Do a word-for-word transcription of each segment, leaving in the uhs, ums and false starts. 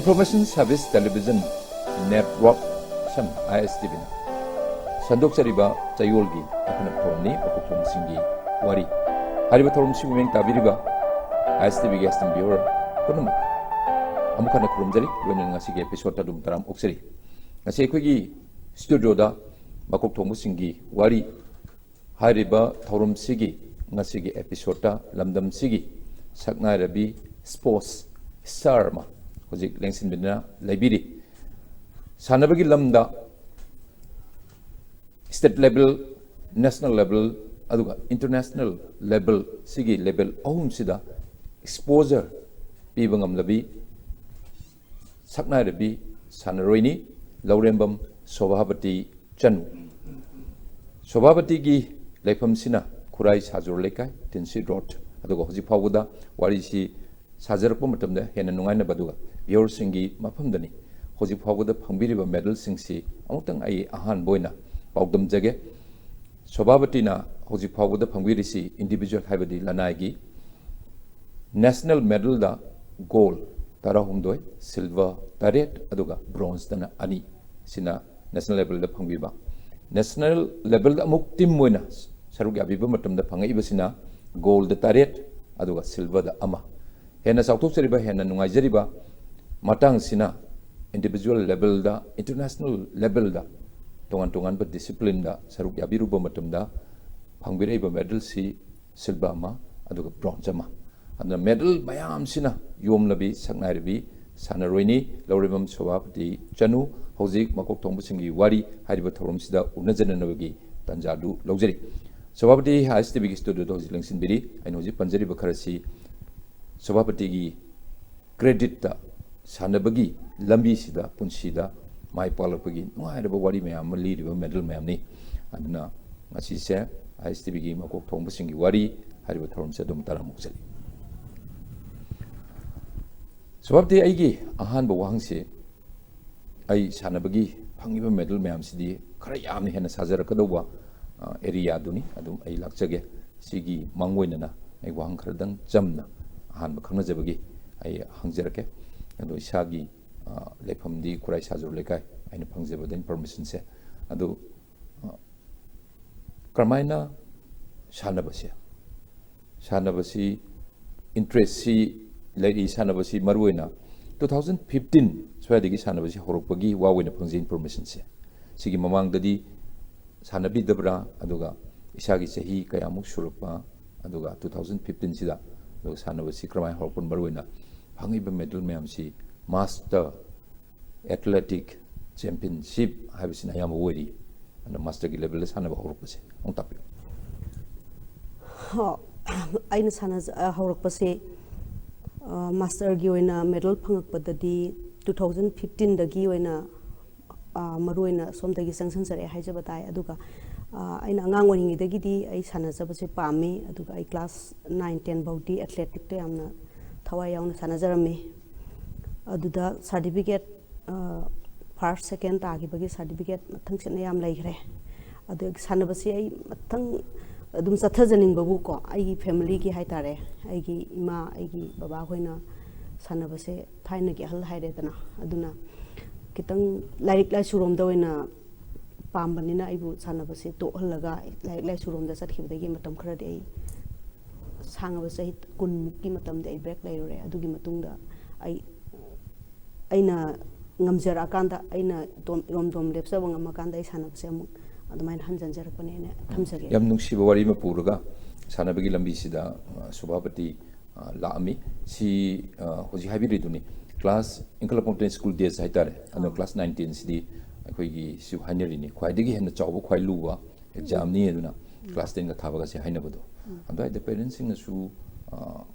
Information Service Television Network, ꯁꯝ ISTVꯅ ꯁꯟꯗꯣꯛꯆꯔꯤꯕ ꯆꯌꯣꯜꯒꯤ ꯑꯈꯟꯅꯕ ꯊꯧꯔꯝꯅꯤ, ꯃꯀꯣꯛ ꯊꯣꯡꯕꯁꯤꯡꯒꯤ ꯋꯥꯔꯤ꯫ ꯍꯥꯏꯔꯤꯕ ꯊꯧꯔꯝꯁꯤꯕꯨ ꯃꯤꯠꯌꯦꯡ ꯇꯥꯕꯤꯔꯤꯕ ISTVꯒꯤ esteemed viewer ꯄꯨꯝꯅꯃꯛ ꯑꯃꯨꯛ ꯍꯟꯅ ꯈꯨꯔꯨꯝꯖꯔꯤ꯫ ꯂꯣꯏꯅꯅ ꯉꯁꯤꯒꯤ episode ꯑꯗꯨꯝ ꯇꯔꯥꯝ ꯑꯣꯛꯆꯔꯤ꯫ ꯉꯁꯤ ꯑꯩꯈꯣꯏꯒꯤ studioꯗ ꯃꯀꯣꯛ ꯊꯣꯡꯕꯁꯤꯡꯒꯤ ꯋꯥꯔꯤ ꯍꯥꯏꯔꯤꯕ ꯊꯧꯔꯝꯁꯤꯒꯤ ꯉꯁꯤꯒꯤ episodeꯇ ꯂꯝꯗꯝꯁꯤꯒꯤ ꯁꯛꯅꯥꯏꯔꯕꯤ sports star ꯑꯃ ꯍꯧꯖꯤꯛ ꯂꯦꯡꯁꯤꯟꯕꯤꯗꯨꯅ ꯂꯩꯕꯤꯔꯤ꯫ ꯁꯥꯟꯅꯕꯒꯤ ꯂꯝꯗ state level, national level, ꯑꯗꯨꯒ international level, ꯁꯤꯒꯤ level ꯑꯍꯨꯝꯁꯤꯗ exposure ꯄꯤꯕ ꯉꯝꯂꯕꯤ ꯁꯛꯅꯥꯏꯔꯕꯤ ꯁꯥꯟꯅꯔꯣꯏꯅꯤ, ꯂꯧꯔꯦꯝꯕꯝ ꯁꯣꯚꯥꯕꯇꯤ ꯆꯅꯨ꯫ ꯁꯣꯚꯥꯕꯇꯤꯒꯤ ꯂꯩꯐꯝꯁꯤꯅ ꯈꯨꯔꯥꯏ ꯁꯥꯖꯨꯔ ꯂꯩꯀꯥꯏ, ꯇꯤꯟꯁꯤꯠ road꯫ ꯑꯗꯨꯒ ꯍꯧꯖꯤꯛ ꯐꯥꯎꯕꯗ ꯋꯥꯔꯤꯁꯤ ꯁꯥꯖꯔꯛꯄ ꯃꯇꯝꯗ ꯍꯦꯟꯅ ꯅꯨꯡꯉꯥꯏꯅꯕ, ꯑꯗꯨꯒ viewerꯁꯤꯡꯒꯤ ꯃꯐꯝꯗꯅꯤ ꯍꯧꯖꯤꯛ ꯐꯥꯎꯕꯗ ꯐꯪꯕꯤꯔꯤꯕ medalꯁꯤꯡꯁꯤ ꯑꯃꯨꯛꯇꯪ ꯑꯩ ꯑꯍꯥꯟꯕ ꯑꯣꯏꯅ ꯄꯥꯎꯗꯝꯖꯒꯦ꯫ ꯁꯣꯚꯥꯕꯇꯤꯅ ꯍꯧꯖꯤꯛ ꯐꯥꯎꯕꯗ ꯐꯪꯕꯤꯔꯤꯁꯤ individual, ꯍꯥꯏꯕꯗꯤ ꯂꯅꯥꯏꯒꯤ, national medalꯗ gold ꯇꯔꯥꯍꯨꯝꯗꯣꯏ, silver ꯇꯔꯦꯠ, ꯑꯗꯨꯒ bronzeꯇꯅ ꯑꯅꯤ, ꯁꯤꯅ national levelꯗ ꯐꯪꯕꯤꯕ꯫ National levelꯗ ꯑꯃꯨꯛ team ꯑꯣꯏꯅ ꯁꯔꯨꯛ ꯌꯥꯕꯤꯕ ꯃꯇꯝꯗ ꯐꯪꯉꯛꯏꯕꯁꯤꯅ goldꯗ ꯇꯔꯦꯠ, ꯑꯗꯨꯒ silverꯗ ꯑꯃ꯫ ꯍꯦꯟꯅ ꯆꯥꯎꯊꯣꯛꯆꯔꯤꯕ, ꯍꯦꯟꯅ ꯅꯨꯡꯉꯥꯏꯖꯔꯤꯕ ꯃꯇꯥꯡꯁꯤꯅ individual levelꯗ, international levelꯗ, ꯇꯣꯉꯥꯟ ꯇꯣꯉꯥꯟꯕ disciplineꯗ ꯁꯔꯨꯛ ꯌꯥꯕꯤꯔꯨꯕ ꯃꯇꯝꯗ ꯐꯪꯕꯤꯔꯛꯏꯕ medalꯁꯤ silver ꯑꯃ, ꯑꯗꯨꯒ bronze ꯑꯃ꯫ ꯑꯗꯨꯅ medal ꯃꯌꯥꯝꯁꯤꯅ ꯌꯣꯝꯂꯕꯤ ꯁꯛꯅꯥꯏꯔꯕꯤ ꯁꯥꯟꯅꯔꯣꯏꯅꯤ ꯂꯧꯔꯦꯝꯕꯝ ꯁꯣꯚꯥꯄꯇꯤ ꯆꯅꯨ꯫ ꯍꯧꯖꯤꯛ ꯃꯀꯣꯛ ꯊꯣꯡꯕꯁꯤꯡꯒꯤ ꯋꯥꯔꯤ ꯍꯥꯏꯔꯤꯕ ꯊꯧꯔꯝꯁꯤꯗ ꯎꯅꯖꯅꯅꯕꯒꯤ ꯇꯥꯟꯖꯥꯗꯨ ꯂꯧꯖꯔꯤ꯫ ꯁꯣꯚꯥꯄꯇꯤ ISTVꯒꯤ studioꯗ ꯍꯧꯖꯤꯛ ꯂꯦꯡꯁꯤꯟꯕꯤꯔꯤ꯫ ꯑꯩꯅ ꯍꯧꯖꯤꯛ ꯄꯟꯖꯔꯤꯕ ꯈꯔꯁꯤ ꯁꯣꯚꯥꯄꯇꯤꯒꯤ creditꯇ ꯁꯥꯟꯅꯕꯒꯤ ꯂꯝꯕꯤꯁꯤꯗ, ꯄꯨꯟꯁꯤꯗ ꯃꯥꯏ ꯄꯥꯛꯂꯛꯄꯒꯤ ꯅꯨꯡꯉꯥꯏꯔꯕ ꯋꯥꯔꯤ ꯃꯌꯥꯝ ꯑꯃ ꯂꯤꯔꯤꯕ medal ꯃꯌꯥꯝꯅꯤ꯫ ꯑꯗꯨꯅ ꯉꯁꯤꯁꯦ ISTVꯒꯤ ꯃꯀꯣꯛ ꯊꯣꯡꯕꯁꯤꯡꯒꯤ ꯋꯥꯔꯤ ꯍꯥꯏꯔꯤꯕ ꯊꯧꯔꯝꯁꯦ ꯑꯗꯨꯝ ꯇꯔꯥꯝ ꯑꯣꯛꯆꯔꯤ꯫ ꯁꯣꯚꯥꯄꯇꯤ, ꯑꯩꯒꯤ ꯑꯍꯥꯟꯕ ꯋꯥꯍꯪꯁꯤ, ꯑꯩ ꯁꯥꯟꯅꯕꯒꯤ ꯐꯪꯉꯤꯕ medal ꯃꯌꯥꯝꯁꯤꯗꯤ ꯈꯔ ꯌꯥꯝꯅ ꯍꯦꯟꯅ ꯁꯥꯖꯔꯛꯀꯗꯧꯕ, ꯑ, areaꯗꯨꯅꯤ꯫ ꯑꯗꯨꯝ ꯑꯩ ꯂꯥꯛꯆꯒꯦ꯫ ꯁꯤꯒꯤ ꯃꯥꯡꯑꯣꯏꯅꯅ ꯑꯩ ꯋꯥꯍꯪ ꯈꯔꯗꯪ ꯆꯝꯅ ꯑꯍꯥꯟꯕ ꯈꯪꯅꯖꯕꯒꯤ ꯑꯩ ꯍꯪꯖꯔꯛꯀꯦ꯫ ꯑꯗꯣ ꯏꯁꯥꯒꯤ ꯑ, ꯂꯩꯐꯝꯗꯤ ꯈꯨꯔꯥꯏ ꯁꯥꯖꯨꯔ ꯂꯩꯀꯥꯏ, ꯑꯩꯅ ꯐꯪꯖꯕꯗ ꯏꯟꯐꯣꯔꯃꯦꯁꯟꯁꯦ꯫ ꯑꯗꯨ ꯑ, ꯀꯔꯝꯍꯥꯏꯅ ꯁꯥꯟꯅꯕꯁꯦ ꯁꯥꯟꯅꯕꯁꯤ ꯏꯟꯇꯔꯦꯁꯁꯤ ꯂꯩꯔꯛꯏ꯫ ꯁꯥꯟꯅꯕꯁꯤ ꯃꯔꯨꯑꯣꯏꯅ ꯇꯨ ꯊꯥꯎꯖꯟ ꯐꯤꯐꯇꯤꯟ ꯁ꯭ꯋꯥꯏꯗꯒꯤ ꯁꯥꯟꯅꯕꯁꯤ ꯍꯧꯔꯛꯄꯒꯤ ꯋꯥ ꯑꯣꯏꯅ ꯐꯪꯖꯩ ꯏꯟꯐꯣꯔꯃꯦꯁꯟꯁꯦ꯫ ꯁꯤꯒꯤ ꯃꯃꯥꯡꯗꯗꯤ ꯁꯥꯟꯅꯕꯤꯗꯕ꯭ꯔꯥ? ꯑꯗꯨꯒ ꯏꯁꯥꯒꯤ ꯆꯍꯤ ꯀꯌꯥꯃꯨꯛ ꯁꯨꯔꯛꯄ, ꯑꯗꯨꯒ ꯇꯨ ꯊꯥꯎꯖꯟ ꯐꯤꯐꯇꯤꯟꯁꯤꯗ ꯑꯗꯨꯒ ꯁꯥꯟꯅꯕꯁꯤ ꯀꯔꯝꯍꯥꯏꯅ ꯍꯧꯔꯛꯄꯅꯣ? ꯃꯔꯨꯑꯣꯏꯅ ꯐꯪꯉꯤꯕ ꯃꯦꯗꯜ ꯃꯌꯥꯝꯁꯤ ꯃꯥꯁꯇꯔ ꯑꯦꯊꯂꯦꯇꯤꯛ ꯆꯦꯝꯄꯤꯌꯟꯁꯤꯞ ꯍꯥꯏꯕꯁꯤꯅ ꯑꯌꯥꯝꯕ ꯑꯣꯏꯔꯤ꯫ ꯑꯗꯨꯅ ꯃꯥꯁꯇꯔꯒꯤ ꯂꯦꯚꯦꯜꯗ ꯁꯥꯟꯅꯕ ꯍꯧꯔꯛꯄꯁꯦ ꯑꯃꯨꯛ ꯇꯥꯛꯄꯤꯌꯨ꯫ ꯍꯣ, ꯑꯩꯅ ꯁꯥꯟꯅꯖ ꯑ, ꯍꯧꯔꯛꯄꯁꯦ ꯑ, ꯃꯥꯁꯇꯔꯒꯤ ꯑꯣꯏꯅ ꯃꯦꯗꯜ ꯐꯪꯉꯛꯄꯗꯗꯤ ꯇꯨ ꯊꯥꯎꯖꯟ ꯐꯤꯐꯇꯤꯟꯗꯒꯤ ꯑꯣꯏꯅ ꯑ, ꯃꯔꯨꯑꯣꯏꯅ ꯁꯣꯝꯗꯒꯤ ꯆꯪꯁꯤꯟꯖꯔꯛꯑꯦ ꯍꯥꯏꯖꯕ ꯇꯥꯏ꯫ ꯑꯗꯨꯒ ꯑ, ꯑꯩꯅ ꯑꯉꯥꯡ ꯑꯣꯏꯔꯤꯉꯩꯗꯒꯤꯗꯤ ꯑꯩ ꯁꯥꯟꯅꯖꯕꯁꯦ ꯄꯥꯝꯃꯤ꯫ ꯑꯗꯨꯒ ꯑꯩ ꯀ꯭ꯂꯥꯁ ꯅꯥꯏꯟ ꯇꯦꯟ ꯐꯥꯎꯗꯤ ꯑꯦꯊꯂꯦꯇꯤꯛꯇ ꯌꯥꯝꯅ ꯊꯋꯥꯏ ꯌꯥꯎꯅ ꯁꯥꯟꯅꯖꯔꯝꯃꯤ꯫ ꯑꯗꯨꯗ ꯁꯥꯔꯇꯤꯐꯤꯀꯦꯠ ꯐꯥꯔꯁ ꯁꯦꯀꯦꯟ ꯇꯥꯈꯤꯕꯒꯤ ꯁꯥꯔꯇꯤꯐꯤꯀꯦꯠ ꯃꯊꯪ ꯁꯤꯠꯅ ꯌꯥꯝ ꯂꯩꯈ꯭ꯔꯦ꯫ ꯑꯗꯨ ꯁꯥꯟꯅꯕꯁꯤ ꯑꯩ ꯃꯊꯪ ꯑꯗꯨꯝ ꯆꯠꯊꯖꯅꯤꯡꯕꯕꯨꯀꯣ, ꯑꯩꯒꯤ ꯐꯦꯃꯤꯂꯤꯒꯤ ꯍꯥꯏ ꯇꯥꯔꯦ, ꯑꯩꯒꯤ ꯏꯃꯥ ꯑꯩꯒꯤ ꯕꯕꯥꯍꯣꯏꯅ ꯁꯥꯟꯅꯕꯁꯦ ꯊꯥꯏꯅꯒꯤ ꯑꯍꯜ ꯍꯥꯏꯔꯦꯗꯅ, ꯑꯗꯨꯅ ꯈꯤꯇꯪ ꯂꯥꯏꯔꯤꯛ ꯂꯥꯏꯁꯨꯔꯣꯝꯗ ꯑꯣꯏꯅ ꯄꯥꯝꯕꯅꯤꯅ ꯑꯩꯕꯨ ꯁꯥꯟꯅꯕꯁꯦ ꯇꯣꯛꯍꯜꯂꯒ ꯂꯥꯏꯔꯤꯛ ꯂꯥꯏꯁꯨꯔꯣꯝꯗ ꯆꯠꯈꯤꯕꯗꯒꯤ ꯃꯇꯝ ꯈꯔꯗꯤ ꯑꯩ ꯁꯥꯡꯉꯕ ꯆꯍꯤ ꯀꯨꯟꯃꯨꯛꯀꯤ ꯃꯇꯝꯗꯤ ꯑꯩ ꯕ꯭ꯔꯦꯛ ꯂꯩꯔꯨꯔꯦ꯫ ꯑꯗꯨꯒꯤ ꯃꯇꯨꯡꯗ ꯑꯩ ꯑꯩꯅ ꯉꯝꯖꯔꯛꯑꯀꯥꯟꯗ, ꯑꯩꯅ ꯏꯇꯣꯝ ꯏꯔꯣꯝꯗꯣꯝ ꯂꯦꯞꯆꯕ ꯉꯝꯃꯀꯥꯟꯗ ꯑꯩ ꯁꯥꯟꯅꯕꯁꯦ ꯑꯃꯨꯛ ꯑꯗꯨꯃꯥꯏꯅ ꯍꯟꯖꯟꯖꯔꯛꯄꯅꯦꯅ ꯊꯝꯖꯒꯦ꯫ ꯌꯥꯝ ꯅꯨꯡꯁꯤꯕ ꯋꯥꯔꯤ ꯑꯃ ꯄꯨꯔꯒ ꯁꯥꯟꯅꯕꯒꯤ ꯂꯝꯕꯤꯁꯤꯗ ꯑ, ꯁꯨꯚꯥꯄꯇꯤ ꯑ, ꯂꯥꯛꯑꯝꯃꯤ꯫ ꯁꯤ ꯑ, ꯍꯧꯖꯤꯛ ꯍꯥꯏꯕꯤꯔꯤꯗꯨꯅꯤ, ꯀ꯭ꯂꯥꯁ ꯏꯟꯈꯠꯂꯛꯄ ꯃꯇꯝꯗ ꯁ꯭ꯀꯨꯜ ꯗꯦꯖ ꯍꯥꯏꯇꯥꯔꯦ꯫ ꯑꯗꯣ ꯀ꯭ꯂꯥꯁ ꯅꯥꯏꯟ ꯇꯦꯟꯁꯤꯗꯤ ꯑꯩꯈꯣꯏꯒꯤ ꯁꯤꯕꯨ ꯍꯥꯏꯅꯔꯤꯅꯤ, ꯈ꯭ꯋꯥꯏꯗꯒꯤ ꯍꯦꯟꯅ ꯆꯥꯎꯕ, ꯈ꯭ꯋꯥꯏ ꯂꯨꯕ ꯑꯦꯛꯖꯥꯝꯅꯤ ꯑꯗꯨꯅ, ꯀ꯭ꯂꯥꯁ ꯇꯦꯟꯒ ꯊꯥꯕꯒꯁꯦ ꯍꯥꯏꯅꯕꯗꯣ꯫ ꯑꯗꯨꯋꯥꯏꯗ ꯄꯦꯔꯦꯟꯁꯁꯤꯡꯅꯁꯨ ꯑ,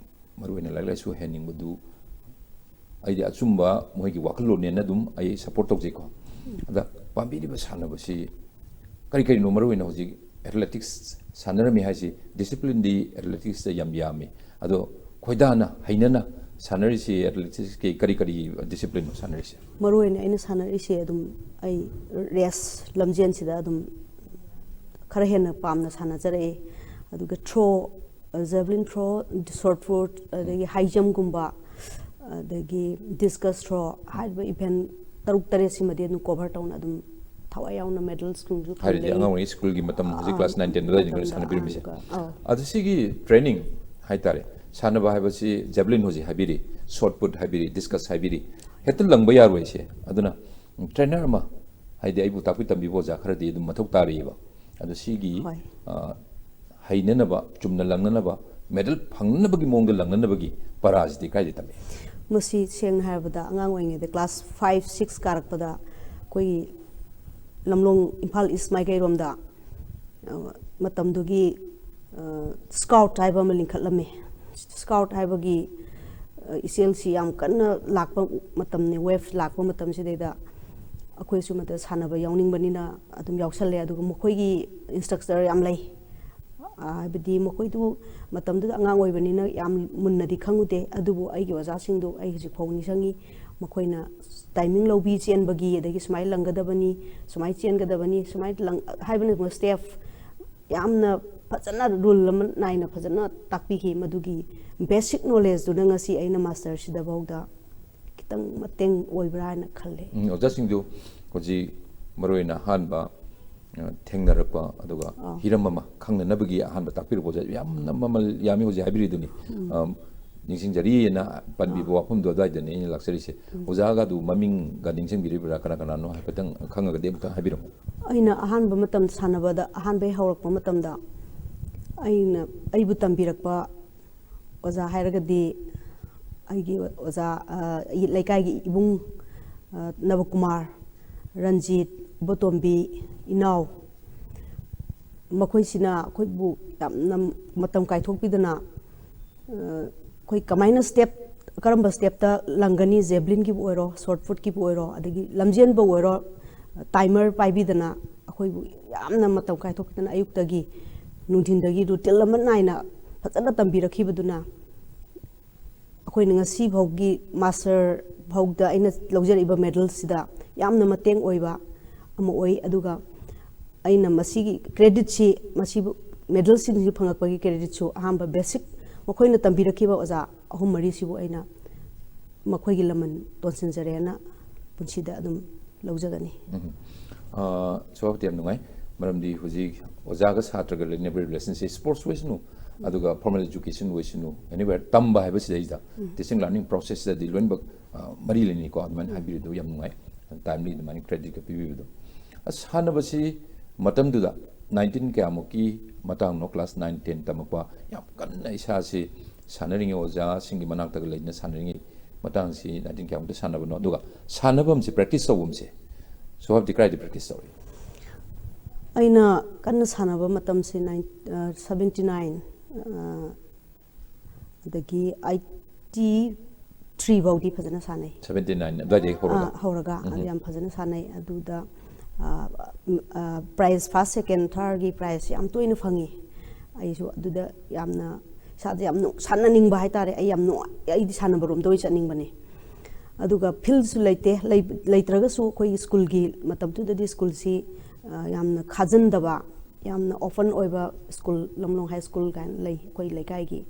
ꯃꯔꯨꯑꯣꯏꯅ ꯂꯥꯏꯔꯤꯛ ꯂꯥꯏꯁꯨ ꯍꯩꯍꯟꯅꯤꯡꯕꯗꯨ ꯑꯩꯗꯤ ꯑꯆꯨꯝꯕ ꯃꯣꯏꯒꯤ ꯋꯥꯈꯜꯂꯣꯟꯅꯦꯅ ꯑꯗꯨꯝ ꯑꯩ ꯁꯞꯄꯣꯔꯠ ꯇꯧꯖꯩꯀꯣ꯫ ꯑꯗ ꯄꯥꯝꯕꯤꯔꯤꯕ ꯁꯥꯟꯅꯕꯁꯤ ꯀꯔꯤ ꯀꯔꯤꯅꯣ? ꯃꯔꯨꯑꯣꯏꯅ ꯍꯧꯖꯤꯛ ꯑꯦꯊꯂꯦꯇꯤꯛꯁ ꯁꯥꯟꯅꯔꯝꯃꯤ ꯍꯥꯏꯁꯤ, ꯗꯤꯁꯤꯄ꯭ꯂꯤꯟꯗꯤ ꯑꯦꯊꯂꯦꯇꯤꯛꯁꯇ ꯌꯥꯝ ꯌꯥꯝꯃꯤ꯫ ꯑꯗꯣ ꯈꯣꯏꯗꯥꯅ ꯍꯩꯅꯅ ꯁꯥꯟꯅꯔꯤꯁꯤ ꯑꯦꯊꯂꯦꯇꯤꯛꯁꯀꯤ ꯀꯔꯤ ꯀꯔꯤ ꯗꯤꯁꯤꯄ꯭ꯂꯤꯟꯅꯣ ꯁꯥꯟꯅꯔꯤꯁꯦ? ꯃꯔꯨꯑꯣꯏꯅ ꯑꯩꯅ ꯁꯥꯟꯅꯔꯤꯁꯦ ꯑꯗꯨꯝ ꯑꯩ ꯔꯦꯁ ꯂꯝꯖꯦꯟꯁꯤꯗ ꯑꯗꯨꯝ ꯈꯔ ꯍꯦꯟꯅ ꯄꯥꯝꯅ ꯁꯥꯟꯅꯖꯔꯛꯏ꯫ ꯑꯗꯨꯒ ꯊ꯭ꯔꯣ, ꯖꯦꯕꯂꯤꯟ ꯊ꯭ꯔꯣ, ꯁꯣꯔꯠ ꯄꯨꯠ, ꯑꯗꯒꯤ ꯍꯥꯏ ꯖꯝꯞꯀꯨꯝꯕ, ꯑꯗꯒꯤ discus throw ꯍꯥꯏꯔꯤꯕ event ꯇꯔꯨꯛ ꯇꯔꯦꯠꯁꯤꯃꯗꯤ ꯑꯗꯨꯝ cover ꯇꯧꯅ ꯑꯗꯨꯝ ꯊꯋꯥꯏ ꯌꯥꯎꯅ medalꯁꯤꯡꯁꯨ ꯍꯥꯏꯔꯤꯗꯤ ꯑꯉꯥꯡ ꯑꯣꯏꯔꯤꯉꯩ ꯁ꯭ꯀꯨꯜꯒꯤ ꯃꯇꯝ ꯍꯧꯖꯤꯛ class nine ten ꯑꯗꯨꯋꯥꯏꯗꯒꯤ ꯁꯥꯟꯅꯕꯤꯔꯝꯃꯤꯁꯦ꯫ ꯑꯗꯨ ꯁꯤꯒꯤ training ꯍꯥꯏꯇꯥꯔꯦ, ꯁꯥꯟꯅꯕ ꯍꯥꯏꯕꯁꯤ javelin ꯍꯧꯖꯤꯛ ꯍꯥꯏꯕꯤꯔꯤ, shot put ꯍꯥꯏꯕꯤꯔꯤ, discus ꯍꯥꯏꯕꯤꯔꯤ, ꯍꯦꯛꯇ ꯂꯪꯕ ꯌꯥꯔꯣꯏꯁꯦ꯫ ꯑꯗꯨꯅ trainer ꯑꯃ, ꯍꯥꯏꯗꯤ ꯑꯩꯕꯨ ꯇꯥꯛꯄꯤ ꯇꯝꯕꯤꯕ ꯑꯣꯖꯥ ꯈꯔꯗꯤ ꯑꯗꯨꯝ ꯃꯊꯧ ꯇꯥꯔꯤꯑꯕ꯫ ꯑꯗꯣ ꯁꯤꯒꯤ ꯍꯣꯏ꯫ ꯑ, ꯍꯩꯅꯅꯕ, ꯆꯨꯝꯅ ꯂꯪꯅꯅꯕ, medal ꯐꯪꯅꯅꯕꯒꯤ ꯃꯑꯣꯡꯗ ꯂꯪꯅꯅꯕꯒꯤ ꯄꯔꯥꯁꯤꯗꯤ ꯀꯥꯏꯗ ꯇꯝꯃꯤ? ꯃꯁꯤ ꯁꯦꯡꯅ ꯍꯥꯏꯔꯕꯗ ꯑꯉꯥꯡ ꯑꯣꯏꯔꯤꯉꯩꯗ class five six ꯀꯥꯔꯛꯄꯗ ꯑꯩꯈꯣꯏꯒꯤ ꯂꯝꯂꯣꯡ ꯏꯝꯐꯥꯜ East ꯃꯥꯏꯀꯩꯔꯣꯝꯗ, ꯑ, ꯃꯇꯝꯗꯨꯒꯤ, ꯑ, scout ꯍꯥꯏꯕ ꯑꯃ ꯂꯤꯡꯈꯠꯂꯝꯃꯤ꯫ Scout ꯍꯥꯏꯕꯒꯤ, ꯑ, ꯏꯆꯦꯜꯁꯤ ꯌꯥꯝ ꯀꯟꯅ ꯂꯥꯛꯄ ꯃꯇꯝꯅꯤ, wave ꯂꯥꯛꯄ ꯃꯇꯝꯁꯤꯗꯩꯗ ꯑꯩꯈꯣꯏꯁꯨ ꯃꯗ ꯁꯥꯟꯅꯕ ꯌꯥꯎꯅꯤꯡꯕꯅꯤꯅ ꯑꯗꯨꯝ ꯌꯥꯎꯁꯜꯂꯦ꯫ ꯑꯗꯨꯒ ꯃꯈꯣꯏꯒꯤ instructor ꯌꯥꯝ ꯂꯩ꯫ ꯑ, ꯍꯥꯏꯕꯗꯤ ꯃꯈꯣꯏꯗꯨ ꯃꯇꯝꯗꯨꯗ ꯑꯉꯥꯡ ꯑꯣꯏꯕꯅꯤꯅ ꯌꯥꯝ ꯃꯨꯟꯅꯗꯤ ꯈꯪꯉꯨꯗꯦ, ꯑꯗꯨꯕꯨ ꯑꯩꯒꯤ ꯑꯣꯖꯥꯁꯤꯡꯗꯨ ꯑꯩ ꯍꯧꯖꯤꯛ ꯐꯥꯎ ꯅꯤꯡꯁꯤꯡꯉꯤ꯫ ꯃꯈꯣꯏꯅ timing ꯂꯧꯕꯤ ꯆꯦꯟꯕꯒꯤ, ꯑꯗꯒꯤ ꯁꯨꯃꯥꯏꯅ ꯂꯪꯒꯗꯕꯅꯤ, ꯁꯨꯃꯥꯏꯅ ꯆꯦꯟꯒꯗꯕꯅꯤ, ꯁꯨꯃꯥꯏꯅ ꯂꯪ-, ꯍꯥꯏꯕꯅꯆꯤꯡꯕ step ꯌꯥꯝꯅ ꯐꯖꯅ rule ꯑꯃ ꯅꯥꯏꯅ ꯐꯖꯅ ꯇꯥꯛꯄꯤꯈꯤ꯫ ꯃꯗꯨꯒꯤ basic knowledgeꯗꯨꯅ ꯉꯁꯤ ꯑꯩꯅ masterꯁꯤꯗꯐꯥꯎꯗ ꯈꯤꯇꯪ ꯃꯇꯦꯡ ꯑꯣꯏꯕ꯭ꯔꯥ ꯍꯥꯏꯅ ꯈꯜꯂꯤ꯫ ꯎꯝ, ꯑꯣꯖꯥꯁꯤꯡꯗꯨ ꯍꯧꯖꯤꯛ ꯃꯔꯨꯑꯣꯏꯅ ꯑꯍꯥꯟꯕ, ꯑ, ꯊꯦꯡꯅꯔꯛꯄ, ꯑꯗꯨꯒ ꯑꯥ꯫ ꯍꯤꯔꯝ ꯑꯃ ꯈꯪꯅꯅꯕꯒꯤ ꯑꯍꯥꯟꯕ ꯇꯥꯛꯄꯤꯔꯛꯄ ꯑꯣꯖꯥ ꯌꯥꯝꯅ ꯃꯃꯜ ꯌꯥꯝꯃꯤ ꯍꯧꯖꯤꯛ ꯍꯥꯏꯕꯤꯔꯤꯗꯨꯅꯤ꯫ ꯑ, ꯅꯤꯡꯁꯤꯡꯖꯔꯤꯑꯅ ꯄꯟꯕꯤꯕ ꯋꯥꯐꯝꯗꯣ ꯑꯗꯨꯋꯥꯏꯗꯅꯤ ꯑꯩꯅ ꯂꯥꯛꯆꯔꯤꯁꯦ꯫ ꯑꯣꯖꯥꯒ ꯑꯗꯨ ꯃꯃꯤꯡꯒ ꯅꯤꯡꯁꯤꯡꯕꯤꯔꯤꯕ꯭ꯔꯥ? ꯀꯅꯥ ꯀꯅꯥꯅꯣ ꯍꯥꯏꯐꯦꯠꯇꯪ ꯈꯪꯉꯒꯗꯤ ꯑꯃꯨꯛꯇꯪ ꯍꯥꯏꯕꯤꯔꯝꯃꯨ꯫ ꯑꯩꯅ ꯑꯍꯥꯟꯕ ꯃꯇꯝ ꯁꯥꯟꯅꯕꯗ, ꯑꯍꯥꯟꯕ ꯍꯧꯔꯛꯄ ꯃꯇꯝꯗ ꯑꯩꯅ, ꯑꯩꯕꯨ ꯇꯝꯕꯤꯔꯛꯄ ꯑꯣꯖꯥ ꯍꯥꯏꯔꯒꯗꯤ ꯑꯩꯒꯤ ꯑꯣꯖꯥ, ꯑ, ꯑꯩ ꯂꯩꯀꯥꯏꯒꯤ ꯏꯕꯨꯡ, ꯑ, ꯅꯕꯀꯨꯃꯥꯔ, ꯔꯟꯖꯤꯠ, ꯏꯕꯣꯇꯣꯝꯕꯤ, ꯏꯅꯥꯎ, ꯃꯈꯣꯏꯁꯤꯅ ꯑꯩꯈꯣꯏꯕꯨ ꯌꯥꯝꯅ ꯃꯇꯝ ꯀꯥꯏꯊꯣꯛꯄꯤꯗꯅ, ꯑ, ꯑꯩꯈꯣꯏ ꯀꯃꯥꯏꯅ step, ꯀꯔꯝꯕ stepꯇ ꯂꯪꯒꯅꯤ, javelinꯒꯤꯕꯨ ꯑꯣꯏꯔꯣ, shot putꯀꯤꯕꯨ ꯑꯣꯏꯔꯣ, ꯑꯗꯒꯤ ꯂꯝꯖꯦꯟꯕꯨ ꯑꯣꯏꯔꯣ, timer ꯄꯥꯏꯕꯤꯗꯅ ꯑꯩꯈꯣꯏꯕꯨ ꯌꯥꯝꯅ ꯃꯇꯝ ꯀꯥꯏꯊꯣꯛꯄꯤꯗꯅ ꯑꯌꯨꯛꯇꯒꯤ ꯅꯨꯡꯊꯤꯟꯗꯒꯤ routine ꯑꯃ ꯅꯥꯏꯅ ꯐꯖꯅ ꯇꯝꯕꯤꯔꯛꯈꯤꯕꯗꯨꯅ ꯑꯩꯈꯣꯏꯅ ꯉꯁꯤ ꯐꯥꯎꯒꯤ master ꯐꯥꯎꯗ ꯑꯩꯅ ꯂꯧꯖꯔꯛꯏꯕ medalꯁꯤꯗ ꯌꯥꯝꯅ ꯃꯇꯦꯡ ꯑꯣꯏꯕ ꯑꯃ ꯑꯣꯏ꯫ ꯑꯗꯨꯒ ꯑꯩꯅ ꯃꯁꯤꯒꯤ creditꯁꯤ, ꯃꯁꯤꯕꯨ medalꯁꯤꯡꯁꯤ ꯐꯪꯉꯛꯄꯒꯤ creditꯁꯨ ꯑꯍꯥꯟꯕ basic ꯃꯈꯣꯏꯅ ꯇꯝꯕꯤꯔꯛꯈꯤꯕ ꯑꯣꯖꯥ ꯑꯍꯨꯝ ꯃꯔꯤꯁꯤꯕꯨ ꯑꯩꯅ ꯃꯈꯣꯏꯒꯤ ꯂꯃꯟ ꯇꯣꯟꯁꯤꯟꯖꯔꯦꯅ ꯄꯨꯟꯁꯤꯗ ꯑꯗꯨꯝ ꯂꯧꯖꯒꯅꯤ꯫ ꯎꯝ꯫ ꯑ, ꯁꯣꯚꯥꯄꯇꯤ, ꯌꯥꯝ ꯅꯨꯡꯉꯥꯏ꯫ ꯃꯔꯝꯗꯤ ꯍꯧꯖꯤꯛ ꯑꯣꯖꯥꯒ ꯁꯥꯇ꯭ꯔꯒ ꯂꯩꯅꯕ relationꯁꯦ sports ꯑꯣꯏꯁꯅꯨ, ꯑꯗꯨꯒ formal education ꯑꯣꯏꯁꯅꯨ, anywhere ꯇꯝꯕ ꯍꯥꯏꯕꯁꯤꯗꯩꯁꯤꯗ teaching learning processꯇꯗꯤ ꯂꯣꯏꯅꯃꯛ, ꯑ, ꯃꯔꯤ ꯂꯩꯅꯩꯀꯣ꯫ ꯑꯗꯨꯃꯥꯏꯅ ꯍꯥꯏꯕꯤꯔꯤꯗꯣ ꯌꯥꯝ ꯅꯨꯡꯉꯥꯏ꯫ Timely ꯑꯗꯨꯃꯥꯏꯅ creditꯀ ꯄꯤꯕꯤꯕꯗꯣ꯫ ꯑꯁ, ꯁꯥꯟꯅꯕꯁꯤ ꯃꯇꯝꯗꯨꯗ nineteen ꯀꯌꯥꯃꯨꯛꯀꯤ ꯃꯇꯥꯡꯅꯣ, class nine ten ꯇꯝꯃꯛꯄ, ꯌꯥꯝ ꯀꯟꯅ ꯏꯁꯥꯁꯤ ꯁꯥꯟꯅꯔꯤꯉꯩ, ꯑꯣꯖꯥꯁꯤꯡꯒꯤ ꯃꯅꯥꯛꯇꯒ ꯂꯩꯗꯅ ꯁꯥꯟꯅꯔꯤꯉꯩ ꯃꯇꯥꯡꯁꯤ nineteen ꯀꯌꯥꯃꯨꯛꯇ ꯁꯥꯟꯅꯕꯅꯣ? ꯑꯗꯨꯒ ꯁꯥꯟꯅꯐꯝꯁꯦ, practice ꯇꯧꯐꯝꯁꯦ, ꯁꯣꯚꯥꯄꯇꯤ ꯀꯗꯥꯏꯗ practice ꯇꯧꯔꯛꯏ? ꯑꯩꯅ ꯀꯟꯅ ꯁꯥꯟꯅꯕ ꯃꯇꯝꯁꯤ nine, ꯑ, seventy nine, ꯑ, ꯑꯗꯒꯤ eighty three ꯐꯥꯎꯗꯤ ꯐꯖꯅ ꯁꯥꯟꯅꯩ꯫ Seventy nine ꯑꯗꯨꯋꯥꯏꯗꯒꯤ ꯍꯧꯔꯒ? ꯑꯥ, ꯍꯧꯔꯒ ꯑꯗꯨ ꯌꯥꯝ ꯐꯖꯅ ꯁꯥꯟꯅꯩ꯫ ꯑꯗꯨꯗ, ꯑ, ꯑ, prize, first, second, thirdꯀꯤ prize ꯌꯥꯝ ꯇꯣꯏꯅ ꯐꯪꯉꯤ꯫ ꯑꯩꯁꯨ ꯑꯗꯨꯗ ꯌꯥꯝꯅ ꯏꯁꯥꯗ ꯌꯥꯝ ꯅꯨꯡ-, ꯁꯥꯟꯅꯅꯤꯡꯕ ꯍꯥꯏꯇꯥꯔꯦ꯫ ꯑꯩ ꯌꯥꯝ ꯅꯨꯡꯉꯥꯏ-, ꯑꯩꯗꯤ ꯁꯥꯟꯅꯕꯔꯣꯝꯗ ꯑꯣꯏꯅ ꯆꯠꯅꯤꯡꯕꯅꯦ꯫ ꯑꯗꯨꯒ fieldꯁꯨ ꯂꯩꯇꯦ꯫ ꯂꯩ-, ꯂꯩꯇ꯭ꯔꯒꯁꯨ ꯑꯩꯈꯣꯏꯒꯤ schoolꯒꯤ ꯃꯇꯝꯗꯨꯗꯗꯤ schoolꯁꯤ, ꯑ, ꯌꯥꯝꯅ ꯈꯥꯖꯤꯟꯗꯕ, ꯌꯥꯝꯅ open ꯑꯣꯏꯕ school, ꯂꯝꯂꯣꯡ high school ꯀꯥꯏꯅ ꯂꯩ ꯑꯩꯈꯣꯏ ꯂꯩꯀꯥꯏꯒꯤ꯫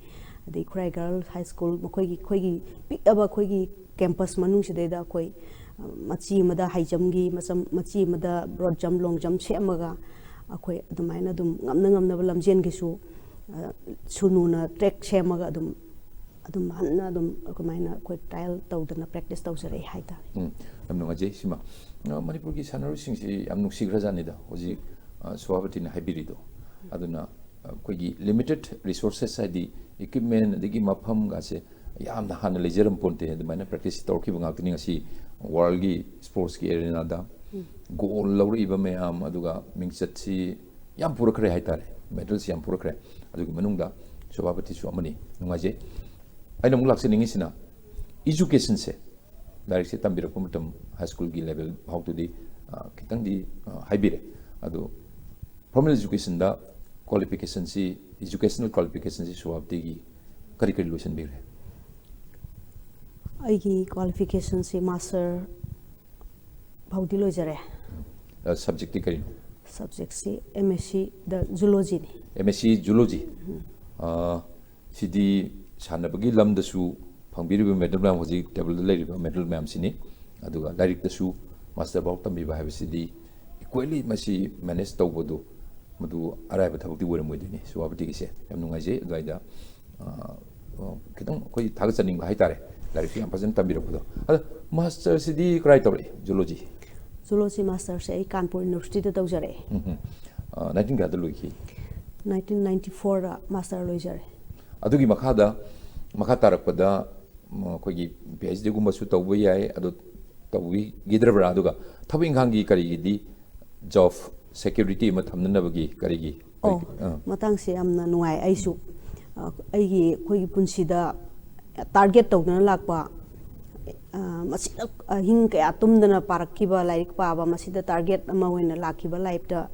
ꯑꯗꯩ ꯈꯨꯔꯥꯏ girls high school, ꯃꯈꯣꯏꯒꯤ, ꯑꯩꯈꯣꯏꯒꯤ ꯄꯤꯛꯑꯕ ꯑꯩꯈꯣꯏꯒꯤ campus ꯃꯅꯨꯡꯁꯤꯗꯩꯗ ꯑꯩꯈꯣꯏ, ꯑ, ꯃꯆꯤ ꯑꯃꯗ high jumpꯀꯤ, ꯃꯆꯝ-, ꯃꯆꯤ ꯑꯃꯗ broad jump, long jump ꯁꯦꯝꯃꯒ ꯑꯩꯈꯣꯏ ꯑꯗꯨꯃꯥꯏꯅ ꯑꯗꯨꯝ ꯉꯝꯅ ꯉꯝꯅꯕ ꯂꯝꯖꯦꯟꯒꯤꯁꯨ, ꯑ, ꯁꯨꯅꯨꯅ track ꯁꯦꯝꯃꯒ ꯑꯗꯨꯝ, ꯑꯗꯨꯝ ꯍꯟꯅ ꯑꯗꯨꯝ ꯑꯗꯨꯃꯥꯏꯅ ꯑꯩꯈꯣꯏ trial ꯇꯧꯗꯅ practice ꯇꯧꯖꯔꯛꯑꯦ ꯍꯥꯏꯇꯥꯔꯦ꯫ ꯎꯝ, ꯌꯥꯝ ꯅꯨꯡꯉꯥꯏꯖꯩ ꯁꯤꯃ꯫ ꯑ, ꯃꯅꯤꯄꯨꯔꯒꯤ ꯁꯥꯟꯅꯔꯣꯏꯁꯤꯡꯁꯤ ꯌꯥꯝ ꯅꯨꯡꯁꯤꯈ꯭ꯔꯖꯥꯠꯅꯤꯗ, ꯍꯧꯖꯤꯛ, ꯑ, ꯁꯣꯚꯥꯄꯇꯤꯅ ꯍꯥꯏꯕꯤꯔꯤꯗꯣ꯫ ꯑꯗꯨꯅ, ꯑ, ꯑꯩꯈꯣꯏꯒꯤ limited resources, ꯍꯥꯏꯗꯤ equipment ꯑꯗꯒꯤ ꯃꯐꯝꯒꯁꯦ ꯌꯥꯝꯅ ꯍꯥꯟꯅ ꯂꯩꯖꯔꯝ ꯄꯣꯟꯇꯦ꯫ ꯑꯗꯨꯃꯥꯏꯅ practice ꯇꯧꯔꯛꯈꯤꯕ ꯉꯥꯛꯇꯅꯤ꯫ ꯉꯁꯤ worldꯀꯤ sportsꯀꯤ arenaꯗ gold ꯂꯧꯔꯛꯏꯕ ꯃꯌꯥꯝ, ꯑꯗꯨꯒ ꯃꯤꯡꯆꯠꯁꯤ ꯌꯥꯝ ꯄꯨꯔꯛꯈ꯭ꯔꯦ ꯍꯥꯏꯇꯥꯔꯦ, medalꯁꯤ ꯌꯥꯝ ꯄꯨꯔꯛꯈ꯭ꯔꯦ꯫ ꯑꯗꯨꯒꯤ ꯃꯅꯨꯡꯗ ꯁꯣꯚꯥꯄꯇꯤꯁꯨ ꯑꯃꯅꯤ꯫ ꯅꯨꯡꯉꯥꯏꯖꯩ꯫ ꯑꯩꯅ ꯑꯃꯨꯛ ꯂꯥꯛꯆꯅꯤꯡꯉꯤꯁꯤꯅ educationꯁꯦ, ꯂꯥꯏꯔꯤꯛꯁꯦ ꯇꯝꯕꯤꯔꯛꯄ ꯃꯇꯝ high schoolꯒꯤ level ꯐꯥꯎꯗꯨꯗꯤ, ꯑ, ꯈꯤꯇꯪꯗꯤ, ꯑ, ꯍꯥꯏꯕꯤꯔꯦ꯫ ꯑꯗꯣ formal educationꯗ qualificationꯁꯤ, educational qualificationꯁꯤ ꯁꯣꯚꯥꯄꯇꯤꯒꯤ ꯀꯔꯤ ꯀꯔꯤ ꯂꯣꯏꯁꯤꯟꯕꯤꯈ꯭ꯔꯦ? ꯑꯩꯒꯤ qualificationꯁꯤ master ꯐꯥꯎꯗꯤ ꯂꯣꯏꯖꯔꯦ꯫ ꯑ, subjectꯇꯤ ꯀꯔꯤꯅꯣ? Subjectꯁꯤ M S Cꯗ zoologyꯅꯤ꯫ M S C zoology꯫ ꯑ, ꯁꯤꯗꯤ ꯁꯥꯟꯅꯕꯒꯤ ꯂꯝꯗꯁꯨ ꯐꯪꯕꯤꯔꯤꯕ ꯃꯦꯗꯜ ꯃꯌꯥꯝ, ꯍꯧꯖꯤꯛ ꯇꯦꯕꯜꯗ ꯂꯩꯔꯤꯕ ꯃꯦꯗꯜ ꯃꯌꯥꯝꯁꯤꯅꯤ꯫ ꯑꯗꯨꯒ ꯂꯥꯏꯔꯤꯛꯇꯁꯨ ꯃꯥꯁꯇꯔ ꯐꯥꯎ ꯇꯝꯕꯤꯕ ꯍꯥꯏꯕꯁꯤꯗꯤ ꯏꯀ꯭ꯋꯦꯂꯤ ꯃꯁꯤ ꯃꯦꯅꯦꯖ ꯇꯧꯕꯗꯨ ꯃꯗꯨ ꯑꯔꯥꯏꯕ ꯊꯕꯛꯇꯤ ꯑꯣꯏꯔꯝꯃꯣꯏꯗꯣꯏꯅꯤ ꯁꯦꯅꯥꯄꯇꯤꯒꯤꯁꯦ꯫ ꯌꯥꯝ ꯅꯨꯡꯉꯥꯏꯖꯩ꯫ ꯑꯗꯨꯋꯥꯏꯗ ꯑ, ꯑ, ꯈꯤꯇꯪ ꯑꯩꯈꯣꯏ ꯊꯥꯒꯠꯆꯅꯤꯡꯕ ꯍꯥꯏꯇꯥꯔꯦ, ꯂꯥꯏꯔꯤꯛꯁꯨ ꯌꯥꯝ ꯐꯖꯅ ꯇꯝꯕꯤꯔꯛꯄꯗꯣ꯫ ꯑꯗꯣ ꯃꯥꯁꯇꯔꯁꯤꯗꯤ ꯀꯗꯥꯏ ꯇꯧꯔꯛꯏ? ꯖꯨꯂꯣꯖꯤ? ꯖꯨꯂꯣꯖꯤ ꯃꯥꯁꯇꯔꯁꯦ ꯑꯩ ꯀꯥꯟꯄꯨꯔ ꯌꯨꯅꯤꯚꯔꯁꯤꯇꯤꯗ ꯇꯧꯖꯔꯛꯑꯦ꯫ ꯎꯝ, ꯎꯝ꯫ ꯑ, ꯅꯥꯏꯟꯇꯤꯟ ꯀꯌꯥꯗ ꯂꯣꯏꯈꯤ? ꯅꯥꯏꯟꯇꯤꯟ ꯅꯥꯏꯟꯇꯤ ꯐꯣꯔꯗ ꯃꯥꯁꯇꯔ ꯂꯣꯏꯖꯔꯦ꯫ ꯑꯗꯨꯒꯤ ꯃꯈꯥꯗ, ꯃꯈꯥ ꯇꯥꯔꯛꯄꯗ, ꯎꯝ, ꯑꯩꯈꯣꯏꯒꯤ ꯄꯤ ꯑꯩꯆ ꯗꯤꯒꯨꯝꯕꯁꯨ ꯇꯧꯕ ꯌꯥꯏ, ꯑꯗꯣ ꯇꯧꯕꯤꯈꯤꯗ꯭ꯔꯕ꯭ꯔꯥ? ꯑꯗꯨꯒ ꯊꯕꯛ ꯏꯪꯈꯥꯡꯒꯤ ꯀꯔꯤꯒꯤꯗꯤ ꯖꯣꯕ ꯁꯦꯀ꯭ꯌꯨꯔꯤꯇꯤ ꯑꯃ ꯊꯝꯅꯅꯕꯒꯤ ꯀꯔꯤꯒꯤ? ꯑꯣ, ꯑꯥ꯫ ꯃꯇꯥꯡꯁꯦ ꯌꯥꯝꯅ ꯅꯨꯡꯉꯥꯏ꯫ ꯑꯩꯁꯨ, ꯑ, ꯑꯩꯒꯤ, ꯑꯩꯈꯣꯏꯒꯤ ꯄꯨꯟꯁꯤꯗ ꯇꯥꯔꯒꯦꯠ ꯇꯧꯗꯨꯅ ꯂꯥꯛꯄ, ꯑ, ꯃꯁꯤꯗ ꯑꯍꯤꯡ ꯀꯌꯥ ꯇꯨꯝꯗꯅ ꯄꯥꯔꯛꯈꯤꯕ, ꯂꯥꯏꯔꯤꯛ ꯄꯥꯕ, ꯃꯁꯤꯗ ꯇꯥꯔꯒꯦꯠ ꯑꯃ ꯑꯣꯏꯅ ꯂꯥꯛꯈꯤꯕ ꯂꯥꯏꯐꯇ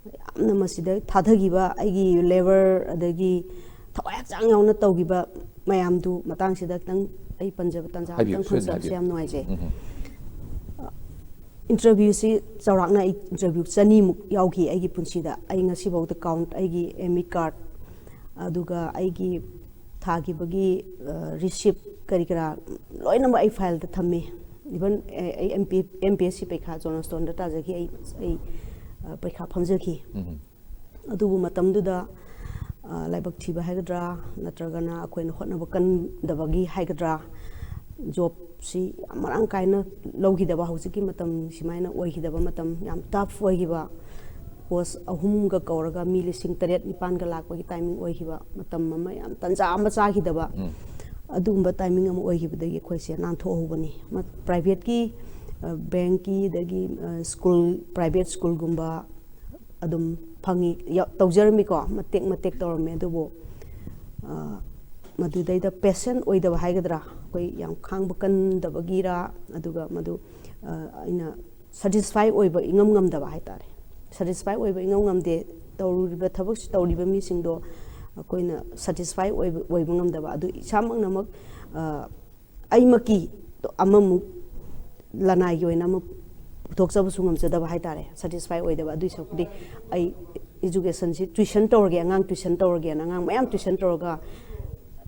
ꯌꯥꯝꯅ ꯃꯁꯤꯗ ꯊꯥꯗꯈꯤꯕ, ꯑꯩꯒꯤ ꯂꯦꯕꯔ ꯑꯗꯒꯤ ꯊꯋꯥꯏ ꯍꯛꯆꯥꯡ ꯌꯥꯎꯅ ꯇꯧꯈꯤꯕ ꯃꯌꯥꯝꯗꯨ ꯃꯇꯥꯡꯁꯤꯗ ꯈꯤꯇꯪ ꯑꯩ ꯄꯟꯖꯕ ꯇꯥꯟꯖꯥ ꯍꯥꯏꯕꯤꯌꯨ, ꯑꯃꯇꯪ ꯁꯣꯏꯗꯅ ꯐꯪꯖꯕꯁꯦ ꯍꯥꯏꯕꯤꯌꯨ꯫ ꯌꯥꯝ ꯅꯨꯡꯉꯥꯏꯖꯩ꯫ ꯎꯝ, ꯎꯝ꯫ ꯏꯟꯇꯔꯚ꯭ꯌꯨꯁꯤ ꯆꯥꯎꯔꯥꯛꯅ ꯑꯩ ꯏꯟꯇꯔꯚ꯭ꯌꯨ ꯆꯅꯤꯃꯨꯛ ꯌꯥꯎꯈꯤ ꯑꯩꯒꯤ ꯄꯨꯟꯁꯤꯗ꯫ ꯑꯩ ꯉꯁꯤꯐꯥꯎꯗ ꯀꯥꯎꯟꯠ, ꯑꯩꯒꯤ ꯑꯦꯃꯤꯠ ꯀꯥꯔꯠ, ꯑꯗꯨꯒ ꯑꯩꯒꯤ ꯊꯥꯈꯤꯕꯒꯤ, ꯑ, ꯔꯤꯁꯤꯞ ꯀꯔꯤ ꯀꯔꯥ ꯂꯣꯏꯅꯃꯛ ꯑꯩ ꯐꯥꯏꯜꯗ ꯊꯝꯃꯤ꯫ ꯏꯚꯟ ꯑꯩ M P, M P S C ꯄꯩꯈꯥ ꯖꯣꯟꯁꯇꯣꯟꯗ ꯇꯥꯖꯈꯤ꯫ ꯑꯩ, ꯑꯩ, ꯑ, ꯄꯩꯈꯥ ꯐꯝꯖꯈꯤ꯫ ꯎꯝ꯫ ꯑꯗꯨꯕꯨ ꯃꯇꯝꯗꯨꯗ, ꯑ, ꯂꯥꯏꯕꯛ ꯊꯤꯕ ꯍꯥꯏꯒꯗ꯭ꯔꯥ, ꯅꯠꯇ꯭ꯔꯒꯅ ꯑꯩꯈꯣꯏꯅ ꯍꯣꯠꯅꯕ ꯀꯟꯗꯕꯒꯤ ꯍꯥꯏꯒꯗ꯭ꯔꯥ, ꯖꯣꯕꯁꯤ ꯌꯥꯝ ꯃꯔꯥꯡ ꯀꯥꯏꯅ ꯂꯧꯈꯤꯗꯕ, ꯍꯧꯖꯤꯛꯀꯤ ꯃꯇꯝ ꯁꯨꯃꯥꯏꯅ ꯑꯣꯏꯈꯤꯗꯕ ꯃꯇꯝ, ꯌꯥꯝ ꯇꯐ ꯑꯣꯏꯈꯤꯕ, ꯄꯣꯁ ꯑꯍꯨꯝꯒ ꯀꯧꯔꯒ ꯃꯤ ꯂꯤꯁꯤꯡ ꯇꯔꯦꯠ ꯅꯤꯄꯥꯟꯒ ꯂꯥꯛꯄꯒꯤ ꯇꯥꯏꯃꯤꯡ ꯑꯣꯏꯈꯤꯕ ꯃꯇꯝ ꯑꯃ, ꯌꯥꯝ ꯇꯟꯖꯥ ꯑꯃ ꯆꯥꯈꯤꯗꯕ, ꯎꯝ꯫ ꯑꯗꯨꯒꯨꯝꯕ ꯇꯥꯏꯃꯤꯡ ꯑꯃ ꯑꯣꯏꯈꯤꯕꯗꯒꯤ ꯑꯩꯈꯣꯏꯁꯦ ꯅꯥꯟꯊꯣꯛꯍꯧꯕꯅꯤ꯫ ꯃ-, ꯄ꯭ꯔꯥꯏꯚꯦꯠꯀꯤ, ꯑ, ꯕꯦꯡꯀꯤ, ꯑꯗꯒꯤ, ꯑ, ꯁ꯭ꯀꯨꯜ, ꯄ꯭ꯔꯥꯏꯚꯦꯠ ꯁ꯭ꯀꯨꯜꯒꯨꯝꯕ ꯑꯗꯨꯝ ꯐꯪꯉꯤ, ꯌꯥ-, ꯇꯧꯖꯔꯝꯃꯤꯀꯣ, ꯃꯇꯦꯛ ꯃꯇꯦꯛ ꯇꯧꯔꯝꯃꯦ꯫ ꯑꯗꯨꯕꯨ, ꯑ, ꯃꯗꯨꯗꯩꯗ ꯄꯦꯁꯦꯟ ꯑꯣꯏꯗꯕ ꯍꯥꯏꯒꯗ꯭ꯔꯥ, ꯑꯩꯈꯣꯏ ꯌꯥꯝ ꯈꯥꯡꯕ ꯀꯟꯗꯕꯒꯤꯔꯥ, ꯑꯗꯨꯒ ꯃꯗꯨ, ꯑ, ꯑꯩꯅ ꯁꯦꯇꯤꯁꯐꯥꯏ ꯑꯣꯏꯕ ꯏꯉꯝ ꯉꯝꯗꯕ ꯍꯥꯏꯇꯥꯔꯦ꯫ ꯁꯦꯇꯤꯁꯐꯥꯏ ꯑꯣꯏꯕ ꯏꯉꯝ ꯉꯝꯗꯦ꯫ ꯇꯧꯔꯤꯕ ꯊꯕꯛꯁꯤ ꯇꯧꯔꯤꯕ ꯃꯤꯁꯤꯡꯗꯣ ꯑꯩꯈꯣꯏꯅ ꯁꯦꯇꯤꯁꯐꯥꯏ ꯑꯣꯏꯕ, ꯑꯣꯏꯕ ꯉꯝꯗꯕ꯫ ꯑꯗꯨ ꯏꯁꯥꯃꯛꯅꯃꯛ, ꯑ, ꯑꯩꯃꯛꯀꯤ ꯑꯃꯃꯨꯛ ꯂꯅꯥꯏꯒꯤ ꯑꯣꯏꯅ ꯑꯃ ꯄꯨꯊꯣꯛꯆꯕꯁꯨ ꯉꯝꯖꯗꯕ ꯍꯥꯏꯇꯥꯔꯦ, ꯁꯦꯇꯤꯁꯐꯥꯏ ꯑꯣꯏꯗꯕ꯫ ꯑꯗꯨꯏ ꯁꯔꯨꯛꯄꯨꯗꯤ ꯑꯩ ꯏꯖꯨꯀꯦꯁꯟꯁꯤ ꯇ꯭ꯋꯤꯁꯟ ꯇꯧꯔꯒꯦ, ꯑꯉꯥꯡ ꯇ꯭ꯋꯤꯁꯟ ꯇꯧꯔꯒꯦꯅ ꯑꯉꯥꯡ ꯃꯌꯥꯝ ꯇ꯭ꯋꯤꯁꯟ ꯇꯧꯔꯒ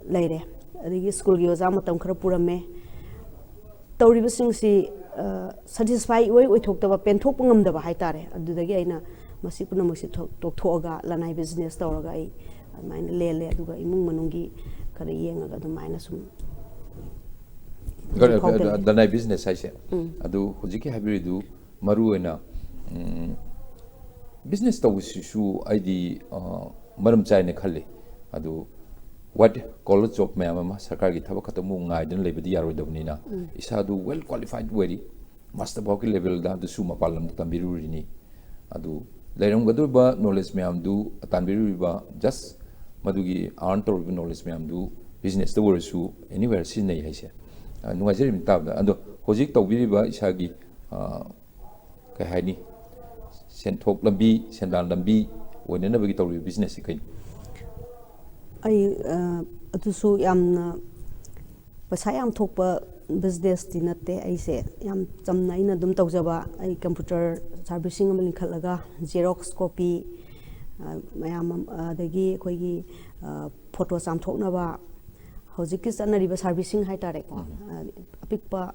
ꯂꯩꯔꯦ꯫ ꯑꯗꯒꯤ ꯁ꯭ꯀꯨꯜꯒꯤ ꯑꯣꯖꯥ ꯃꯇꯝ ꯈꯔ ꯄꯨꯔꯝꯃꯦ꯫ ꯇꯧꯔꯤꯕꯁꯤꯡꯁꯤ ꯁꯦꯇꯤꯁꯐꯥꯏ ꯑꯣꯏ ꯑꯣꯏꯊꯣꯛꯇꯕ, ꯄꯦꯟꯊꯣꯛꯄ ꯉꯝꯗꯕ ꯍꯥꯏꯇꯥꯔꯦ꯫ ꯑꯗꯨꯗꯒꯤ ꯑꯩꯅ ꯃꯁꯤ ꯄꯨꯝꯅꯃꯛꯁꯤ ꯊꯣ- ꯇꯣꯛꯊꯣꯛꯑꯒ ꯂꯅꯥꯏ ꯕꯤꯖꯤꯅꯦꯁ ꯇꯧꯔꯒ ꯑꯩ ꯑꯗꯨꯃꯥꯏꯅ ꯂꯦꯜꯂꯦ꯫ ꯑꯗꯨꯒ ꯏꯃꯨꯡ ꯃꯅꯨꯡꯒꯤ ꯈꯔ ꯌꯦꯡꯉꯒ ꯑꯗꯨꯃꯥꯏꯅ ꯁꯨꯝ ꯍꯧꯖꯤꯛ ꯐꯥꯎꯕ ꯂꯩ꯫ ꯂꯅꯥꯏ ꯕꯤꯖꯤꯅꯦꯁ ꯍꯥꯏꯁꯦ꯫ ꯎꯝ꯫ ꯑꯗꯨ ꯍꯧꯖꯤꯛꯀꯤ ꯍꯥꯏꯕꯤꯔꯤꯗꯨ ꯃꯔꯨ ꯑꯣꯏꯅ ꯕꯤꯖꯤꯅꯦꯁ ꯇꯧꯕꯁꯤꯁꯨ ꯑꯩꯗꯤ ꯑ, ꯃꯔꯝ ꯆꯥꯏꯅ ꯈꯜꯂꯤ꯫ ꯑꯗꯨ ꯋꯥꯏꯠ ꯀꯣꯂꯔ ꯖꯣꯕ ꯃꯌꯥꯝ ꯑꯃ ꯁꯔꯀꯥꯔꯒꯤ ꯊꯕꯛ ꯈꯛꯇꯃꯛ ꯉꯥꯏꯗꯨꯅ ꯂꯩꯕꯗꯤ ꯌꯥꯔꯣꯏꯗꯕꯅꯤꯅ, ꯎꯝ꯫ ꯏꯁꯥꯗꯨ ꯋꯦꯜ ꯀ꯭ꯋꯥꯂꯤꯐꯥꯏꯠ ꯑꯣꯏꯔꯤ, ꯃꯥꯁꯇꯔ ꯐꯥꯎꯒꯤ ꯂꯦꯚꯦꯜꯗ ꯑꯗꯨꯁꯨ ꯃꯄꯥꯟ ꯂꯝꯗ ꯇꯝꯕꯤꯔꯨꯔꯤꯅꯤ꯫ ꯑꯗꯨ ꯂꯩꯔꯝꯒꯗꯧꯔꯤꯕ ꯅꯣꯂꯦꯖ ꯃꯌꯥꯝꯗꯨ, ꯇꯥꯟꯕꯤꯔꯨꯔꯤꯕ ꯖꯁ ꯃꯗꯨꯒꯤ ꯑꯥꯔꯟ ꯇꯧꯔꯤꯕ ꯅꯣꯂꯦꯖ ꯃꯌꯥꯝꯗꯨ ꯕꯤꯖꯤꯅꯦꯁꯇ ꯑꯣꯏꯔꯁꯨ ꯑꯦꯅꯤꯋꯦꯔ ꯁꯤꯖꯤꯟꯅꯩ ꯍꯥꯏꯁꯦ꯫ ꯑ, ꯅꯨꯡꯉꯥꯏꯖꯔꯤꯕꯅꯤ ꯇꯥꯕꯗ꯫ ꯑꯗꯣ ꯍꯧꯖꯤꯛ ꯇꯧꯕꯤꯔꯤꯕ ꯏꯁꯥꯒꯤ, ꯑ, ꯀꯩ ꯍꯥꯏꯅꯤ, ꯁꯦꯟꯊꯣꯛ ꯂꯝꯕꯤ, ꯁꯦꯟꯗꯥꯟ ꯂꯝꯕꯤ ꯑꯣꯏꯅꯅꯕꯒꯤ ꯇꯧꯔꯤꯕ ꯕꯤꯖꯤꯅꯦꯁꯁꯤ ꯀꯩꯅꯣ? ꯑꯩ ꯑ, ꯑꯗꯨꯁꯨ ꯌꯥꯝꯅ ꯄꯩꯁꯥ ꯌꯥꯝ ꯊꯣꯛꯄ ꯕꯤꯖꯤꯅꯦꯁꯇꯤ ꯅꯠꯇꯦ꯫ ꯑꯩꯁꯦ ꯌꯥꯝ ꯆꯝꯅ ꯑꯩꯅ ꯑꯗꯨꯝ ꯇꯧꯖꯕ, ꯑꯩ ꯀꯝꯄ꯭ꯌꯨꯇꯔ ꯁꯥꯔꯚꯤꯁꯤꯡ ꯑꯃ ꯂꯤꯡꯈꯠꯂꯒ ꯖꯦꯔꯣꯛꯁ ꯀꯣꯄꯤ, ꯑ, ꯃꯌꯥꯝ ꯑꯃ, ꯑꯗꯒꯤ ꯑꯩꯈꯣꯏꯒꯤ, ꯑ, ꯐꯣꯇꯣ ꯆꯥꯝꯊꯣꯛꯅꯕ, ꯍꯧꯖꯤꯛꯀꯤ ꯆꯠꯅꯔꯤꯕ ꯁꯥꯔꯚꯤꯁꯤꯡ ꯍꯥꯏꯇꯥꯔꯦꯀꯣ꯫ ꯎꯝ꯫ ꯑ, ꯑꯄꯤꯛꯄ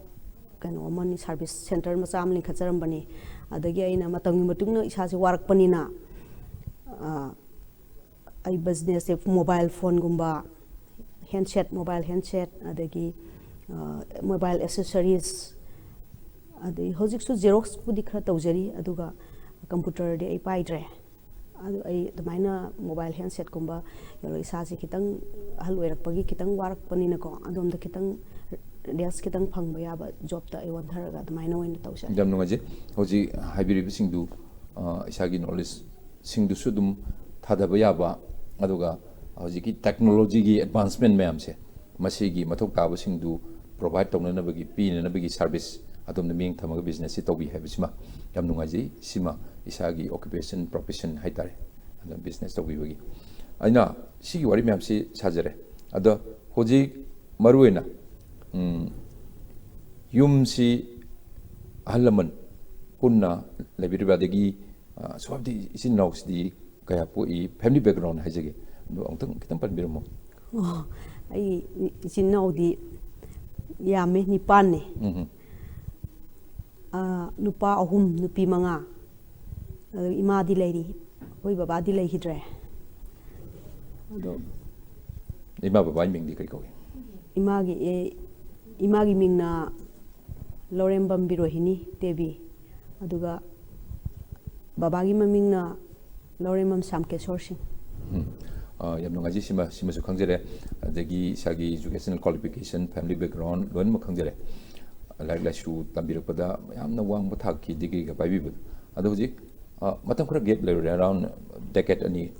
ꯀꯩꯅꯣ ꯑꯃꯅꯤ, ꯁꯥꯔꯚꯤꯁ ꯁꯦꯟꯇꯔ ꯃꯆꯥ ꯑꯃ ꯂꯤꯡꯈꯠꯆꯔꯝꯕꯅꯤ꯫ ꯑꯗꯒꯤ ꯑꯩꯅ ꯃꯇꯝꯒꯤ ꯃꯇꯨꯡ ꯏꯟꯅ ꯏꯁꯥꯁꯦ ꯋꯥꯔꯛꯄꯅꯤꯅ, ꯑ, ꯑꯩ ꯕꯤꯖꯤꯅꯦꯁꯁꯦ ꯃꯣꯕꯥꯏꯜ ꯐꯣꯟꯒꯨꯝꯕ, ꯍꯦꯟꯁꯦꯠ, ꯃꯣꯕꯥꯏꯜ ꯍꯦꯟꯁꯦꯠ, ꯑꯗꯒꯤ, ꯑ, ꯃꯣꯕꯥꯏꯜ ꯑꯦꯁꯦꯁꯔꯤꯁ, ꯑꯗꯩ ꯍꯧꯖꯤꯛꯁꯨ ꯖꯦꯔꯣꯛꯁꯄꯨꯗꯤ ꯈꯔ ꯇꯧꯖꯔꯤ, ꯑꯗꯨꯒ ꯀꯝꯄ꯭ꯌꯨꯇꯔꯗꯤ ꯑꯩ ꯄꯥꯏꯗ꯭ꯔꯦ꯫ ꯑꯗꯨ ꯑꯩ ꯑꯗꯨꯃꯥꯏꯅ ꯃꯣꯕꯥꯏꯜ ꯍꯦꯟꯁꯦꯠꯀꯨꯝꯕ ꯌꯣꯜꯂꯒ ꯏꯁꯥꯁꯦ ꯈꯤꯇꯪ ꯑꯍꯜ ꯑꯣꯏꯔꯛꯄꯒꯤ ꯈꯤꯇꯪ ꯋꯥꯔꯛꯄꯅꯤꯅꯀꯣ, ꯑꯗꯣꯝꯗ ꯈꯤꯇꯪ ꯔꯦꯁ ꯈꯤꯇꯪ ꯐꯪꯕ ꯌꯥꯕ ꯖꯣꯕꯇ ꯑꯩ ꯑꯣꯟꯊꯔꯒ ꯑꯗꯨꯃꯥꯏꯅ ꯑꯣꯏꯅ ꯇꯧꯖꯩ꯫ ꯌꯥꯝ ꯅꯨꯡꯉꯥꯏꯖꯩ꯫ ꯍꯧꯖꯤꯛ ꯍꯥꯏꯕꯤꯔꯤꯕꯁꯤꯡꯗꯨ, ꯑ, ꯏꯁꯥꯒꯤ ꯅꯣꯂꯦꯖꯁꯤꯡꯗꯨꯁꯨ ꯑꯗꯨꯝ ꯊꯥꯗꯕ ꯌꯥꯕ, ꯑꯗꯨꯒ ꯍꯧꯖꯤꯛꯀꯤ ꯇꯦꯛꯅꯣꯂꯣꯖꯤꯒꯤ ꯑꯦꯗꯚꯥꯟꯁꯃꯦꯟ ꯃꯌꯥꯝꯁꯦ, ꯃꯁꯤꯒꯤ ꯃꯊꯧ ꯇꯥꯕꯁꯤꯡꯗꯨ ꯄ꯭ꯔꯣꯚꯥꯏꯠ ꯇꯧꯅꯅꯕꯒꯤ, ꯄꯤꯅꯅꯕꯒꯤ ꯁꯥꯔꯚꯤꯁ ꯑꯗꯣꯝꯗ ꯃꯤꯠꯌꯦꯡ ꯊꯝꯃꯒ ꯕꯤꯖꯤꯅꯦꯁꯁꯤ ꯇꯧꯕꯤ ꯍꯥꯏꯕꯁꯤꯃ ꯌꯥꯝ ꯅꯨꯡꯉꯥꯏꯖꯩ꯫ ꯁꯤꯃ ꯏꯁꯥꯒꯤ ꯑꯣꯀ꯭ꯌꯨꯄꯦꯁꯟ, ꯄ꯭ꯔꯣꯐꯦꯁꯟ ꯍꯥꯏꯇꯥꯔꯦ, ꯑꯗꯨꯅ ꯕꯤꯖꯤꯅꯦꯁ ꯇꯧꯕꯤꯕꯒꯤ꯫ ꯑꯩꯅ ꯁꯤꯒꯤ ꯋꯥꯔꯤ ꯃꯌꯥꯝꯁꯤ ꯁꯥꯖꯔꯦ꯫ ꯑꯗꯣ ꯍꯧꯖꯤꯛ ꯃꯔꯨꯑꯣꯏꯅ, ꯎꯝ, ꯌꯨꯝꯁꯤ ꯑꯍꯜ ꯂꯃꯟ ꯄꯨꯟꯅ ꯂꯩꯕꯤꯔꯤꯕ꯭ꯔꯥ? ꯑꯗꯒꯤ, ꯑ, ꯁꯣꯝꯗꯤ ꯏꯆꯤꯟ ꯏꯅꯥꯎꯁꯤꯗꯤ ꯀꯌꯥ ꯄꯣꯛꯏ? ꯐꯦꯃꯤꯂꯤ ꯕꯦꯛꯒ꯭ꯔꯥꯎꯟ ꯍꯥꯏꯖꯒꯦ, ꯑꯗꯣ ꯑꯃꯨꯛꯇꯪ ꯈꯤꯇꯪ ꯄꯟꯕꯤꯔꯝꯃꯣ꯫ ꯑꯣ, ꯑꯩ ꯏꯆꯤꯟ ꯏꯅꯥꯎꯗꯤ ꯌꯥꯝꯃꯦ, ꯅꯤꯄꯥꯟꯅꯦ꯫ ꯎꯝ꯫ ꯑꯥ, ꯅꯨꯄꯥ ꯑꯍꯨꯝ, ꯅꯨꯄꯤ ꯃꯉꯥ꯫ ꯑꯗꯨ ꯏꯃꯥꯗꯤ ꯂꯩꯔꯤ, ꯑꯩꯈꯣꯏ ꯕꯕꯥꯗꯤ ꯂꯩꯈꯤꯗ꯭ꯔꯦ꯫ ꯑꯗꯣ ꯏꯃꯥ ꯕꯕꯥꯒꯤ ꯃꯤꯡꯗꯤ ꯀꯔꯤ ꯀꯧꯏ? ꯏꯃꯥꯒꯤ ꯑꯦ, ꯏꯃꯥꯒꯤ ꯃꯤꯡꯅ ꯂꯧꯔꯦꯝꯕꯝ ꯕꯤꯔꯣꯍꯤꯅꯤ ꯗꯦꯕꯤ, ꯑꯗꯨꯒ ꯕꯕꯥꯒꯤ ꯃꯃꯤꯡꯅ ꯂꯧꯔꯦꯝꯕꯝ ꯁ꯭ꯌꯥꯝꯀꯦꯁꯣꯔ ꯁꯤꯡ꯫ ꯎꯝ꯫ ꯑ, ꯌꯥꯝ ꯅꯨꯡꯉꯥꯏꯖꯩ꯫ ꯁꯤꯃ, ꯁꯤꯃꯁꯨ ꯈꯪꯖꯔꯦ꯫ ꯑꯗꯒꯤ ꯏꯁꯥꯒꯤ educational qualification, family background ꯂꯣꯏꯅꯃꯛ ꯈꯪꯖꯔꯦ꯫ ꯂꯥꯏꯔꯤꯛ ꯂꯥꯏꯁꯨ ꯇꯝꯕꯤꯔꯛꯄꯗ ꯌꯥꯝꯅ ꯋꯥꯡꯕ ꯊꯥꯛꯀꯤ degreeꯒ ꯄꯥꯏꯕꯤꯕꯗꯣ꯫ ꯑꯗꯣ ꯍꯧꯖꯤꯛ, ꯑ, ꯃꯇꯝ ꯈꯔ gap ꯂꯩꯔꯨꯔꯦ, around decade ꯑꯅꯤ,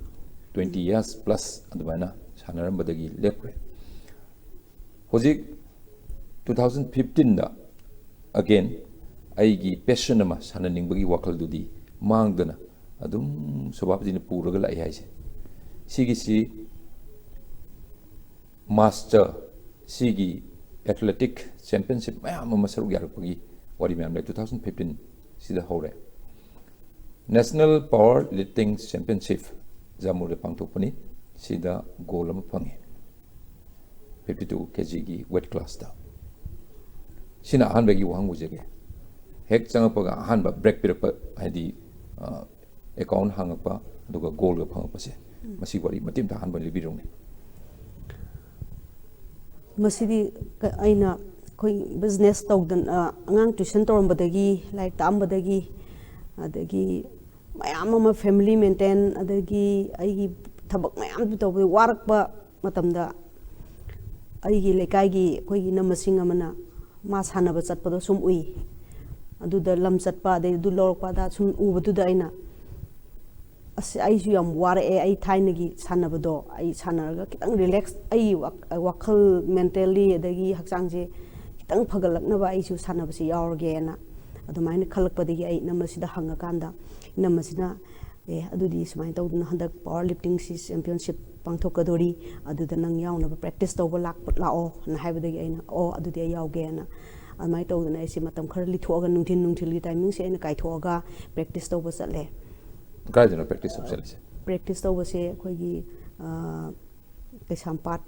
twenty years plus ꯑꯗꯨꯃꯥꯏꯅ ꯁꯥꯟꯅꯔꯝꯕꯗꯒꯤ ꯂꯦꯞꯈ꯭ꯔꯦ꯫ ꯍꯧꯖꯤꯛ two thousand fifteenꯗ again ꯑꯩꯒꯤ passion ꯑꯃ ꯁꯥꯟꯅꯅꯤꯡꯕꯒꯤ ꯋꯥꯈꯜꯗꯨꯗꯤ ꯃꯥꯡꯗꯅ ꯑꯗꯨꯝ ꯁꯣꯚꯥꯄꯇꯤꯅ ꯄꯨꯔꯒ ꯂꯥꯛꯏ ꯍꯥꯏꯁꯦ꯫ ꯁꯤꯒꯤꯁꯤ master, ꯁꯤꯒꯤ athletic championship ꯃꯌꯥꯝ ꯑꯃ ꯁꯔꯨꯛ ꯌꯥꯔꯛꯄꯒꯤ ꯋꯥꯔꯤ ꯃꯌꯥꯝ ꯂꯩ꯫ Two thousand fifteen ꯁꯤꯗ ꯍꯧꯔꯦ꯫ National Power Lifting Championship ꯖꯥꯃꯨꯗ ꯄꯥꯡꯊꯣꯛꯄꯅꯤ꯫ ꯁꯤꯗ gold ꯑꯃ ꯐꯪꯉꯤ, fifty two kgꯒꯤ weight classꯇ꯫ ꯁꯤꯅ ꯑꯍꯥꯟꯕꯒꯤ ꯋꯥꯍꯪ ꯑꯣꯏꯖꯒꯦ꯫ ꯍꯦꯛ ꯆꯪꯉꯛꯄꯒ ꯑꯍꯥꯟꯕ break ꯄꯤꯔꯛꯄ, ꯍꯥꯏꯗꯤ, ꯑ, account ꯍꯥꯡꯉꯛꯄ, ꯑꯗꯨꯒ goldꯒ ꯐꯪꯉꯛꯄꯁꯦ, ꯃꯁꯤ ꯋꯥꯔꯤ ꯃꯇꯦꯛ ꯑꯝꯇ ꯑꯍꯥꯟꯕ ꯂꯤꯕꯤꯔꯛꯎꯅꯦ꯫ ꯃꯁꯤꯗꯤ ꯀ-, ꯑꯩꯅ ꯑꯩꯈꯣꯏ business ꯇꯧꯗꯅ, ꯑ, ꯑꯉꯥꯡ tuition ꯇꯧꯔꯝꯕꯗꯒꯤ, ꯂꯥꯏꯔꯤꯛ ꯇꯥꯛꯑꯝꯕꯗꯒꯤ, ꯑꯗꯒꯤ ꯃꯌꯥꯝ ꯑꯃ family maintain, ꯑꯗꯒꯤ ꯑꯩꯒꯤ ꯊꯕꯛ ꯃꯌꯥꯝ ꯇꯧꯕꯗ ꯋꯥꯔꯛꯄ ꯃꯇꯝꯗ, ꯑꯩꯒꯤ ꯂꯩꯀꯥꯏꯒꯤ ꯑꯩꯈꯣꯏꯒꯤ ꯏꯅꯝꯃꯁꯤꯡ ꯑꯃꯅ ꯃꯥ ꯁꯥꯟꯅꯕ ꯆꯠꯄꯗꯣ ꯁꯨꯝ ꯎꯏ꯫ ꯑꯗꯨꯗ ꯂꯝ ꯆꯠꯄ, ꯑꯗꯩ ꯑꯗꯨ ꯂꯧꯔꯛꯄ, ꯑꯗ ꯁꯨꯝ ꯎꯕꯗꯨꯗ ꯑꯩꯅ, "ꯑꯁ, ꯑꯩꯁꯨ ꯌꯥꯝ ꯋꯥꯔꯛꯑꯦ, ꯑꯩ ꯊꯥꯏꯅꯒꯤ ꯁꯥꯟꯅꯕꯗꯣ ꯑꯩ ꯁꯥꯟꯅꯔꯒ ꯈꯤꯇꯪ relax, ꯑꯩ ꯋꯥ-, ꯋꯥꯈꯜ mentally ꯑꯗꯒꯤ ꯍꯛꯆꯥꯡꯁꯦ ꯈꯤꯇꯪ ꯐꯒꯠꯂꯛꯅꯕ ꯑꯩꯁꯨ ꯁꯥꯟꯅꯕꯁꯦ ꯌꯥꯎꯔꯒꯦꯅ" ꯑꯗꯨꯃꯥꯏꯅ ꯈꯜꯂꯛꯄꯗꯒꯤ ꯑꯩ ꯏꯅꯝꯃꯁꯤꯗ ꯍꯪꯉꯀꯥꯟꯗ, ꯏꯅꯝꯃꯁꯤꯅ, "ꯑꯦ, ꯑꯗꯨꯗꯤ ꯁꯨꯃꯥꯏꯅ ꯇꯧꯗꯅ ꯍꯟꯗꯛ power liftingꯁꯤ championship ꯄꯥꯡꯊꯣꯛꯀꯗꯣꯔꯤ, ꯑꯗꯨꯗ ꯅꯪ ꯌꯥꯎꯅꯕ practice ꯇꯧꯕ ꯂꯥꯛꯄ, ꯂꯥꯛꯑꯣꯅ" ꯍꯥꯏꯕꯗꯒꯤ ꯑꯩꯅ, "ꯑꯣ, ꯑꯗꯨꯗꯤ ꯑꯩ ꯌꯥꯎꯒꯦꯅ" ꯑꯗꯨꯃꯥꯏꯅ ꯇꯧꯗꯅ ꯑꯩꯁꯦ ꯃꯇꯝ ꯈꯔ ꯂꯤꯊꯣꯛꯑꯒ, ꯅꯨꯡꯊꯤꯟ, ꯅꯨꯡꯊꯤꯜꯒꯤ timingꯁꯦ ꯑꯩꯅ ꯀꯥꯏꯊꯣꯛꯑꯒ practice ꯇꯧꯕ ꯆꯠꯂꯦ꯫ ꯀꯗꯥꯏꯗꯅꯣ practice ꯇꯧꯕ ꯆꯠꯂꯤꯁꯦ? Practice ꯇꯧꯕꯁꯦ ꯑꯩꯈꯣꯏꯒꯤ, ꯑ, ꯀꯩꯁꯥꯝꯄꯥꯠ,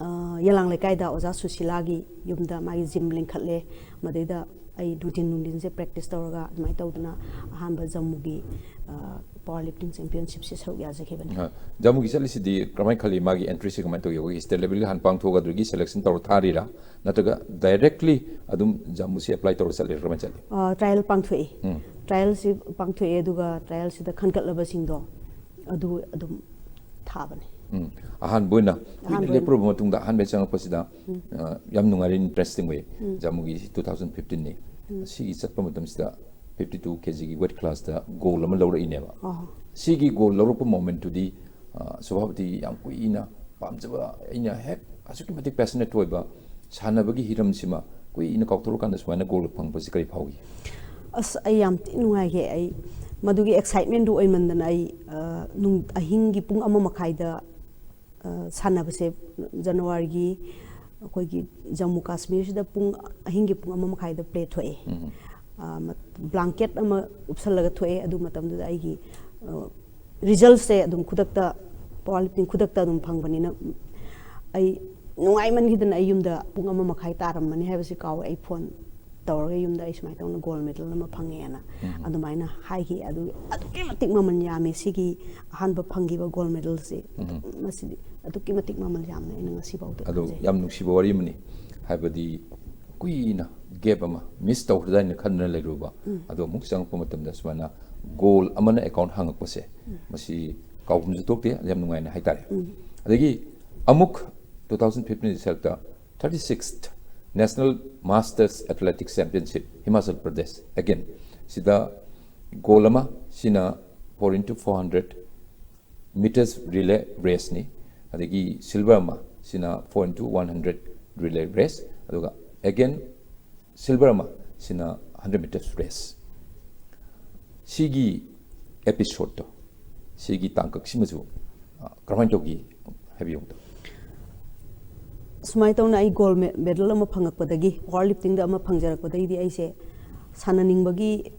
ꯑ, ꯌꯦꯂꯥꯡ ꯂꯩꯀꯥꯏꯗ ꯑꯣꯖꯥ ꯁꯨꯁꯤꯂꯥꯒꯤ ꯌꯨꯝꯗ ꯃꯥꯒꯤ ꯖꯤꯝ ꯂꯤꯡꯈꯠꯂꯦ꯫ ꯃꯗꯩꯗ ꯑꯩ ꯅꯨꯡꯊꯤꯟ ꯅꯨꯡꯊꯤꯟꯁꯦ ꯄ꯭ꯔꯦꯛꯇꯤꯁ ꯇꯧꯔꯒ ꯑꯗꯨꯃꯥꯏꯅ ꯇꯧꯗꯅ ꯑꯍꯥꯟꯕ ꯖꯝꯃꯨꯒꯤ, ꯑ, ꯄꯥꯋꯔ ꯂꯤꯐꯇꯤꯡ ꯆꯦꯝꯄꯤꯌꯟꯁꯤꯞꯁꯦ ꯁꯔꯨꯛ ꯌꯥꯖꯈꯤꯕꯅꯤ꯫ ꯑ, ꯖꯝꯃꯨꯒꯤ ꯆꯠꯂꯤꯁꯤꯗꯤ ꯀꯔꯝꯍꯥꯏꯅ ꯈꯜꯂꯤ? ꯃꯥꯒꯤ ꯑꯦꯟꯇ꯭ꯔꯤꯁꯤ ꯀꯃꯥꯏꯅ ꯇꯧꯒꯦ? ꯑꯩꯈꯣꯏꯒꯤ ꯁ꯭ꯇꯦꯠ ꯂꯦꯚꯦꯜꯒꯤ ꯍꯥꯟꯅ ꯄꯥꯡꯊꯣꯛꯑꯒ ꯑꯗꯨꯗꯒꯤ ꯁꯦꯂꯦꯛꯁꯟ ꯇꯧꯔ ꯊꯥꯔꯤꯔꯥ, ꯅꯠꯇ꯭ꯔꯒ ꯗꯥꯏꯔꯦꯛꯂꯤ ꯑꯗꯨꯝ ꯖꯝꯃꯨꯁꯤ ꯑꯦꯄ꯭ꯂꯥꯏ ꯇꯧꯔ ꯆꯠꯂꯤꯔꯥ? ꯀꯃꯥꯏꯅ ꯆꯠꯂꯤ? ꯑ, ꯇ꯭ꯔꯥꯏꯌꯦꯜ ꯄꯥꯡꯊꯣꯛꯏ꯫ ꯎꯝ꯫ ꯇ꯭ꯔꯥꯏꯌꯦꯜꯁꯤ ꯄꯥꯡꯊꯣꯛꯑꯦ, ꯑꯗꯨꯒ ꯇ꯭ꯔꯥꯏꯌꯦꯜꯁꯤꯗ ꯈꯟꯒꯠꯂꯕꯁꯤꯡꯗꯣ ꯑꯗꯨ ꯑꯗꯨꯝ ꯊꯥꯕꯅꯤ꯫ ꯎꯝ꯫ ꯑꯍꯥꯟꯕ ꯑꯣꯏꯅ ꯀꯨꯏꯅ ꯑꯍꯥꯟꯕ ꯑꯣꯏꯅ꯫ ꯂꯦꯞꯄꯨꯔꯕ ꯃꯇꯨꯡꯗ ꯑꯍꯥꯟꯕ ꯆꯪꯉꯛꯄꯁꯤꯗ, ꯎꯝ꯫ ꯑ, ꯌꯥꯝ ꯅꯨꯡꯉꯥꯏꯔꯦ, ꯏꯟꯇꯔꯦꯁꯇꯤꯡ ꯑꯣꯏ꯫ ꯎꯝ꯫ ꯖꯝꯃꯨꯒꯤ ꯇꯨ ꯊꯥꯎꯖꯟ ꯐꯤꯐꯇꯤꯟꯅꯤ꯫ ꯎꯝ꯫ ꯁꯤꯒꯤ ꯆꯠꯄ ꯃꯇꯝꯁꯤꯗ ꯐꯤꯐꯇꯤ ꯇꯨ ꯀꯦ ꯖꯤꯒꯤ ꯋꯦꯠ ꯀ꯭ꯂꯥꯁꯇ ꯒꯣꯜ ꯑꯃ ꯂꯧꯔꯛꯏꯅꯦꯕ꯫ ꯑꯣ꯫ ꯁꯤꯒꯤ ꯒꯣꯜ ꯂꯧꯔꯛꯄ ꯃꯣꯃꯦꯟꯠꯇꯨꯗꯤ, ꯑ, ꯁꯣꯚꯥꯄꯇꯤ ꯌꯥꯝ ꯀꯨꯏꯅ ꯄꯥꯝꯖꯕ, ꯑꯩꯅ ꯍꯦꯛ ꯑꯁꯨꯛꯀꯤ ꯃꯇꯤꯛ ꯄꯦꯁꯅꯦꯠ ꯑꯣꯏꯕ ꯁꯥꯟꯅꯕꯒꯤ ꯍꯤꯔꯝꯁꯤꯃ ꯀꯨꯏꯅ ꯀꯥꯎꯊꯣꯛꯂꯀꯥꯟꯗ ꯁꯨꯃꯥꯏꯅ ꯒꯣꯜ ꯐꯪꯕꯁꯤ ꯀꯔꯤ ꯐꯥꯎꯏ? ꯑꯁ, ꯑꯩ ꯌꯥꯝ ꯊꯤ ꯅꯨꯡꯉꯥꯏꯈꯤ꯫ ꯑꯩ ꯃꯗꯨꯒꯤ ꯑꯦꯛꯁꯥꯏꯠꯃꯦꯟꯗꯨ ꯑꯣꯏꯃꯟꯗꯅ ꯑꯩ, ꯑ, ꯅꯨꯡ-, ꯑꯍꯤꯡꯒꯤ ꯄꯨꯡ ꯑꯃ ꯃꯈꯥꯏꯗ, ꯑ, ꯁꯥꯟꯅꯕꯁꯦ ꯖꯅꯋꯥꯔꯤꯒꯤ ꯑꯩꯈꯣꯏꯒꯤ ꯖꯝꯃꯨ ꯀꯥꯁꯃꯤꯔꯁꯤꯗ ꯄꯨꯡ, ꯑꯍꯤꯡꯒꯤ ꯄꯨꯡ ꯑꯃ ꯃꯈꯥꯏꯗ ꯄ꯭ꯂꯦ ꯊꯣꯛꯑꯦ꯫ ꯎꯝ꯫ ꯑ, ꯃ-, ꯕ꯭ꯂꯥꯡꯀꯦꯠ ꯑꯃ ꯎꯞꯁꯜꯂꯒ ꯊꯣꯛꯑꯦ꯫ ꯑꯗꯨ ꯃꯇꯝꯗꯨꯗ ꯑꯩꯒꯤ, ꯑ, ꯔꯤꯖꯜꯁꯦ ꯑꯗꯨꯝ ꯈꯨꯗꯛꯇ, ꯄꯥꯋꯔ ꯂꯤꯐꯇꯤꯡ ꯈꯨꯗꯛꯇ ꯑꯗꯨꯝ ꯐꯪꯕꯅꯤꯅ, ꯑꯩ ꯅꯨꯡꯉꯥꯏꯃꯟꯈꯤꯗꯅ ꯑꯩ ꯌꯨꯝꯗ ꯄꯨꯡ ꯑꯃ ꯃꯈꯥꯏ ꯇꯥꯔꯝꯃꯅꯤ ꯍꯥꯏꯕꯁꯤ ꯀꯥꯎꯋꯦ꯫ ꯑꯩ ꯐꯣꯟ ꯇꯧꯔꯒ ꯌꯨꯝꯗ ꯑꯩ ꯁꯨꯃꯥꯏꯅ ꯇꯧꯅ ꯒꯣꯜ ꯃꯦꯗꯜ ꯑꯃ ꯐꯪꯉꯦꯅ ꯎꯝ꯫ ꯑꯗꯨꯃꯥꯏꯅ ꯍꯥꯏꯈꯤ꯫ ꯑꯗꯨ ꯑꯗꯨꯛꯀꯤ ꯃꯇꯤꯛ ꯃꯃꯜ ꯌꯥꯝꯃꯤ ꯁꯤꯒꯤ ꯑꯍꯥꯟꯕ ꯐꯪꯈꯤꯕ ꯒꯣꯜ ꯃꯦꯗꯜꯁꯤ꯫ ꯎꯝ꯫ ꯃꯁꯤꯗꯤ ꯑꯗꯨꯛꯀꯤ ꯃꯇꯤꯛ ꯃꯃꯜ ꯌꯥꯝꯅ ꯑꯩꯅ ꯉꯁꯤꯐꯥꯎꯗ ꯑꯗꯣ ꯈꯟꯖꯩ꯫ ꯌꯥꯝ ꯅꯨꯡꯁꯤꯕ ꯋꯥꯔꯤ ꯑꯃꯅꯤ꯫ ꯍꯥꯏꯕꯗꯤ ꯀꯨꯏꯅ ꯒꯦꯞ ꯑꯃ, ꯃꯤꯁ ꯇꯧꯈ꯭ꯔꯗꯥꯏꯅ ꯈꯟꯗꯅ ꯂꯩꯔꯨꯕ, ꯎꯝ꯫ ꯑꯗꯣ ꯑꯃꯨꯛ ꯆꯪꯉꯛꯄ ꯃꯇꯝꯗ ꯁꯨꯃꯥꯏꯅ ꯒꯣꯜ ꯑꯃꯅ ꯑꯦꯀꯥꯎꯟ ꯍꯥꯡꯉꯛꯄꯁꯦ, ꯎꯝ꯫ ꯃꯁꯤ ꯀꯥꯎꯐꯝꯁꯨ ꯊꯣꯛꯇꯦ, ꯌꯥꯝ ꯅꯨꯡꯉꯥꯏꯅ ꯍꯥꯏꯇꯥꯔꯦ꯫ ꯎꯝ꯫ ꯑꯗꯒꯤ ꯑꯃꯨꯛ ꯇꯨ ꯊꯥꯎꯖꯟ ꯐꯤꯐꯇꯤꯟ ꯏꯁꯥꯔꯛꯇ thirty six National Masters Athletics Championship, Himachal Pradesh, again, ꯁꯤꯗ ꯒꯣꯜ ꯑꯃ, ꯁꯤꯅ four into four hundred meters relay race ꯅꯤ, ꯑꯗꯒꯤ ꯁꯤꯜꯚꯔ ꯑꯃ, ꯁꯤꯅ four into one hundred relay race, ꯑꯗꯨꯒ again ꯁꯤꯜꯚꯔ ꯑꯃ, ꯁꯤꯅ hundred meters race꯫ ꯁꯤꯒꯤ ꯑꯦꯄꯤꯁꯣꯠꯇꯣ, ꯁꯤꯒꯤ ꯇꯥꯡꯀꯛꯁꯤꯃꯁꯨ, ꯑ, ꯀꯔꯝꯍꯥꯏꯅ ꯇꯧꯈꯤ ꯍꯥꯏꯕꯤꯌꯨ ꯑꯝꯇ꯫ ꯁꯨꯃꯥꯏꯅ ꯇꯧꯅ ꯑꯩ ꯒꯣꯜ ꯃꯦ-, ꯃꯦꯗꯜ ꯑꯃ ꯐꯪꯉꯛꯄꯗꯒꯤ, ꯄꯥꯋꯔ ꯂꯤꯐꯇꯤꯡꯗ ꯑꯃ ꯐꯪꯖꯔꯛꯄꯗꯒꯤꯗꯤ ꯑꯩꯁꯦ ꯁꯥꯟꯅꯅꯤꯡꯕꯒꯤ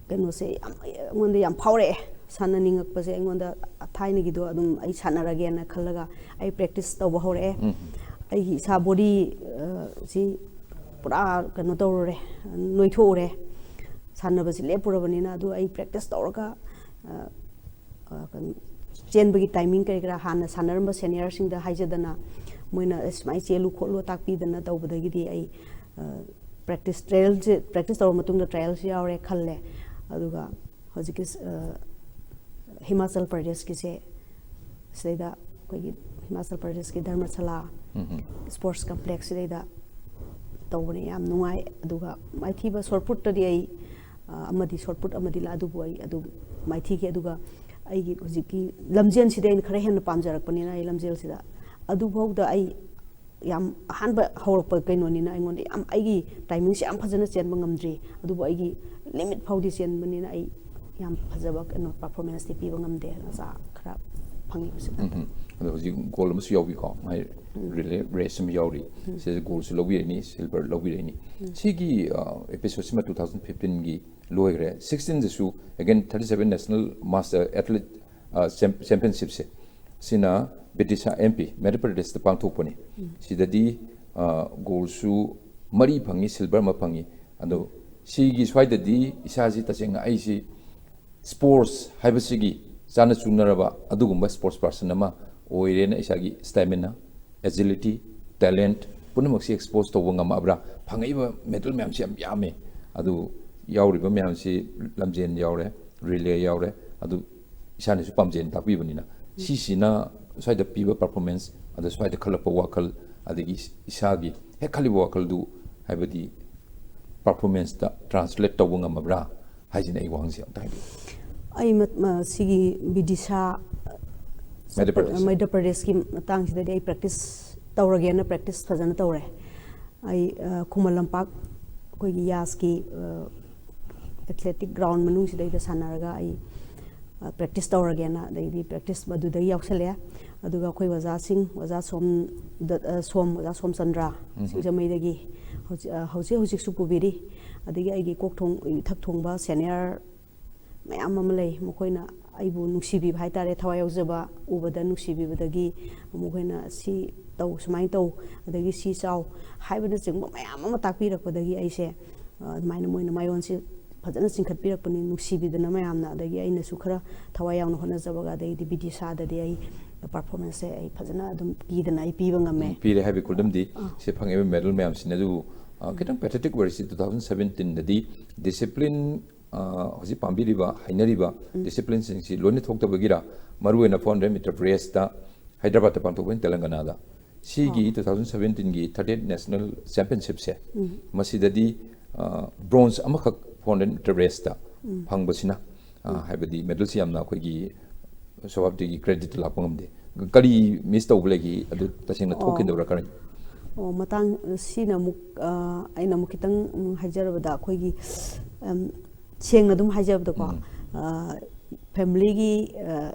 ꯀꯩꯅꯣꯁꯦ ꯌꯥꯝ, ꯑꯩꯉꯣꯟꯗ ꯌꯥꯝ ꯐꯥꯎꯔꯛꯑꯦ꯫ ꯁꯥꯟꯅꯅꯤꯡꯉꯛꯄꯁꯦ ꯑꯩꯉꯣꯟꯗ ꯊꯥꯏꯅꯒꯤꯗꯣ ꯑꯗꯨꯝ ꯑꯩ ꯁꯥꯟꯅꯔꯒꯦꯅ ꯈꯜꯂꯒ ꯑꯩ ꯄ꯭ꯔꯦꯛꯇꯤꯁ ꯇꯧꯕ ꯍꯧꯔꯛꯑꯦ꯫ ꯑꯩꯒꯤ ꯏꯁꯥ ꯕꯣꯗꯤ ꯁꯤ ꯄꯨꯔꯥ ꯀꯩꯅꯣ ꯇꯧꯔꯨꯔꯦ, ꯅꯣꯏꯊꯣꯛꯎꯔꯦ꯫ ꯁꯥꯟꯅꯕꯁꯤ ꯂꯦꯞꯄꯨꯔꯕꯅꯤꯅ꯫ ꯑꯗꯨ ꯑꯩ ꯄ꯭ꯔꯦꯛꯇꯤꯁ ꯇꯧꯔꯒ ꯑ, ꯑ, ꯀꯩꯅꯣ, ꯆꯦꯟꯕꯒꯤ ꯇꯥꯏꯃꯤꯡ ꯀꯔꯤ ꯀꯔꯥ ꯍꯥꯟꯅ ꯁꯥꯟꯅꯔꯝꯕ ꯁꯦꯅꯤꯌꯔꯁꯤꯡꯗ ꯍꯥꯏꯖꯗꯅ, ꯃꯣꯏꯅ "ꯑꯦ, ꯁꯨꯃꯥꯏꯅ ꯆꯦꯜꯂꯨ ꯈꯣꯠꯂꯨ" ꯇꯥꯛꯄꯤꯗꯅ ꯇꯧꯕꯗꯒꯤꯗꯤ ꯑꯩ ꯄ꯭ꯔꯦꯛꯇꯤꯁ ꯇ꯭ꯔꯥꯌꯦꯜꯁꯦ, ꯄ꯭ꯔꯦꯛꯇꯤꯁ ꯇꯧꯔ ꯃꯇꯨꯡꯗ ꯇ꯭ꯔꯥꯌꯦꯜꯁꯨ ꯌꯥꯎꯔꯦ ꯈꯜꯂꯦ꯫ ꯑꯗꯨꯒ ꯍꯧꯖꯤꯛꯀꯤ ꯑ, ꯍꯤꯃꯥꯆꯜ ꯄ꯭ꯔꯗꯦꯁꯀꯤꯁꯦ, ꯁꯤꯗꯩꯗ ꯑꯩꯈꯣꯏꯒꯤ ꯍꯤꯃꯥꯆꯜ ꯄ꯭ꯔꯗꯦꯁꯀꯤ ꯙꯔꯃꯁꯥꯂꯥ ꯁ꯭ꯄꯣꯔꯠꯁ ꯀꯝꯄ꯭ꯂꯦꯛꯁ ꯁꯤꯗꯩꯗ ꯇꯧꯕꯅꯦ꯫ ꯌꯥꯝ ꯅꯨꯡꯉꯥꯏ꯫ ꯑꯗꯨꯒ ꯃꯥꯏꯊꯤꯕ ꯁꯣꯔꯠ ꯄꯨꯠꯇꯗꯤ ꯑꯩ ꯑ, ꯑꯃꯗꯤ ꯁꯣꯔꯠ ꯄꯨꯠ ꯑꯃꯗꯤ ꯂꯥ-, ꯑꯗꯨꯕꯨ ꯑꯩ ꯑꯗꯨꯝ ꯃꯥꯏꯊꯤꯈꯤ꯫ ꯑꯗꯨꯒ ꯑꯩꯒꯤ ꯍꯧꯖꯤꯛꯀꯤ ꯂꯝꯖꯦꯟꯁꯤꯗꯤ ꯑꯩꯅ ꯈꯔ ꯍꯦꯟꯅ ꯄꯥꯝꯖꯔꯛꯄꯅꯤꯅ, ꯑꯩ ꯂꯝꯖꯦꯜꯁꯤꯗ ꯑꯗꯨꯐꯥꯎꯗ ꯑꯩ ꯌꯥꯝ ꯑꯍꯥꯟꯕ ꯍꯧꯔꯛꯄ ꯀꯩꯅꯣꯅꯤꯅ ꯑꯩꯉꯣꯟꯗ ꯌꯥꯝ, ꯑꯩꯒꯤ ꯇꯥꯏꯃꯤꯡꯁꯦ ꯌꯥꯝ ꯐꯖꯅ ꯆꯦꯟꯕ ꯉꯝꯗ꯭ꯔꯤ꯫ ꯑꯗꯨꯕꯨ ꯑꯩꯒꯤ ꯂꯤꯃꯤꯠ ꯐꯥꯎꯗꯤ ꯆꯦꯟꯕꯅꯤꯅ ꯑꯩ ꯌꯥꯝ ꯐꯖꯕ ꯀꯩꯅꯣ ꯄꯔꯐꯣꯔꯃꯦꯟꯁꯇꯤ ꯄꯤꯕ ꯉꯝꯗꯦ꯫ ꯃꯆꯥ ꯈꯔ ꯐꯪꯉꯤꯕꯁꯤꯗ꯫ ꯑꯗꯣ ꯍꯧꯖꯤꯛ ꯒꯣꯜ ꯑꯃꯁꯨ ꯌꯥꯎꯕꯤꯀꯣ, ꯃꯥꯏ ꯔꯤꯂꯦ ꯔꯦꯁ ꯑꯃ ꯌꯥꯎꯔꯤ꯫ ꯁꯤꯗ ꯒꯣꯜꯁꯨ ꯂꯧꯕꯤꯔꯛꯏꯅꯤ, ꯁꯤꯜꯚꯔ ꯂꯧꯕꯤꯔꯛꯏꯅꯤ꯫ ꯁꯤꯒꯤ ꯑꯦꯄꯤꯁꯣꯗꯁꯤꯃ two thousand fifteenꯒꯤ ꯂꯣꯏꯈ꯭ꯔꯦ꯫ Sixteenꯗꯁꯨ again thirty seven National Master Athlete Championshipꯁꯦ, ꯁꯤꯅ ꯕꯤꯗꯤꯁꯥ ꯑꯦꯝ ꯄꯤ, ꯃꯙ꯭ꯌ ꯄ꯭ꯔꯗꯦꯁꯇ ꯄꯥꯡꯊꯣꯛꯄꯅꯤ꯫ ꯁꯤꯗꯗꯤ ꯒꯣꯜꯁꯨ ꯃꯔꯤ ꯐꯪꯉꯤ, ꯁꯤꯜꯚꯔ ꯑꯃ ꯐꯪꯉꯤ꯫ ꯑꯗꯣ ꯁꯤꯒꯤ ꯁ꯭ꯋꯥꯏꯗꯗꯤ ꯏꯁꯥꯁꯤ ꯇꯁꯦꯡꯅ ꯑꯩꯁꯤ ꯁ꯭ꯄꯣꯔꯠꯁ ꯍꯥꯏꯕꯁꯤꯒꯤ ꯆꯥꯅ ꯆꯨꯅꯔꯕ ꯑꯗꯨꯒꯨꯝꯕ ꯁ꯭ꯄꯣꯔꯠꯁ ꯄꯥꯔꯁꯟ ꯑꯃ ꯑꯣꯏꯔꯦꯅ ꯏꯁꯥꯒꯤ stamina, agility, talent ꯄꯨꯝꯅꯃꯛꯁꯤ ꯑꯦꯛꯁꯄꯣꯖ ꯇꯧꯕ ꯉꯝꯃꯛꯑꯕ꯭ꯔꯥ? ꯐꯪꯉꯛꯏꯕ ꯃꯦꯗꯜ ꯃꯌꯥꯝꯁꯤ ꯌꯥꯝ ꯌꯥꯝꯃꯦ꯫ ꯑꯗꯨ ꯌꯥꯎꯔꯤꯕ ꯃꯌꯥꯝꯁꯤ ꯂꯝꯖꯦꯟ ꯌꯥꯎꯔꯦ, ꯔꯤꯂꯦ ꯌꯥꯎꯔꯦ, ꯑꯗꯨ ꯏꯁꯥꯅꯁꯨ ꯄꯥꯝꯖꯩꯅ ꯇꯥꯛꯄꯤꯕꯅꯤꯅ, ꯁꯤꯁꯤꯅ ꯁ꯭ꯋꯥꯏꯗ ꯄꯤꯕ ꯄꯔꯐꯣꯔꯃꯦꯟꯁ, ꯑꯗ ꯁ꯭ꯋꯥꯏꯗ ꯈꯜꯂꯛꯄ ꯋꯥꯈꯜ, ꯑꯗꯒꯤ ꯏꯁꯥꯒꯤ ꯍꯦꯛ ꯈꯜꯂꯤꯕ ꯋꯥꯈꯜꯗꯨ, ꯍꯥꯏꯕꯗꯤ ꯄꯔꯐꯣꯔꯃꯦꯟꯁꯇ ꯇ꯭ꯔꯥꯟꯁꯂꯦꯠ ꯇꯧꯕ ꯉꯝꯃꯕ꯭ꯔꯥ ꯍꯥꯏꯁꯤꯅ ꯑꯩ ꯋꯥꯍꯪꯁꯦ ꯑꯝꯇ ꯍꯥꯏꯕꯤꯌꯨ꯫ ꯑꯩ ꯃ-, ꯃ-, ꯁꯤꯒꯤ ꯕꯤꯗꯤꯁꯥ, ꯃꯙ꯭ꯌ ꯄ꯭ꯔꯗꯦꯁ꯫ ꯃꯙ꯭ꯌ ꯄ꯭ꯔꯗꯦꯁꯀꯤ ꯃꯇꯥꯡꯁꯤꯗꯗꯤ ꯑꯩ ꯄ꯭ꯔꯦꯛꯇꯤꯁ ꯇꯧꯔꯒꯦꯅ ꯄ꯭ꯔꯦꯛꯇꯤꯁ ꯐꯖꯅ ꯇꯧꯔꯦ꯫ ꯑꯩ, ꯑ, ꯈꯨꯃꯟ ꯂꯝꯄꯥꯛ, ꯑꯩꯈꯣꯏꯒꯤ ꯌꯥꯁꯀꯤ, ꯑ, ꯑꯦꯊ꯭ꯂꯦꯇꯤꯛ ꯒ꯭ꯔꯥꯎꯟ ꯃꯅꯨꯡꯁꯤꯗꯩꯗ ꯁꯥꯟꯅꯔꯒ ꯑꯩ, ꯑ, ꯄ꯭ꯔꯦꯛꯇꯤꯁ ꯇꯧꯔꯒꯦꯅ, ꯑꯗꯩꯗꯤ ꯄ꯭ꯔꯦꯛꯇꯤꯁ ꯃꯗꯨꯗꯒꯤ ꯌꯥꯎꯁꯜꯂꯦ꯫ ꯑꯗꯨꯒ ꯑꯩꯈꯣꯏ ꯑꯣꯖꯥꯁꯤꯡ, ꯑꯣꯖꯥ ꯁꯣꯝ ꯗ-, ꯑ, ꯁꯣꯝ, ꯑꯣꯖꯥ ꯁꯣꯝꯆꯟꯗ꯭ꯔ ꯁꯤꯡꯖꯃꯩꯗꯒꯤ ꯍꯧꯖꯤꯛ, ꯑ, ꯍꯧꯖꯤꯛ ꯍꯧꯖꯤꯛꯁꯨ ꯄꯨꯕꯤꯔꯤ꯫ ꯑꯗꯒꯤ ꯑꯩꯒꯤ ꯀꯣꯛ ꯊꯣꯡ-, ꯏꯊꯛ ꯊꯣꯡꯕ ꯁꯦꯅꯤꯌꯔ ꯃꯌꯥꯝ ꯑꯃ ꯂꯩ, ꯃꯈꯣꯏꯅ ꯑꯩꯕꯨ ꯅꯨꯡꯁꯤꯕꯤꯕ ꯍꯥꯏꯇꯥꯔꯦ, ꯊꯋꯥꯏ ꯌꯥꯎꯖꯕ ꯎꯕꯗ ꯅꯨꯡꯁꯤꯕꯤꯕꯗꯒꯤ ꯑꯃꯨꯛ ꯍꯦꯟꯅ ꯁꯤ ꯇꯧ, ꯁꯨꯃꯥꯏꯅ ꯇꯧ, ꯑꯗꯒꯤ ꯁꯤ ꯆꯥꯎ ꯍꯥꯏꯕꯅꯆꯤꯡꯕ ꯃꯌꯥꯝ ꯑꯃ ꯇꯥꯛꯄꯤꯔꯛꯄꯗꯒꯤ ꯑꯩꯁꯦ, ꯑ, ꯑꯗꯨꯃꯥꯏꯅ ꯃꯣꯏꯅ ꯃꯥꯏꯑꯣꯟꯁꯤ ꯐꯖꯅ ꯆꯤꯡꯈꯠꯄꯤꯔꯛꯄꯅꯤ, ꯅꯨꯡꯁꯤꯕꯤꯗꯅ ꯃꯌꯥꯝꯅ꯫ ꯑꯗꯒꯤ ꯑꯩꯅꯁꯨ ꯈꯔ ꯊꯋꯥꯏ ꯌꯥꯎꯅ ꯍꯣꯠꯅꯖꯕꯒ, ꯑꯗꯩꯗꯤ ꯕꯤꯗꯤꯁꯥꯗꯗꯤ ꯑꯩ ꯄꯔꯐꯣꯔꯃꯦꯟꯁꯁꯦ ꯑꯩ ꯐꯖꯅ ꯑꯗꯨꯝ ꯄꯤꯗꯅ ꯑꯩ ꯄꯤꯕ ꯉꯝꯃꯦ꯫ ꯎꯝ, ꯄꯤꯔꯦ ꯍꯥꯏꯕꯒꯤ ꯈꯨꯗꯝꯗꯤ, ꯑꯥ꯫ ꯁꯤ ꯐꯪꯉꯤꯕ ꯃꯦꯗꯜ ꯃꯌꯥꯝꯁꯤꯅ꯫ ꯑꯗꯨꯕꯨ, ꯑ, ꯈꯤꯇꯪ ꯄꯦꯊꯦꯇꯤꯛ ꯑꯣꯏꯔꯤꯁꯤ, ꯇꯨ ꯊꯥꯎꯖꯟ ꯁꯕꯦꯟꯇꯤꯟꯗꯗꯤ ꯗꯤꯁꯤꯄ꯭ꯂꯤꯟ, ꯑ, ꯍꯧꯖꯤꯛ ꯄꯥꯝꯕꯤꯔꯤꯕ, ꯍꯥꯏꯅꯔꯤꯕ ꯎꯝ꯫ ꯗꯤꯁꯤꯄ꯭ꯂꯤꯟꯁꯤꯡꯁꯤ ꯂꯣꯏꯅ ꯊꯣꯛꯇꯕꯒꯤꯔ, ꯃꯔꯨꯑꯣꯏꯅ ꯐꯣꯔ ꯍꯟꯗ꯭ꯔꯦꯠ ꯃꯤꯇꯔ ꯔꯦꯁꯇ ꯍꯥꯏꯗ꯭ꯔꯕꯥꯗꯇ ꯄꯥꯡꯊꯣꯛꯄꯅꯤ, ꯇꯦꯂꯪꯒꯅꯥꯗ꯫ ꯁꯤꯒꯤ ꯑꯣ꯫ ꯇꯨ ꯊꯥꯎꯖꯟ ꯁꯕꯦꯟꯇꯤꯟꯒꯤ ꯊꯥꯔꯇꯤ ꯑꯩꯠ ꯅꯦꯁꯅꯦꯜ ꯆꯦꯝꯄꯤꯌꯟꯁꯤꯞꯁꯦ, ꯎꯝ꯫ ꯃꯁꯤꯗꯗꯤ, ꯑ, ꯕ꯭ꯔꯣꯟꯖ ꯑꯃꯈꯛ ꯐꯣꯔ ꯍꯟꯗ꯭ꯔꯦꯠ ꯃꯤꯇꯔ ꯔꯦꯁꯇ ꯎꯝ꯫ ꯐꯪꯕꯁꯤꯅ, ꯑ, ꯎꯝ꯫ ꯍꯥꯏꯕꯗꯤ ꯃꯦꯗꯜꯁꯤ ꯌꯥꯝꯅ ꯑꯩꯈꯣꯏꯒꯤ ꯁꯣꯚꯥꯞꯇꯤꯒꯤ ꯀ꯭ꯔꯦꯗꯤꯠꯇ ꯂꯥꯛꯄ ꯉꯝꯗꯦ꯫ ꯀꯔꯤ ꯃꯤꯁ ꯇꯧꯕ ꯂꯩꯈꯤ, ꯑꯗꯨ ꯇꯁꯦꯡꯅ ꯑꯣ꯫ ꯊꯣꯛꯈꯤꯗꯕ꯭ꯔꯥ, ꯀꯔꯤ? ꯑꯣ, ꯃꯇꯥꯡ ꯁꯤꯅ ꯑꯃꯨꯛ, ꯑ, ꯑꯩꯅ ꯑꯃꯨꯛ ꯈꯤꯇꯪ, ꯎꯝ, ꯍꯥꯏꯖꯔꯕꯗ, ꯑꯩꯈꯣꯏꯒꯤ, ꯎꯝ, ꯁꯦꯡꯅ ꯑꯗꯨꯝ ꯍꯥꯏꯖꯕꯗꯀꯣ, ꯎꯝ꯫ ꯑ, ꯐꯦꯃꯤꯂꯤꯒꯤ, ꯑ,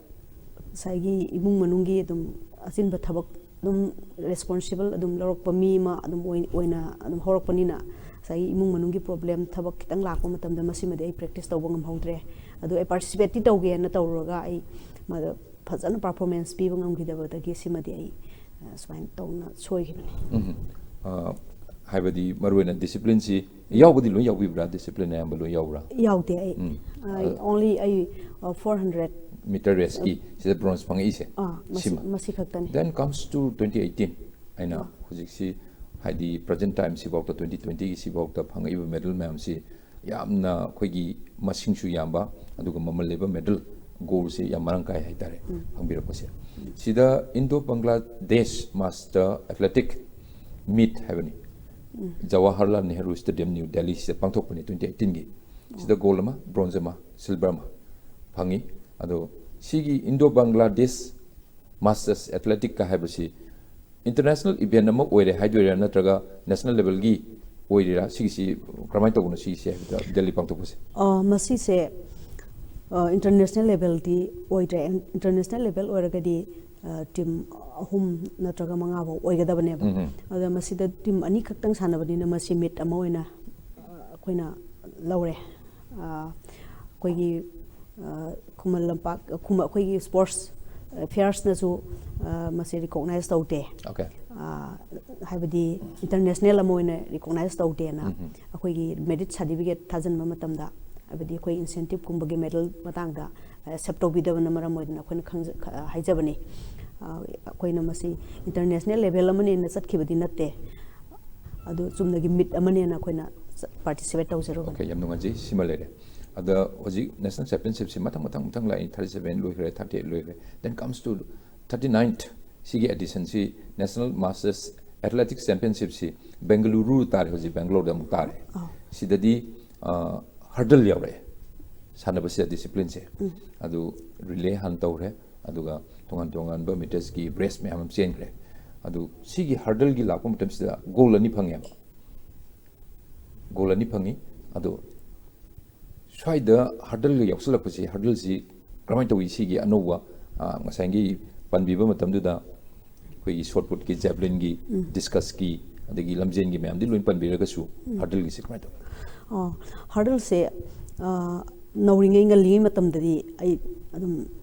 ꯉꯁꯥꯏꯒꯤ ꯏꯃꯨꯡ ꯃꯅꯨꯡꯒꯤ ꯑꯗꯨꯝ ꯑꯆꯤꯟꯕ ꯊꯕꯛ ꯑꯗꯨꯝ ꯔꯦꯁꯄꯣꯟꯁꯤꯕꯜ ꯑꯗꯨꯝ ꯂꯧꯔꯛꯄ ꯃꯤ ꯑꯃ ꯑꯗꯨꯝ ꯑꯣꯏ-, ꯑꯣꯏꯅ ꯑꯗꯨꯝ ꯍꯧꯔꯛꯄꯅꯤꯅ, ꯉꯁꯥꯏꯒꯤ ꯏꯃꯨꯡ ꯃꯅꯨꯡꯒꯤ ꯄ꯭ꯔꯣꯕ꯭ꯂꯦꯝ, ꯊꯕꯛ ꯈꯤꯇꯪ ꯂꯥꯛꯄ ꯃꯇꯝꯗ ꯃꯁꯤꯃꯗꯤ ꯑꯩ ꯄ꯭ꯔꯦꯛꯇꯤꯁ ꯇꯧꯕ ꯉꯝꯍꯧꯗ꯭ꯔꯦ꯫ ꯑꯗꯨ ꯑꯩ ꯄꯥꯔꯇꯤꯁꯤꯄꯦꯠꯇꯤ ꯇꯧꯒꯦꯅ ꯇꯧꯔꯨꯔꯒ ꯑꯩ ꯃꯗꯨ ꯐꯖꯅ ꯄꯔꯐꯣꯔꯃꯦꯟꯁ ꯄꯤꯕ ꯉꯝꯈꯤꯗꯕꯗꯒꯤ ꯁꯤꯃꯗꯤ ꯑꯩ, ꯑ, ꯁꯨꯃꯥꯏꯅ ꯇꯧꯅ ꯁꯣꯏꯈꯤꯕꯅꯤ꯫ ꯎꯝ꯫ ꯑ, ꯍꯥꯏꯕꯗꯤ ꯃꯔꯨꯑꯣꯏꯅ ꯗꯤꯁꯤꯄ꯭ꯂꯤꯟꯁꯤ ꯌꯥꯎꯕꯗꯤ ꯂꯣꯏ ꯌꯥꯎꯕꯤꯕ꯭ꯔꯥ? ꯗꯤꯁꯤꯄ꯭ꯂꯤꯟ ꯑꯌꯥꯝꯕ ꯂꯣꯏ ꯌꯥꯎꯕ꯭ꯔꯥ? ꯌꯥꯎꯗꯦ ꯑꯩ꯫ ꯎꯝ꯫ ꯑ, ꯑ, only ꯑꯩ, ꯑ, ꯐꯣꯔ ꯍꯟꯗ꯭ꯔꯦꯠ꯫ ꯃꯤꯇꯔ ꯔꯦꯁꯀꯤ ꯁꯤꯗ ꯕ꯭ꯔꯣꯟꯖ ꯐꯪꯉꯛꯏꯁꯦ? ꯑꯥ, ꯃꯁꯤ, ꯁꯤꯃ꯫ ꯃꯁꯤ ꯈꯛꯇꯅꯤ꯫ Then comes to twenty eighteen, ꯑꯩꯅ ꯑꯥ꯫ ꯍꯧꯖꯤꯛꯁꯤ, ꯍꯥꯏꯗꯤ present time ꯁꯤꯐꯥꯎꯗ, twenty twenty ꯒꯤ ꯁꯤꯐꯥꯎꯗ ꯐꯪꯉꯛꯏꯕ ꯃꯦꯗꯜ ꯃꯌꯥꯝꯁꯤ ꯌꯥꯝꯅ ꯑꯩꯈꯣꯏꯒꯤ ꯃꯁꯤꯡꯁꯨ ꯌꯥꯝꯕ, ꯑꯗꯨꯒ ꯃꯃꯜ ꯂꯩꯕ ꯃꯦꯗꯜ, ꯒꯣꯜꯁꯦ ꯌꯥꯝ ꯃꯔꯥꯡ ꯀꯥꯏ ꯍꯥꯏꯇꯥꯔꯦ, ꯎꯝ꯫ ꯐꯪꯕꯤꯔꯛꯄꯁꯦ꯫ ꯎꯝ꯫ ꯁꯤꯗ Indo Bangladesh master athletic meet ꯍꯥꯏꯕꯅꯤ, ꯎꯝ꯫ ꯖꯋꯥꯍꯔꯂꯥꯜ ꯅꯦꯍꯔꯨ ꯁ꯭ꯇꯦꯗꯤꯌꯝ, ꯅ꯭ꯌꯨ ꯗꯦꯜꯂꯤꯁꯤꯗ ꯄꯥꯡꯊꯣꯛꯄꯅꯤ, twenty eighteen ꯒꯤ꯫ ꯁꯤꯗ ꯑꯣ꯫ ꯒꯣꯜ ꯑꯃ, ꯕ꯭ꯔꯣꯟꯖ ꯑꯃ, ꯁꯤꯜꯚꯔ ꯑꯃ ꯐꯪꯉꯤ꯫ ꯑꯗꯣ ꯁꯤꯒꯤ ꯏꯟꯗꯣ ꯕꯪꯒ꯭ꯂꯥꯗꯦꯁ ꯃꯥꯁꯇꯔꯁ ꯑꯦꯊꯂꯦꯇꯤꯛꯀ ꯍꯥꯏꯕꯁꯤ ꯏꯟꯇꯔꯅꯦꯁꯅꯦꯜ ꯏꯚꯦꯟ ꯑꯃ ꯑꯣꯏꯔꯦ ꯍꯥꯏꯗꯣꯏꯔꯥ, ꯅꯠꯇ꯭ꯔꯒ ꯅꯦꯁꯅꯦꯜ ꯂꯦꯚꯦꯜꯒꯤ ꯑꯣꯏꯔꯤꯔꯥ? ꯁꯤꯒꯤꯁꯤ ꯀꯔꯝꯍꯥꯏꯅ ꯇꯧꯕꯅꯣ, ꯁꯤꯒꯤꯁꯦ ꯍꯥꯏꯕꯗ ꯗꯦꯜꯂꯤ ꯄꯥꯡꯊꯣꯛꯄꯁꯦ? ꯑ, ꯃꯁꯤꯁꯦ, ꯑ, ꯏꯟꯇꯔꯅꯦꯁꯅꯦꯜ ꯂꯦꯚꯦꯜꯗꯤ ꯑꯣꯏꯗ꯭ꯔꯦ꯫ ꯏꯟ-, ꯏꯟꯇꯔꯅꯦꯁꯅꯦꯜ ꯂꯦꯚꯦꯜ ꯑꯣꯏꯔꯒꯗꯤ, ꯑ, ꯇꯤꯝ ꯑꯍꯨꯝ ꯅꯠꯇ꯭ꯔꯒ ꯃꯉꯥ ꯐꯥꯎ ꯑꯣꯏꯒꯗꯕꯅꯦꯕ꯫ ꯎꯝ, ꯎꯝ꯫ ꯑꯗ ꯃꯁꯤꯗ ꯇꯤꯝ ꯑꯅꯤꯈꯛꯇꯪ ꯁꯥꯟꯅꯕꯅꯤꯅ ꯃꯁꯤ ꯃꯤꯠ ꯑꯃ ꯑꯣꯏꯅ, ꯑ, ꯑꯩꯈꯣꯏꯅ ꯂꯧꯔꯦ꯫ ꯑ, ꯑꯩꯈꯣꯏꯒꯤ ꯑ, ꯈꯨꯃꯟ ꯂꯝꯄꯥꯛ, ꯈꯨꯃ-, ꯑꯩꯈꯣꯏꯒꯤ ꯁ꯭ꯄꯣꯔꯠꯁ ꯐꯤꯌꯔꯁꯅꯁꯨ, ꯑ, ꯃꯁꯤ ꯔꯤꯀꯣꯛꯅꯥꯏꯁ ꯇꯧꯗꯦ꯫ Okay. ꯑ, ꯍꯥꯏꯕꯗꯤ ꯏꯟꯇꯔꯅꯦꯁꯅꯦꯜ ꯑꯃ ꯑꯣꯏꯅ ꯔꯤꯀꯣꯛꯅꯥꯏꯁ ꯇꯧꯗꯦꯅ ꯑꯩꯈꯣꯏꯒꯤ ꯃꯦꯔꯤꯠ ꯁꯥꯔꯇꯤꯐꯤꯀꯦꯠ ꯊꯥꯖꯤꯟꯕ ꯃꯇꯝꯗ, ꯍꯥꯏꯕꯗꯤ ꯑꯩꯈꯣꯏ ꯏꯟꯁꯦꯟꯇꯤꯞꯀꯨꯝꯕꯒꯤ ꯃꯦꯗꯜ ꯃꯇꯥꯡꯗ ꯑꯦꯛꯁꯦꯞ ꯇꯧꯕꯤꯗꯕꯅ ꯃꯔꯝ ꯑꯣꯏꯗꯨꯅ ꯑꯩꯈꯣꯏꯅ ꯈꯪꯖ-, ꯈ-, ꯍꯥꯏꯖꯕꯅꯤ꯫ ꯑ, ꯑꯩꯈꯣꯏꯅ ꯃꯁꯤ ꯏꯟꯇꯔꯅꯦꯁꯅꯦꯜ ꯂꯦꯚꯦꯜ ꯑꯃꯅꯦꯅ ꯆꯠꯈꯤꯕꯗꯤ ꯅꯠꯇꯦ, ꯑꯗꯨ ꯆꯨꯝꯅꯒꯤ ꯃꯤꯠ ꯑꯃꯅꯦꯅ ꯑꯩꯈꯣꯏꯅ ꯄꯥꯔꯇꯤꯁꯤꯄꯦꯠ ꯇꯧꯖꯔꯨꯕꯅꯤ꯫ Okay, ꯌꯥꯝ ꯅꯨꯡꯉꯥꯏꯖꯩ꯫ ꯁꯤꯃ ꯂꯩꯔꯦ꯫ ꯑꯗ ꯍꯧꯖꯤꯛ ꯅꯦꯁꯅꯦꯜ ꯆꯦꯝꯄꯤꯌꯟꯁꯤꯞꯁꯤ ꯃꯊꯪ ꯃꯊꯪ ꯃꯊꯪ ꯂꯥꯛꯏ꯫ Thirty seven ꯂꯣꯏꯈ꯭ꯔꯦ, thirty eight ꯂꯣꯏꯈ꯭ꯔꯦ, then comes to thirty ninth ꯁꯤꯒꯤ ꯑꯦꯗꯤꯁꯟꯁꯤ ꯅꯦꯁꯅꯦꯜ ꯃꯥꯁꯇꯔꯁ ꯑꯦꯊꯂꯦꯇꯤꯛꯁ ꯆꯦꯝꯄꯤꯌꯟꯁꯤꯞꯁꯤ ꯕꯦꯡꯒꯂꯨꯔꯨ ꯇꯥꯔꯦ, ꯍꯧꯖꯤꯛ ꯕꯦꯡꯒꯂꯣꯔꯗ ꯑꯃꯨꯛ ꯇꯥꯔꯦ꯫ ꯑꯥ꯫ ꯁꯤꯗꯗꯤ ꯍꯔꯗꯜ ꯌꯥꯎꯔꯛꯑꯦ ꯁꯥꯟꯅꯕꯁꯤꯗ ꯗꯤꯁꯤꯄ꯭ꯂꯤꯟꯁꯦ꯫ ꯑꯗꯨ ꯔꯤꯂꯦ ꯍꯥꯟꯅ ꯇꯧꯈ꯭ꯔꯦ, ꯑꯗꯨꯒ ꯇꯣꯉꯥꯟ ꯇꯣꯉꯥꯟꯕ ꯃꯤꯇꯔꯁꯀꯤ ꯔꯦꯁ ꯃꯌꯥꯝ ꯑꯃ ꯆꯦꯟꯈ꯭ꯔꯦ꯫ ꯑꯗꯨ ꯁꯤꯒꯤ ꯍꯔꯗꯜꯒꯤ ꯂꯥꯛꯄ ꯃꯇꯝꯁꯤꯗ ꯒꯣꯜ ꯑꯅꯤ ꯐꯪꯉꯦꯕ, ꯒꯣꯜ ꯑꯅꯤ ꯐꯪꯉꯤ꯫ ꯑꯗꯣ ꯁ꯭ꯋꯥꯏꯗ ꯍꯔꯗꯜꯒ ꯌꯥꯎꯁꯜꯂꯛꯄꯁꯤ, ꯍꯔꯗꯜꯁꯤ ꯀꯔꯝꯍꯥꯏꯅ ꯇꯧꯏ? ꯁꯤꯒꯤ ꯑꯅꯧꯕ, ꯑ, ꯉꯁꯥꯏꯒꯤ ꯄꯟꯕꯤꯕ ꯃꯇꯝꯗꯨꯗ ꯑꯩꯈꯣꯏꯒꯤ ꯁꯣꯠ ꯄꯨꯠꯀꯤ, ꯖꯦꯕꯂꯤꯟꯒꯤ, ꯗꯤꯁꯀꯁꯀꯤ, ꯑꯗꯒꯤ ꯂꯝꯖꯦꯟꯒꯤ ꯃꯌꯥꯝꯗꯤ ꯂꯣꯏ ꯄꯟꯕꯤꯔꯒꯁꯨ, ꯍꯔꯗꯜꯒꯤꯁꯤ ꯀꯃꯥꯏꯅ ꯇꯧꯏ? ꯑꯣ, ꯍꯔꯗꯜꯁꯦ, ꯑ, ꯅꯧꯔꯤꯉꯩ, ꯉꯜꯂꯤꯉꯩ ꯃꯇꯝꯗꯗꯤ ꯑꯩ ꯑꯗꯨꯝ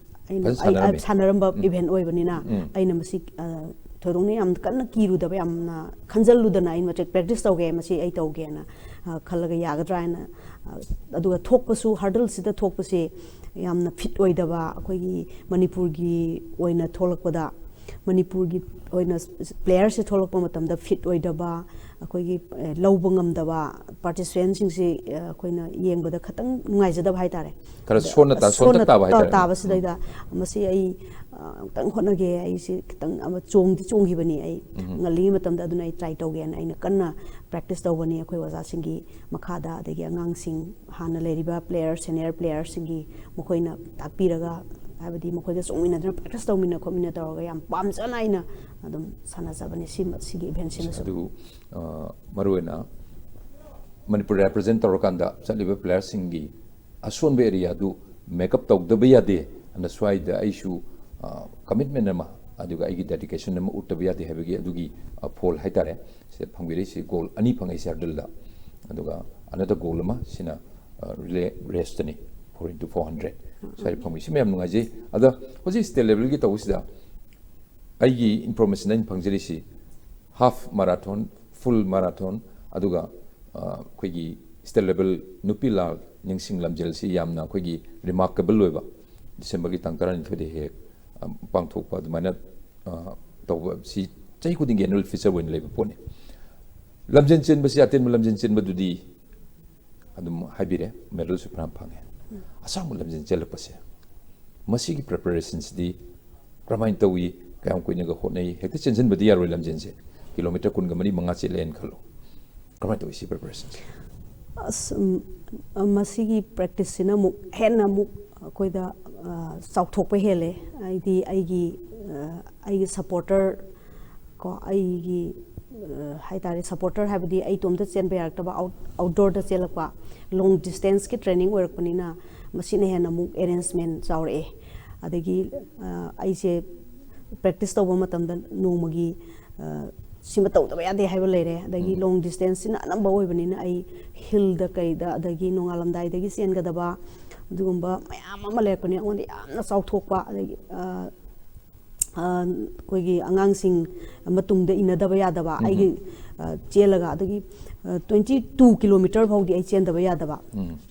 ꯑꯩꯅ, ꯐꯖꯅ ꯑꯩ, ꯑ, ꯁꯥꯟꯅꯔꯝꯃꯤ꯫ ꯁꯥꯟꯅꯔꯝꯕ ꯏꯚꯦꯟꯠ ꯑꯣꯏꯕꯅꯤꯅ, ꯎꯝ꯫ ꯑꯩꯅ ꯃꯁꯤ, ꯑ, ꯊꯣꯏꯗꯣꯛꯅ ꯌꯥꯝ ꯀꯟꯅ ꯀꯤꯔꯨꯗꯕ, ꯌꯥꯝꯅ ꯈꯟꯖꯜꯂꯨꯗꯅ ꯑꯩ ꯃꯁꯤ ꯄ꯭ꯔꯦꯛꯇꯤꯁ ꯇꯧꯒꯦ, ꯃꯁꯤ ꯑꯩ ꯇꯧꯒꯦꯅ, ꯑ, ꯈꯜꯂꯒ ꯌꯥꯒꯗ꯭ꯔꯥ ꯍꯥꯏꯅ, ꯑ, ꯑꯗꯨꯒ ꯊꯣꯛꯄꯁꯨ, ꯍꯔꯗꯜꯁꯤꯗ ꯊꯣꯛꯄꯁꯦ ꯌꯥꯝꯅ ꯐꯤꯠ ꯑꯣꯏꯗꯕ, ꯑꯩꯈꯣꯏꯒꯤ ꯃꯅꯤꯄꯨꯔꯒꯤ ꯑꯣꯏꯅ ꯊꯣꯛꯂꯛꯄꯗ, ꯃꯅꯤꯄꯨꯔꯒꯤ ꯑꯣꯏꯅ ꯄ꯭ꯂꯦꯌꯔꯁꯦ ꯊꯣꯛꯂꯛꯄ ꯃꯇꯝꯗ ꯐꯤꯠ ꯑꯣꯏꯗꯕ, ꯑꯩꯈꯣꯏꯒꯤ, ꯑꯦ, ꯂꯧꯕ ꯉꯝꯗꯕ ꯄꯥꯔꯇꯤꯁꯤꯄꯦꯟꯁꯤꯡꯁꯤ, ꯑꯦ, ꯑꯩꯈꯣꯏꯅ ꯌꯦꯡꯕꯗ ꯈꯤꯇꯪ ꯅꯨꯡꯉꯥꯏꯖꯗꯕ ꯍꯥꯏꯇꯥꯔꯦ꯫ ꯈꯔ ꯑꯗ ꯁꯣꯟꯅ ꯇꯥ-, ꯁꯣꯟꯅ ꯁꯣꯟꯇꯛ ꯇꯥꯕ ꯇꯥ-, ꯍꯥꯏꯇꯥꯔꯦ꯫ ꯇꯥꯕꯁꯤꯗꯩꯗ ꯃꯁꯤ ꯑꯩ, ꯑ, ꯑꯃꯨꯛꯇꯪ ꯍꯣꯠꯅꯒꯦ, ꯑꯩꯁꯤ ꯈꯤꯇꯪ ꯑꯃ ꯆꯣꯡꯗꯤ ꯆꯣꯡꯈꯤꯕꯅꯤ ꯑꯩ ꯉꯜꯂꯤꯉꯩ ꯃꯇꯝꯗ, ꯑꯗꯨꯅ ꯑꯩ ꯇ꯭ꯔꯥꯏ ꯇꯧꯒꯦꯅ ꯑꯩꯅ ꯀꯟꯅ ꯄ꯭ꯔꯦꯛꯇꯤꯁ ꯇꯧꯕꯅꯤ ꯑꯩꯈꯣꯏ ꯑꯣꯖꯥꯁꯤꯡꯒꯤ ꯃꯈꯥꯗ, ꯑꯗꯒꯤ ꯑꯉꯥꯡꯁꯤꯡ, ꯍꯥꯟꯅ ꯂꯩꯔꯤꯕ ꯄ꯭ꯂꯦꯌꯔ, ꯁꯦꯅꯤꯌꯔ ꯄ꯭ꯂꯦꯌꯔꯁꯤꯡꯒꯤ ꯃꯈꯣꯏꯅ ꯇꯥꯛꯄꯤꯔꯒ, ꯍꯥꯏꯕꯗꯤ ꯃꯈꯣꯏꯒ ꯆꯣꯡꯃꯤꯟꯅꯗꯅ ꯄ꯭ꯔꯦꯛꯇꯤꯁ ꯇꯧꯃꯤꯟꯅ ꯈꯣꯠꯃꯤꯟꯅ ꯇꯧꯔꯒ ꯌꯥꯝ ꯄꯥꯝꯖꯅ ꯑꯩꯅ ꯑꯗꯨꯝ ꯁꯥꯟꯅꯖꯕꯅꯤ ꯁꯤꯃ-, ꯁꯤꯒꯤ ꯏꯚꯦꯟꯁꯤꯃꯁꯨ꯫ ꯑꯗꯨ, ꯑ, ꯃꯔꯨꯑꯣꯏꯅ ꯃꯅꯤꯄꯨꯔ ꯔꯦꯄ꯭ꯔꯖꯦꯟ ꯇꯧꯔꯀꯥꯟꯗ ꯆꯠꯂꯤꯕ ꯄ꯭ꯂꯦꯌꯔꯁꯤꯡꯒꯤ ꯑꯁꯣꯟꯕ ꯑꯦꯔꯤꯌꯥꯗꯨ ꯃꯦꯀꯞ ꯇꯧꯗꯕ ꯌꯥꯗꯦ ꯑꯅ ꯁ꯭ꯋꯥꯏꯗ ꯑꯩꯁꯨ, ꯑ, ꯀꯃꯤꯠꯃꯦꯟ ꯑꯃ, ꯑꯗꯨꯒ ꯑꯩꯒꯤ ꯗꯦꯗꯤꯀꯦꯁꯟ ꯑꯃ ꯎꯠꯇꯕ ꯌꯥꯗꯦ ꯍꯥꯏꯕꯒꯤ ꯑꯗꯨꯒꯤ, ꯑ, ꯐꯣꯜ ꯍꯥꯏꯇꯥꯔꯦ꯫ ꯁꯤꯗ ꯐꯪꯕꯤꯔꯛꯏꯁꯤ ꯒꯣꯜ ꯑꯅꯤ ꯐꯪꯉꯛꯏꯁꯦ ꯍꯔꯗꯜꯗ, ꯑꯗꯨꯒ ꯑꯅꯗ ꯒꯣꯜ ꯑꯃ, ꯁꯤꯅ, ꯑ, relay ꯔꯦꯁꯇꯅꯤ꯫ four into four hundred ꯁ꯭ꯋꯥꯏꯗ ꯐꯪꯕ꯫ ꯁꯤ ꯃꯌꯥꯝ ꯅꯨꯡꯉꯥꯏꯖꯩ꯫ ꯑꯗ ꯍꯧꯖꯤꯛ state levelꯒꯤ ꯇꯧꯕꯁꯤꯗ ꯑꯩꯒꯤ information ꯑꯩꯅ ꯐꯪꯖꯔꯤꯁꯤ half marathon, full marathon, ꯑꯗꯨꯒ ꯑ, ꯑꯩꯈꯣꯏꯒꯤ state level ꯅꯨꯄꯤ ꯂꯥꯜ ꯅꯤꯡꯁꯤꯡ ꯂꯝꯖꯦꯜꯁꯤ ꯌꯥꯝꯅ ꯑꯩꯈꯣꯏꯒꯤ remarkable ꯑꯣꯏꯕ, Decemberꯒꯤ ꯇꯥꯡ ꯇꯔꯥꯅꯤꯊꯣꯏꯗ ꯍꯦꯛ ꯍꯦꯛ, ꯑ, ꯄꯥꯡꯊꯣꯛꯄ ꯑꯗꯨꯃꯥꯏꯅ, ꯑ, ꯇꯧꯕ ꯁꯤ ꯆꯍꯤ ꯈꯨꯗꯤꯡꯒꯤ annual feature ꯑꯣꯏꯅ ꯂꯩꯕ ꯄꯣꯠꯅꯤ꯫ ꯂꯝꯖꯦꯟ ꯆꯦꯟꯕꯁꯤ, ꯑꯇꯦꯟꯕ ꯂꯝꯖꯦꯟ ꯆꯦꯟꯕꯗꯨꯗꯤ ꯑꯗꯨꯝ ꯍꯥꯏꯕꯤꯔꯦ, medalꯁꯨ ꯐꯅꯌꯥꯝ ꯐꯪꯉꯦ꯫ ꯑꯁꯥꯡꯕ ꯂꯝꯖꯦꯟ ꯆꯦꯜꯂꯛꯄꯁꯦ, ꯃꯁꯤꯒꯤ preparationꯁꯤꯗꯤ ꯀꯔꯝꯍꯥꯏꯅ ꯇꯧꯏ? ꯀꯌꯥꯝ ꯀꯨꯏꯅꯒ ꯍꯣꯠꯅꯩ? ꯍꯦꯛꯇ ꯆꯦꯟꯁꯤꯟꯕꯗꯤ ꯌꯥꯔꯣꯏ ꯂꯝꯖꯦꯟꯁꯦ꯫ Kilometre ꯀꯨꯟꯒ ꯃꯔꯤ ꯃꯉꯥ ꯆꯦꯜꯂꯦꯅ ꯈꯜꯂꯣ꯫ ꯀꯃꯥꯏꯅ ꯇꯧꯏ ꯁꯤ preparationꯁꯦ? ꯑꯁ, ꯎꯝ, ꯑ, ꯃꯁꯤꯒꯤ practiceꯁꯤꯅ ꯑꯃꯨꯛ ꯍꯦꯟꯅ ꯑꯃꯨꯛ ꯑꯩꯈꯣꯏꯗ, ꯑ, ꯆꯥꯎꯊꯣꯛꯄ ꯍꯦꯜꯂꯦ꯫ ꯍꯥꯏꯗꯤ ꯑꯩꯒꯤ, ꯑ, ꯑꯩꯒꯤ supporter ꯀꯣ, ꯑꯩꯒꯤ, ꯑ, ꯍꯥꯏꯇꯥꯔꯦ, supporter ꯍꯥꯏꯕꯗꯤ ꯑꯩ ꯏꯇꯣꯝꯇ ꯆꯦꯟꯕ ꯌꯥꯔꯛꯇꯕ, out-, outdoorꯗ ꯆꯦꯜꯂꯛꯄ, long distanceꯀꯤ training ꯑꯣꯏꯔꯛꯄꯅꯤꯅ ꯃꯁꯤꯅ ꯍꯦꯟꯅ ꯑꯃꯨꯛ arrangement ꯆꯥꯎꯔꯛꯑꯦ꯫ ꯑꯗꯒꯤ, ꯑ, ꯑꯩꯁꯦ practice ꯇꯧꯕ ꯃꯇꯝꯗ ꯅꯣꯡꯃꯒꯤ, ꯑ, ꯁꯤꯃ ꯇꯧꯗꯕ ꯌꯥꯗꯦ ꯍꯥꯏꯕ ꯂꯩꯔꯦ꯫ ꯑꯗꯒꯤ long distanceꯁꯤꯅ ꯑꯅꯝꯕ ꯑꯣꯏꯕꯅꯤꯅ ꯑꯩ hillꯗ ꯀꯩꯗ, ꯑꯗꯒꯤ ꯅꯣꯡꯉꯥꯜꯂꯝꯗꯥꯏꯗꯒꯤ ꯆꯦꯟꯒꯗꯕ ꯑꯗꯨꯒꯨꯝꯕ ꯃꯌꯥꯝ ꯑꯃ ꯂꯩꯔꯛꯄꯅꯤ꯫ ꯑꯩꯉꯣꯟꯗ ꯌꯥꯝꯅ ꯆꯥꯎꯊꯣꯛꯄ, ꯑꯗꯒꯤ, ꯑ, ꯑ, ꯑꯩꯈꯣꯏꯒꯤ ꯑꯉꯥꯡꯁꯤꯡ ꯃꯇꯨꯡꯗ ꯏꯟꯅꯗꯕ ꯌꯥꯗꯕ, ꯑꯩꯒꯤ, ꯑ, ꯆꯦꯜꯂꯒ ꯑꯗꯒꯤ, ꯑ, twenty two kilometre ꯐꯥꯎꯗꯤ ꯑꯩ ꯆꯦꯟꯗꯕ ꯌꯥꯗꯕ꯫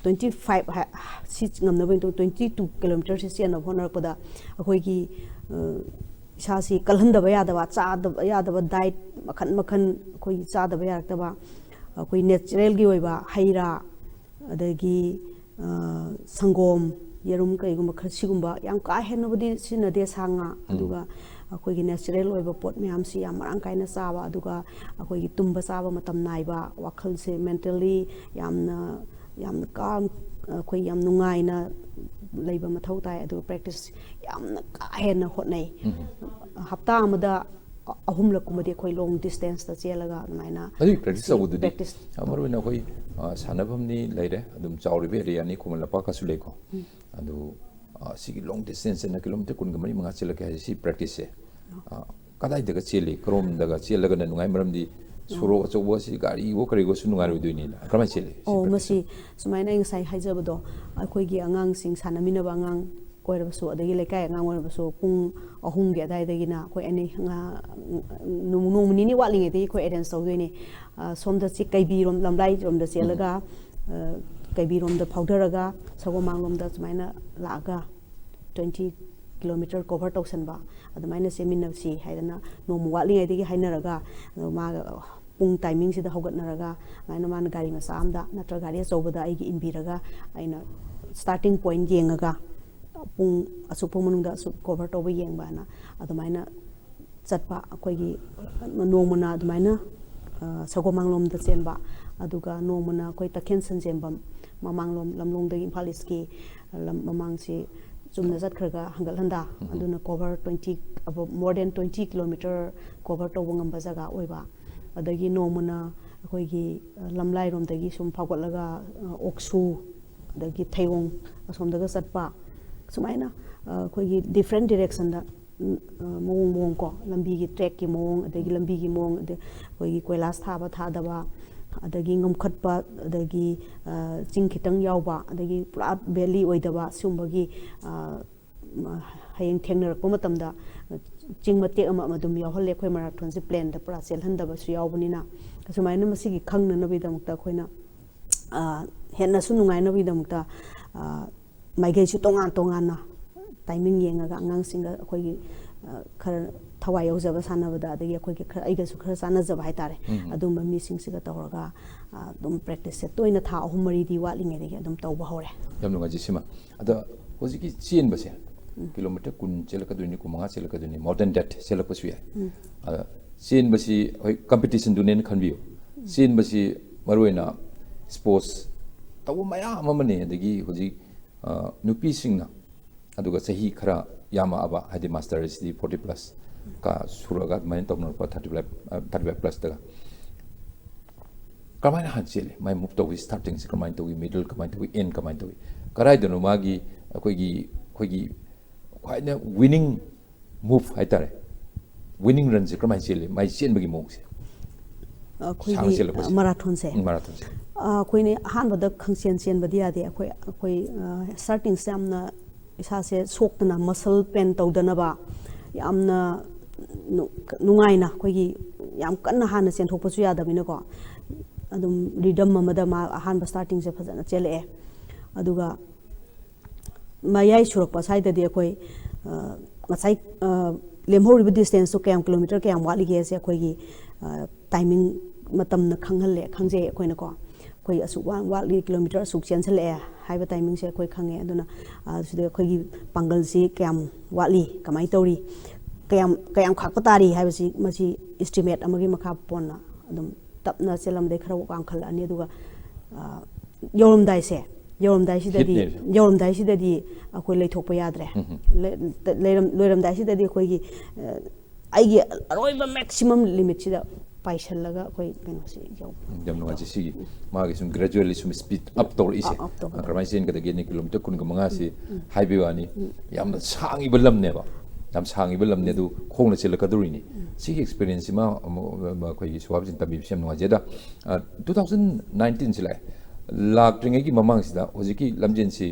Twenty five ꯍꯥꯏ-, ꯁꯤ ꯉꯝꯅꯕꯒꯤꯗꯃꯛ twenty two kilometreꯁꯤ ꯆꯦꯟꯅꯕ ꯍꯣꯠꯅꯔꯛꯄꯗ ꯑꯩꯈꯣꯏꯒꯤ, ꯑ, ꯏꯁꯥꯁꯤ ꯀꯜꯍꯟꯗꯕ ꯌꯥꯗꯕ, ꯆꯥꯗꯕ ꯌꯥꯗꯕ diet ꯃꯈꯟ ꯃꯈꯟ ꯑꯩꯈꯣꯏꯒꯤ ꯆꯥꯗꯕ ꯌꯥꯔꯛꯇꯕ, ꯑꯩꯈꯣꯏ naturalꯒꯤ ꯑꯣꯏꯕ ꯍꯩ ꯔꯥ, ꯑꯗꯒꯤ, ꯑ, ꯁꯪꯒꯣꯝ, ꯌꯦꯔꯨꯝ ꯀꯩꯒꯨꯝꯕ ꯈꯔ ꯁꯤꯒꯨꯝꯕ ꯌꯥꯝ ꯀꯥ ꯍꯦꯟꯅꯕꯨꯗꯤ ꯁꯤꯖꯤꯟꯅꯗꯦ, ꯁꯥ ꯉꯥ꯫ ꯑꯗꯨꯒ ꯑꯩꯈꯣꯏꯒꯤ natural ꯑꯣꯏꯕ ꯄꯣꯠ ꯃꯌꯥꯝꯁꯤ ꯌꯥꯝ ꯃꯔꯥꯡ ꯀꯥꯏꯅ ꯆꯥꯕ, ꯑꯗꯨꯒ ꯑꯩꯈꯣꯏꯒꯤ ꯇꯨꯝꯕ ꯆꯥꯕ ꯃꯇꯝ ꯅꯥꯏꯕ, ꯋꯥꯈꯜꯁꯦ mentally ꯌꯥꯝꯅ, ꯌꯥꯝꯅ calm, ꯑꯩꯈꯣꯏ ꯌꯥꯝ ꯅꯨꯡꯉꯥꯏꯅ ꯂꯩꯕ ꯃꯊꯧ ꯇꯥꯏ꯫ ꯑꯗꯨꯒ practice ꯌꯥꯝꯅ ꯀꯥ ꯍꯦꯟꯅ ꯍꯣꯠꯅꯩ꯫ ꯍꯞꯇꯥ ꯑꯃꯗ ꯑꯍꯨꯝꯂꯛ ꯀꯨꯝꯕꯗꯤ ꯑꯩꯈꯣꯏ long distanceꯇ ꯆꯦꯜꯂꯒ ꯑꯗꯨꯃꯥꯏꯅ꯫ ꯑꯗꯨꯒꯤ practice ꯇꯧꯕꯗꯨꯗꯤ practice ꯃꯔꯨ ꯑꯣꯏꯅ ꯑꯩꯈꯣꯏ, ꯑ, ꯁꯥꯟꯅꯐꯝꯅꯤ ꯂꯩꯔꯦ, ꯑꯗꯨꯝ ꯆꯥꯎꯔꯤꯕ areaꯅꯤ, ꯈꯨꯃꯟ ꯂꯝꯄꯥꯛꯀꯁꯨ ꯂꯩꯀꯣ꯫ ꯑꯗꯨ, ꯑ, ꯁꯤꯒꯤ long distanceꯅ kilometre ꯀꯨꯟꯒ ꯃꯔꯤ ꯃꯉꯥ ꯆꯦꯜꯂꯛꯀꯦ ꯍꯥꯏꯁꯦ, ꯁꯤ practiceꯁꯦ, ꯑ, ꯀꯗꯥꯏꯗꯒ ꯆꯦꯜꯂꯤ, ꯀꯔꯣꯝꯗꯒ ꯆꯦꯜꯂꯒꯅ ꯅꯨꯡꯉꯥꯏ? ꯃꯔꯝꯗꯤ ꯁꯣꯔꯣꯛ ꯑꯆꯧꯕ ꯑꯁꯤ ꯒꯥꯔꯤꯒꯣ ꯀꯔꯤꯒꯣꯁꯨ ꯅꯨꯡꯉꯥꯏꯔꯣꯏꯗꯣꯏꯅꯤꯅ꯫ ꯀꯔꯝꯍꯥꯏꯅ ꯆꯦꯜꯂꯤ ꯁꯤ ꯑꯣ practice? ꯃꯁꯤ ꯁꯨꯃꯥꯏꯅ ꯑꯩ ꯉꯁꯥꯏ ꯍꯥꯏꯖꯕꯗꯣ, ꯑꯩꯈꯣꯏꯒꯤ ꯑꯉꯥꯡꯁꯤꯡ ꯁꯥꯟꯅꯃꯤꯟꯅꯕ ꯑꯉꯥꯡ ꯑꯣꯏꯔꯕꯁꯨ, ꯑꯗꯒꯤ ꯂꯩꯀꯥꯏ ꯑꯉꯥꯡ ꯑꯣꯏꯔꯕꯁꯨ, ꯄꯨꯡ ꯑꯍꯨꯝꯒꯤ ꯑꯗꯨꯋꯥꯏꯗꯒꯤꯅ ꯑꯩꯈꯣꯏ ꯑꯅꯤ ꯉꯥ- ꯅꯣꯡ- ꯅꯣꯡꯃ ꯅꯤꯅꯤ ꯋꯥꯠꯂꯤꯉꯩꯗꯒꯤ ꯑꯩꯈꯣꯏ ꯑꯦꯔꯦꯟꯖ ꯇꯧꯗꯣꯏꯅꯦ꯫ ꯑ, ꯁꯣꯝꯗ ꯆꯤ ꯀꯩꯕꯤꯔꯣꯝ, ꯂꯝꯂꯥꯏꯔꯣꯝꯗ ꯆꯦꯜꯂꯒ, ꯑ, ꯀꯩꯕꯤꯔꯣꯝꯗ ꯐꯥꯎꯊꯔꯒ ꯁꯒꯣꯜꯃꯥꯡꯂꯣꯝꯗ ꯁꯨꯃꯥꯏꯅ ꯂꯥꯛꯑꯒ ꯇ꯭ꯋꯦꯟꯇꯤ ꯀꯤꯂꯣꯃꯤꯇꯔ ꯀꯣꯚꯔ ꯇꯧꯁꯟꯕ, ꯑꯗꯨꯃꯥꯏꯅ ꯆꯦꯟꯃꯤꯟꯅꯁꯤ ꯍꯥꯏꯗꯅ ꯅꯣꯡꯃ ꯋꯥꯠꯂꯤꯉꯩꯗꯒꯤ ꯍꯥꯏꯅꯔꯒ, ꯑꯗꯣ ꯃꯥꯒ ꯄꯨꯡ ꯇꯥꯏꯃꯤꯡꯁꯤꯗ ꯍꯧꯒꯠꯅꯔꯒ, ꯑꯗꯨꯃꯥꯏꯅ ꯃꯥꯅ ꯒꯥꯔꯤ ꯃꯆꯥ ꯑꯃꯗ ꯅꯠꯇ꯭ꯔꯒ ꯒꯥꯔꯤ ꯑꯆꯧꯕꯗ ꯑꯩꯒꯤ ꯏꯟꯕꯤꯔꯒ, ꯑꯩꯅ ꯁ꯭ꯇꯥꯔꯇꯤꯡ ꯄꯣꯏꯟꯠ ꯌꯦꯡꯉꯒ ꯄꯨꯡ ꯑꯁꯨꯛ ꯐꯥꯎ ꯃꯅꯨꯡꯗ ꯑꯁꯨꯛ ꯀꯣꯚꯔ ꯇꯧꯕ ꯌꯦꯡꯕ ꯍꯥꯏꯅ ꯑꯗꯨꯃꯥꯏꯅ ꯆꯠꯄ꯫ ꯑꯩꯈꯣꯏꯒꯤ ꯅꯣꯡꯃꯅ ꯑꯗꯨꯃꯥꯏꯅ, ꯑ, ꯁꯒꯣꯜꯃꯥꯡꯂꯣꯝꯗ ꯆꯦꯟꯕ, ꯑꯗꯨꯒ ꯅꯣꯡꯃꯅ ꯑꯩꯈꯣꯏ ꯇꯈꯦꯜ ꯁꯟꯖꯦꯝꯕꯝ ꯃꯃꯥꯡꯂꯣꯝ, ꯂꯝꯂꯣꯡꯗꯒꯤ ꯏꯝꯐꯥꯜ ꯏꯁꯀꯤ ꯂꯝ ꯃꯃꯥꯡꯁꯤ ꯆꯨꯝꯅ ꯆꯠꯈ꯭ꯔꯒ ꯍꯟꯒꯠ ꯍꯟꯗꯥ, ꯑꯗꯨꯅ ꯀꯣꯚꯔ ꯇ꯭ꯋꯦꯟꯇꯤ, ꯑꯕꯞ, more than twenty kilometer cover ꯇꯧꯕ ꯉꯝꯕ ꯖꯒꯥ ꯑꯣꯏꯕ꯫ ꯑꯗꯒꯤ ꯅꯣꯡꯃꯅ ꯑꯩꯈꯣꯏꯒꯤ, ꯑ, ꯂꯝꯂꯥꯏꯔꯣꯝꯗꯒꯤ ꯁꯨꯝ ꯐꯥꯎꯒꯠꯂꯒ, ꯑ, ꯑꯣꯛꯁꯨ, ꯑꯗꯒꯤ ꯊꯩꯑꯣꯡ ꯑꯁꯣꯝꯗꯒ ꯆꯠꯄ, ꯁꯨꯃꯥꯏꯅ, ꯑ, ꯑꯩꯈꯣꯏꯒꯤ ꯗꯤꯐ꯭ꯔꯦꯟ ꯗꯤꯔꯦꯛꯁꯟꯗ, ꯎꯝ, ꯑ, ꯃꯑꯣꯡ ꯃꯑꯣꯡ ꯀꯣ, ꯂꯝꯕꯤꯒꯤ ꯇ꯭ꯔꯦꯛꯀꯤ ꯃꯑꯣꯡ, ꯑꯗꯒꯤ ꯂꯝꯕꯤꯒꯤ ꯃꯑꯣꯡ, ꯑꯗꯩ ꯑꯩꯈꯣꯏꯒꯤ ꯀꯣꯏꯂꯥꯁ ꯊꯥꯕ ꯊꯥꯗꯕ, ꯑꯗꯒꯤ ꯉꯝꯈꯠꯄ, ꯑꯗꯒꯤ, ꯑ, ꯆꯤꯡ ꯈꯤꯇꯪ ꯌꯥꯎꯕ, ꯑꯗꯒꯤ ꯄꯨꯔꯥ ꯚꯦꯂꯤ ꯑꯣꯏꯗꯕ, ꯁꯤꯒꯨꯝꯕꯒꯤ, ꯑ, ꯃ- ꯍꯌꯦꯡ ꯊꯦꯡꯅꯔꯛꯄ ꯃꯇꯝꯗ ꯆꯤꯡ ꯃꯇꯦꯛ ꯑꯃ ꯑꯃ ꯑꯗꯨꯝ ꯌꯥꯎꯍꯜꯂꯦ꯫ ꯑꯩꯈꯣꯏ ꯃꯔꯥꯊꯣꯟꯁꯦ ꯄ꯭ꯂꯦꯟꯗ ꯄꯨꯔꯥ ꯆꯦꯜꯍꯟꯗꯕꯁꯨ ꯌꯥꯎꯕꯅꯤꯅ, ꯑꯁꯨꯃꯥꯏꯅ ꯃꯁꯤꯒꯤ ꯈꯪꯅꯅꯕꯒꯤꯗꯃꯛꯇ ꯑꯩꯈꯣꯏꯅ, ꯑ, ꯍꯦꯟꯅꯁꯨ ꯅꯨꯡꯉꯥꯏꯅꯕꯒꯤꯗꯃꯛꯇ, ꯑ, ꯃꯥꯏꯀꯩꯁꯨ ꯇꯣꯉꯥꯟ ꯇꯣꯉꯥꯟꯅ ꯇꯥꯏꯃꯤꯡ ꯌꯦꯡꯉꯒ ꯑꯉꯥꯡꯁꯤꯡꯒ ꯑꯩꯈꯣꯏꯒꯤ, ꯑ, ꯈꯔ ꯊꯋꯥꯏ ꯌꯥꯎꯖꯕ ꯁꯥꯟꯅꯕꯗ, ꯑꯗꯒꯤ ꯑꯩꯈꯣꯏꯒꯤ ꯈꯔ, ꯑꯩꯒꯁꯨ ꯈꯔ ꯆꯥꯟꯅꯖꯕ ꯍꯥꯏꯇꯥꯔꯦ, ꯑꯗꯨꯝꯕ ꯃꯤꯁꯤꯡꯁꯤꯒ ꯇꯧꯔꯒ, ꯑ, ꯑꯗꯨꯝ ꯄ꯭ꯔꯦꯛꯇꯤꯁꯁꯦ ꯇꯣꯏꯅ ꯊꯥ ꯑꯍꯨꯝ ꯃꯔꯤꯗꯤ ꯋꯥꯠꯂꯤꯉꯩꯗꯒꯤ ꯑꯗꯨꯝ ꯇꯧꯕ ꯍꯧꯔꯦ꯫ ꯌꯥꯝ ꯅꯨꯡꯉꯥꯏꯖꯩ ꯁꯤꯃ꯫ ꯑꯗꯣ ꯍꯧꯖꯤꯛꯀꯤ ꯆꯦꯟꯕꯁꯦ ꯀꯤꯂꯣꯃꯤꯇꯔ ꯀꯨꯟ ꯆꯦꯜꯂꯛꯀꯗꯣꯏꯅꯤ, ꯀꯨꯟꯃꯉꯥ ꯆꯦꯜꯂꯛꯀꯗꯣꯏꯅꯤ, more than that ꯆꯦꯜꯂꯛꯄꯁꯨ ꯌꯥꯏ꯫ ꯑꯗ ꯆꯦꯟꯕꯁꯤ ꯑꯩꯈꯣꯏ ꯀꯝꯄꯤꯇꯤꯁꯟꯗꯨꯅꯦꯅ ꯈꯟꯕꯤꯌꯨ꯫ ꯆꯦꯟꯕꯁꯤ ꯃꯔꯨꯑꯣꯏꯅ ꯁ꯭ꯄꯣꯔꯠꯁ ꯇꯧꯕ ꯃꯌꯥꯝ ꯑꯃꯅꯤ, ꯑꯗꯒꯤ ꯍꯧꯖꯤꯛ, ꯑ, ꯅꯨꯄꯤꯁꯤꯡꯅ, ꯑꯗꯨꯒ ꯆꯍꯤ ꯈꯔ ꯌꯥꯝꯃꯛꯑꯕ, ꯍꯥꯏꯗꯤ ꯃꯥꯁꯇꯔꯁꯤꯗꯤ ꯐꯣꯔꯇꯤ ꯄ꯭ꯂꯁ ꯀ ꯁꯨꯔꯒ ꯑꯗꯨꯃꯥꯏꯅ ꯇꯧꯅꯔꯛꯄ, ꯊꯥꯔꯇꯤ ꯐꯥꯏꯚ, ꯊꯥꯔꯇꯤ ꯐꯥꯏꯚ ꯄ꯭ꯂꯁꯇꯒ ꯀꯃꯥꯏꯅ ꯍꯥꯟꯅ ꯆꯦꯜꯂꯤ? ꯃꯥꯏ ꯃꯨꯞ ꯇꯧꯕꯒꯤ ꯁ꯭ꯇꯥꯔꯇꯤꯡꯁꯦ ꯀꯃꯥꯏꯅ ꯇꯧꯏ? ꯃꯤꯗꯜ ꯀꯃꯥꯏꯅ ꯇꯧꯏ? ꯑꯦꯟ ꯀꯃꯥꯏꯅ ꯇꯧꯏ? ꯀꯗꯥꯏꯗꯅꯣ ꯃꯥꯒꯤ, ꯑꯩꯈꯣꯏꯒꯤ, ꯑꯩꯈꯣꯏꯒꯤ ꯈ꯭ꯋꯥꯏꯗ ꯋꯤꯅꯤꯡ ꯃꯨꯞ ꯍꯥꯏꯇꯥꯔꯦ, ꯋꯤꯅꯤꯡ ꯔꯟꯁꯦ ꯀꯔꯝꯍꯥꯏꯅ ꯆꯦꯜꯂꯤ, ꯃꯥꯏ ꯆꯦꯟꯕꯒꯤ ꯃꯑꯣꯡꯁꯦ? ꯁꯥꯡꯅ ꯆꯦꯜꯂꯛꯄꯁꯦ? ꯃꯔꯥꯊꯣꯟꯁꯦ ꯎꯝ, ꯃꯔꯥꯊꯣꯟꯁꯦ. ꯑꯩꯈꯣꯏꯅ ꯑꯍꯥꯟꯕꯗ ꯈꯪꯆꯦꯟ ꯆꯦꯟꯕꯗꯤ ꯌꯥꯗꯦ꯫ ꯑꯩꯈꯣꯏ ꯑꯩꯈꯣꯏ ꯁ꯭ꯇꯥꯔꯇꯤꯡꯁꯦ ꯌꯥꯝꯅ ꯏꯁꯥꯁꯦ ꯁꯣꯛꯇꯅ, ꯃꯁꯜ ꯄꯦꯟ ꯇꯧꯗꯅꯕ ꯌꯥꯝꯅ ꯅꯨꯡꯉꯥꯏꯅ, ꯑꯩꯈꯣꯏꯒꯤ ꯌꯥꯝ ꯀꯟꯅ ꯍꯥꯟꯅ ꯆꯦꯟꯊꯣꯛꯄꯁꯨ ꯌꯥꯗꯕꯅꯤꯅꯀꯣ, ꯑꯗꯨꯝ ꯔꯤꯗꯝ ꯑꯃꯗ ꯃꯥ ꯑꯍꯥꯟꯕ ꯁ꯭ꯇꯥꯔꯇꯤꯡꯁꯦ ꯐꯖꯅ ꯆꯦꯜꯂꯛꯑꯦ꯫ ꯑꯗꯨꯒ ꯃꯌꯥꯏ ꯁꯨꯔꯛꯄ ꯁ꯭ꯋꯥꯏꯗꯗꯤ ꯑꯩꯈꯣꯏ ꯉꯁꯥꯏ ꯂꯦꯝꯍꯧꯔꯤꯕ ꯗꯤꯁꯇꯦꯟꯁꯇꯣ ꯀꯌꯥꯝ, ꯀꯤꯂꯣꯃꯤꯇꯔ ꯀꯌꯥꯝ ꯋꯥꯠꯂꯤꯒꯦꯁꯦ ꯑꯩꯈꯣꯏꯒꯤ ꯇꯥꯏꯃꯤꯡ, ꯃꯇꯝꯅ ꯈꯪꯍꯜꯂꯦ, ꯈꯪꯖꯩ ꯑꯩꯈꯣꯏꯅꯀꯣ꯫ ꯑꯩꯈꯣꯏ ꯑꯁꯨꯛ ꯋꯥꯠꯂꯤ, ꯀꯤꯂꯣꯃꯤꯇꯔ ꯑꯁꯨꯛ ꯆꯦꯟꯁꯤꯜꯂꯛꯑꯦ ꯍꯥꯏꯕ ꯇꯥꯏꯃꯤꯡꯁꯦ ꯑꯩꯈꯣꯏ ꯈꯪꯉꯦ꯫ ꯑꯗꯨꯅ ꯁꯤꯗ ꯑꯩꯈꯣꯏꯒꯤ ꯄꯥꯡꯒꯜꯁꯤ ꯀꯌꯥꯝ ꯋꯥꯠꯂꯤ, ꯀꯃꯥꯏꯅ ꯇꯧꯔꯤ, ꯀꯌꯥꯝ ꯀꯌꯥꯝ ꯈꯥꯛꯄ ꯇꯥꯔꯤ ꯍꯥꯏꯕꯁꯤ, ꯃꯁꯤ ꯏꯁꯇꯤꯃꯦꯠ ꯑꯃꯒꯤ ꯃꯈꯥ ꯄꯣꯟꯅ ꯑꯗꯨꯝ ꯇꯞꯅ ꯆꯦꯜꯂꯝꯗꯩ ꯈꯔ ꯋꯥꯡꯈꯠꯂꯛꯑꯅꯤ꯫ ꯑꯗꯨꯒ ꯌꯧꯔꯝꯗꯥꯏꯁꯦ, ꯌꯧꯔꯝꯗꯥꯏꯁꯤꯗꯗꯤ ꯌꯧꯔꯝꯗꯥꯏꯁꯤꯗꯗꯤ ꯑꯩꯈꯣꯏ ꯂꯩꯊꯣꯛꯄ ꯌꯥꯗ꯭ꯔꯦ꯫ ꯂꯣꯏꯔꯝꯗꯥꯏꯁꯤꯗꯗꯤ ꯑꯩꯈꯣꯏꯒꯤ ꯑꯩꯒꯤ ꯑꯔꯣꯏꯕ ꯃꯦꯛꯁꯤꯃꯝ ꯂꯤꯃꯤꯠꯁꯤꯗ ꯄꯥꯏꯁꯜꯂꯒ ꯑꯩꯈꯣꯏ ꯀꯩꯅꯣꯁꯤ ꯌꯧ ꯌꯥꯝ ꯅꯨꯡꯉꯥꯏꯖꯩ꯫ ꯁꯤꯒꯤ ꯃꯥꯒꯤ ꯁꯨꯝ ꯒ꯭ꯔꯦꯖꯨꯋꯦꯂꯤ ꯁꯨꯝ ꯁ꯭ꯄꯤꯠ ꯑꯞ ꯇꯧꯔꯛꯏꯁꯦ꯫ ꯑꯞ ꯇꯧꯔꯛꯏ꯫ ꯀꯔꯝꯍꯥꯏꯅ ꯆꯦꯟꯒꯗꯒꯦꯅ ꯀꯤꯂꯣꯃꯤꯇꯔ ꯀꯨꯟꯒ ꯃꯉꯥꯁꯤ ꯍꯥꯏꯕꯒꯤ ꯋꯥꯅꯤ꯫ ꯌꯥꯝꯅ ꯁꯥꯡꯉꯤꯕ ꯂꯝꯅꯦꯕ, ꯌꯥꯝ ꯁꯥꯡꯉꯤꯕ ꯂꯝꯅꯦ, ꯑꯗꯨ ꯈꯣꯡꯅ ꯆꯦꯜꯂꯛꯀꯗꯧꯔꯤꯅꯤ꯫ ꯁꯤꯒꯤ ꯑꯦꯛꯁꯄꯤꯔꯤꯌꯦꯟꯁꯁꯤꯃ ꯑꯃꯨꯛ ꯑꯩꯈꯣꯏꯒꯤ ꯁꯣꯚꯥꯕꯤꯁꯤꯅ ꯇꯝꯕꯤꯕꯁꯤ ꯌꯥꯝ ꯅꯨꯡꯉꯥꯏꯖꯩ꯫ ꯑꯗ ꯇꯨ ꯊꯥꯎꯖꯟ ꯅꯥꯏꯟꯇꯤꯟꯁꯤ ꯂꯥꯛꯑꯦ, ꯂꯥꯛꯇ꯭ꯔꯤꯉꯩꯒꯤ ꯃꯃꯥꯡꯁꯤꯗ ꯍꯧꯖꯤꯛꯀꯤ ꯂꯝꯖꯦꯟꯁꯤ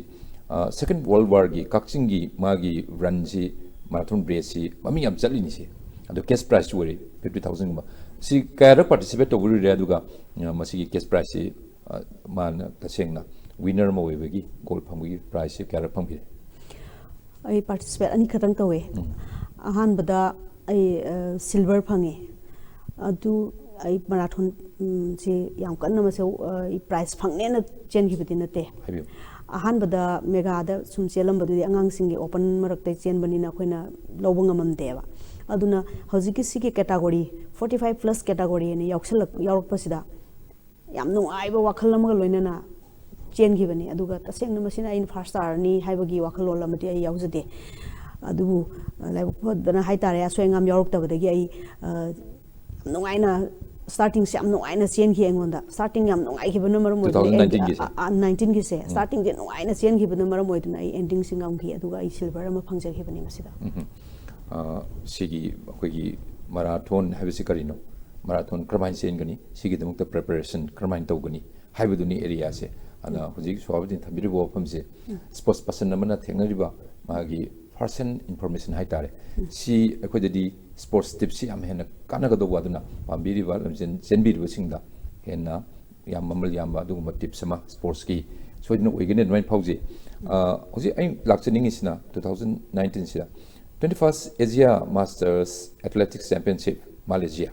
ꯁꯦꯀꯦꯟ ꯋꯥꯔꯜ ꯋꯥꯔꯒꯤ ꯀꯛꯆꯤꯡꯒꯤ ꯃꯥꯒꯤ ꯔꯟꯁꯤ, ꯃꯥꯔꯥꯊꯣꯟ ꯔꯦꯁꯁꯤ ꯃꯃꯤꯡ ꯌꯥꯝ ꯆꯠꯂꯤꯅꯤꯁꯤ꯫ ꯑꯗꯣ ꯀꯦꯁ ꯄ꯭ꯔꯥꯏꯖꯁꯨ ꯑꯣꯏꯔꯦ, ꯐꯤꯐꯇꯤ ꯊꯥꯎꯖꯟꯒꯨꯝꯕ꯫ ꯁꯤ ꯀꯌꯥꯔꯛ ꯄꯥꯔꯇꯤꯁꯤꯄꯦꯠ ꯇꯧꯕꯤꯔꯨꯔꯦ, ꯑꯗꯨꯒ ꯃꯁꯤꯒꯤ ꯀꯦꯁ ꯄ꯭ꯔꯥꯏꯖꯁꯤ ꯃꯥꯅ ꯇꯁꯦꯡꯅ ꯋꯤꯅꯔ ꯑꯃ ꯑꯣꯏꯕꯒꯤ, ꯒꯣꯜ ꯐꯪꯕꯒꯤ ꯄ꯭ꯔꯥꯏꯖꯁꯤ ꯀꯌꯥꯔꯛ ꯐꯪꯕꯤꯔꯦ? ꯑꯩ ꯄꯥꯔꯇꯤꯁꯤꯄꯦꯠ ꯑꯅꯤꯈꯛꯇꯪ ꯇꯧꯋꯦ꯫ ꯑꯍꯥꯟꯕꯗ ꯑꯩ ꯁꯤꯜꯚꯔ ꯐꯪꯉꯦ꯫ ꯑꯗꯨ ꯑꯩ ꯃꯔꯥꯊꯣꯟ ꯁꯤ ꯌꯥꯝ ꯀꯟꯅ ꯃꯁꯤ ꯑꯩ ꯄ꯭ꯔꯥꯏꯖ ꯐꯪꯅꯦꯅ ꯆꯦꯟꯈꯤꯕꯗꯤ ꯅꯠꯇꯦ꯫ ꯍꯥꯏꯕꯤꯌꯨ꯫ ꯑꯍꯥꯟꯕꯗ ꯃꯦꯒꯥꯗ ꯁꯨꯝ ꯆꯦꯜꯂꯝꯕꯗꯨꯗꯤ ꯑꯉꯥꯡꯁꯤꯡꯒꯤ ꯑꯣꯄꯟ ꯃꯔꯛꯇ ꯆꯦꯟꯕꯅꯤꯅ ꯑꯩꯈꯣꯏꯅ ꯂꯧꯕ ꯉꯝꯃꯝꯗꯦꯕ꯫ ꯑꯗꯨꯅ ꯍꯧꯖꯤꯛꯀꯤ ꯁꯤꯒꯤ category, forty five plus category ꯑꯅ ꯌꯥꯎꯁꯜꯂꯛ-, ꯌꯥꯎꯔꯛꯄꯁꯤꯗ ꯌꯥꯝ ꯅꯨꯡꯉꯥꯏꯕ ꯋꯥꯈꯜ ꯑꯃꯒ ꯂꯣꯏꯅꯅ ꯆꯦꯟꯈꯤꯕꯅꯤ꯫ ꯑꯗꯨꯒ ꯇꯁꯦꯡꯅ ꯃꯁꯤꯅ ꯑꯩꯅ ꯐꯥꯔꯁ ꯇꯥꯔꯅꯤ ꯍꯥꯏꯕꯒꯤ ꯋꯥꯈꯜꯂꯣꯟ ꯑꯃꯗꯤ ꯑꯩ ꯌꯥꯎꯖꯗꯦ꯫ ꯑꯗꯨꯕꯨ ꯂꯥꯏꯕꯛ ꯐꯗꯅ ꯍꯥꯏꯇꯥꯔꯦ, ꯑꯁꯣꯏ ꯑꯉꯥꯝ ꯌꯥꯎꯔꯛꯇꯕꯗꯒꯤ ꯑꯩ ꯌꯥꯝ ꯅꯨꯡꯉꯥꯏꯅ, ꯁ꯭ꯇꯥꯔꯇꯤꯡꯁꯦ ꯌꯥꯝ ꯅꯨꯡꯉꯥꯏꯅ ꯆꯦꯟꯈꯤ ꯑꯩꯉꯣꯟꯗ꯫ ꯁ꯭ꯇꯥꯔꯇꯤꯡ ꯌꯥꯝ ꯅꯨꯡꯉꯥꯏꯈꯤꯕꯅ ꯃꯔꯝ ꯑꯣꯏꯗꯅ ꯑꯩ, ꯇꯨ ꯊꯥꯎꯖꯟ ꯅꯥꯏꯟꯇꯤꯟꯒꯤꯁꯦ? ꯑ, ꯑ, ꯅꯥꯏꯟꯇꯤꯟꯒꯤꯁꯦ ꯁ꯭ꯇꯥꯔꯇꯤꯡꯁꯦ ꯅꯨꯡꯉꯥꯏꯅ ꯆꯦꯟꯈꯤꯕꯅ ꯃꯔꯝ ꯑꯣꯏꯗꯨꯅ ꯑꯩ ꯑꯦꯟꯗꯤꯡꯁꯤ ꯉꯝꯈꯤ, ꯑꯗꯨꯒ ꯑꯩ ꯁꯤꯜꯚꯔ ꯑꯃ ꯐꯪꯖꯈꯤꯕꯅꯤ ꯃꯁꯤꯗ꯫ ꯁꯤꯒꯤ ꯑꯩꯈꯣꯏꯒꯤ ꯃꯔꯥꯊꯣꯟ ꯍꯥꯏꯕꯁꯤ ꯀꯔꯤꯅꯣ? ꯃꯔꯥꯊꯣꯟ ꯀꯔꯝꯍꯥꯏꯅ ꯆꯦꯟꯒꯅꯤ, ꯁꯤꯒꯤꯗꯃꯛꯇ ꯄ꯭ꯔꯤꯄꯦꯔꯦꯁꯟ ꯀꯔꯝꯍꯥꯏꯅ ꯇꯧꯒꯅꯤ ꯍꯥꯏꯕꯗꯨꯅꯤ ꯑꯦꯔꯤꯌꯥꯁꯦ꯫ ꯑꯗꯨꯅ ꯍꯧꯖꯤꯛ ꯁꯣꯍꯥꯕꯨꯗꯤꯟ ꯊꯝꯕꯤꯔꯤꯕ ꯋꯥꯐꯝꯁꯦ, ꯁ꯭ꯄꯣꯔꯠꯁ ꯄꯥꯔꯁꯟ ꯑꯃꯅ ꯊꯦꯡꯅꯔꯤꯕ ꯃꯥꯒꯤ ꯐꯥꯔꯁ ꯍꯦꯟ ꯏꯟꯐꯣꯔꯃꯦꯁꯟ ꯍꯥꯏꯇꯥꯔꯦ, ꯁꯤ ꯑꯩꯈꯣꯏꯗꯗꯤ ꯁ꯭ꯄꯣꯔꯠꯁ ꯇꯤꯞꯁꯤ ꯌꯥꯝ ꯍꯦꯟꯅ ꯀꯥꯟꯅꯒꯗꯧꯕ꯫ ꯑꯗꯨꯅ ꯄꯥꯝꯕꯤꯔꯤꯕ ꯂꯝꯖꯦꯟ ꯆꯦꯟꯕꯤꯔꯤꯕꯁꯤꯡꯗ ꯍꯦꯟꯅ ꯌꯥꯝ ꯃꯃꯜ ꯌꯥꯝꯕ ꯑꯗꯨꯒꯨꯝꯕ ꯇꯤꯞꯁ ꯑꯃ ꯁ꯭ꯄꯣꯔꯠꯁꯀꯤ ꯁꯣꯏꯗꯅ ꯑꯣꯏꯒꯅꯤ ꯑꯗꯨꯃꯥꯏꯅ ꯐꯥꯎꯖꯩ꯫ ꯑ, ꯍꯧꯖꯤꯛ ꯑꯩ ꯂꯥꯛꯆꯅꯤꯡꯉꯤꯁꯤꯅ two thousand nineteenꯁꯤꯗ twenty first Asia Masters Athletics Championship Malaysia,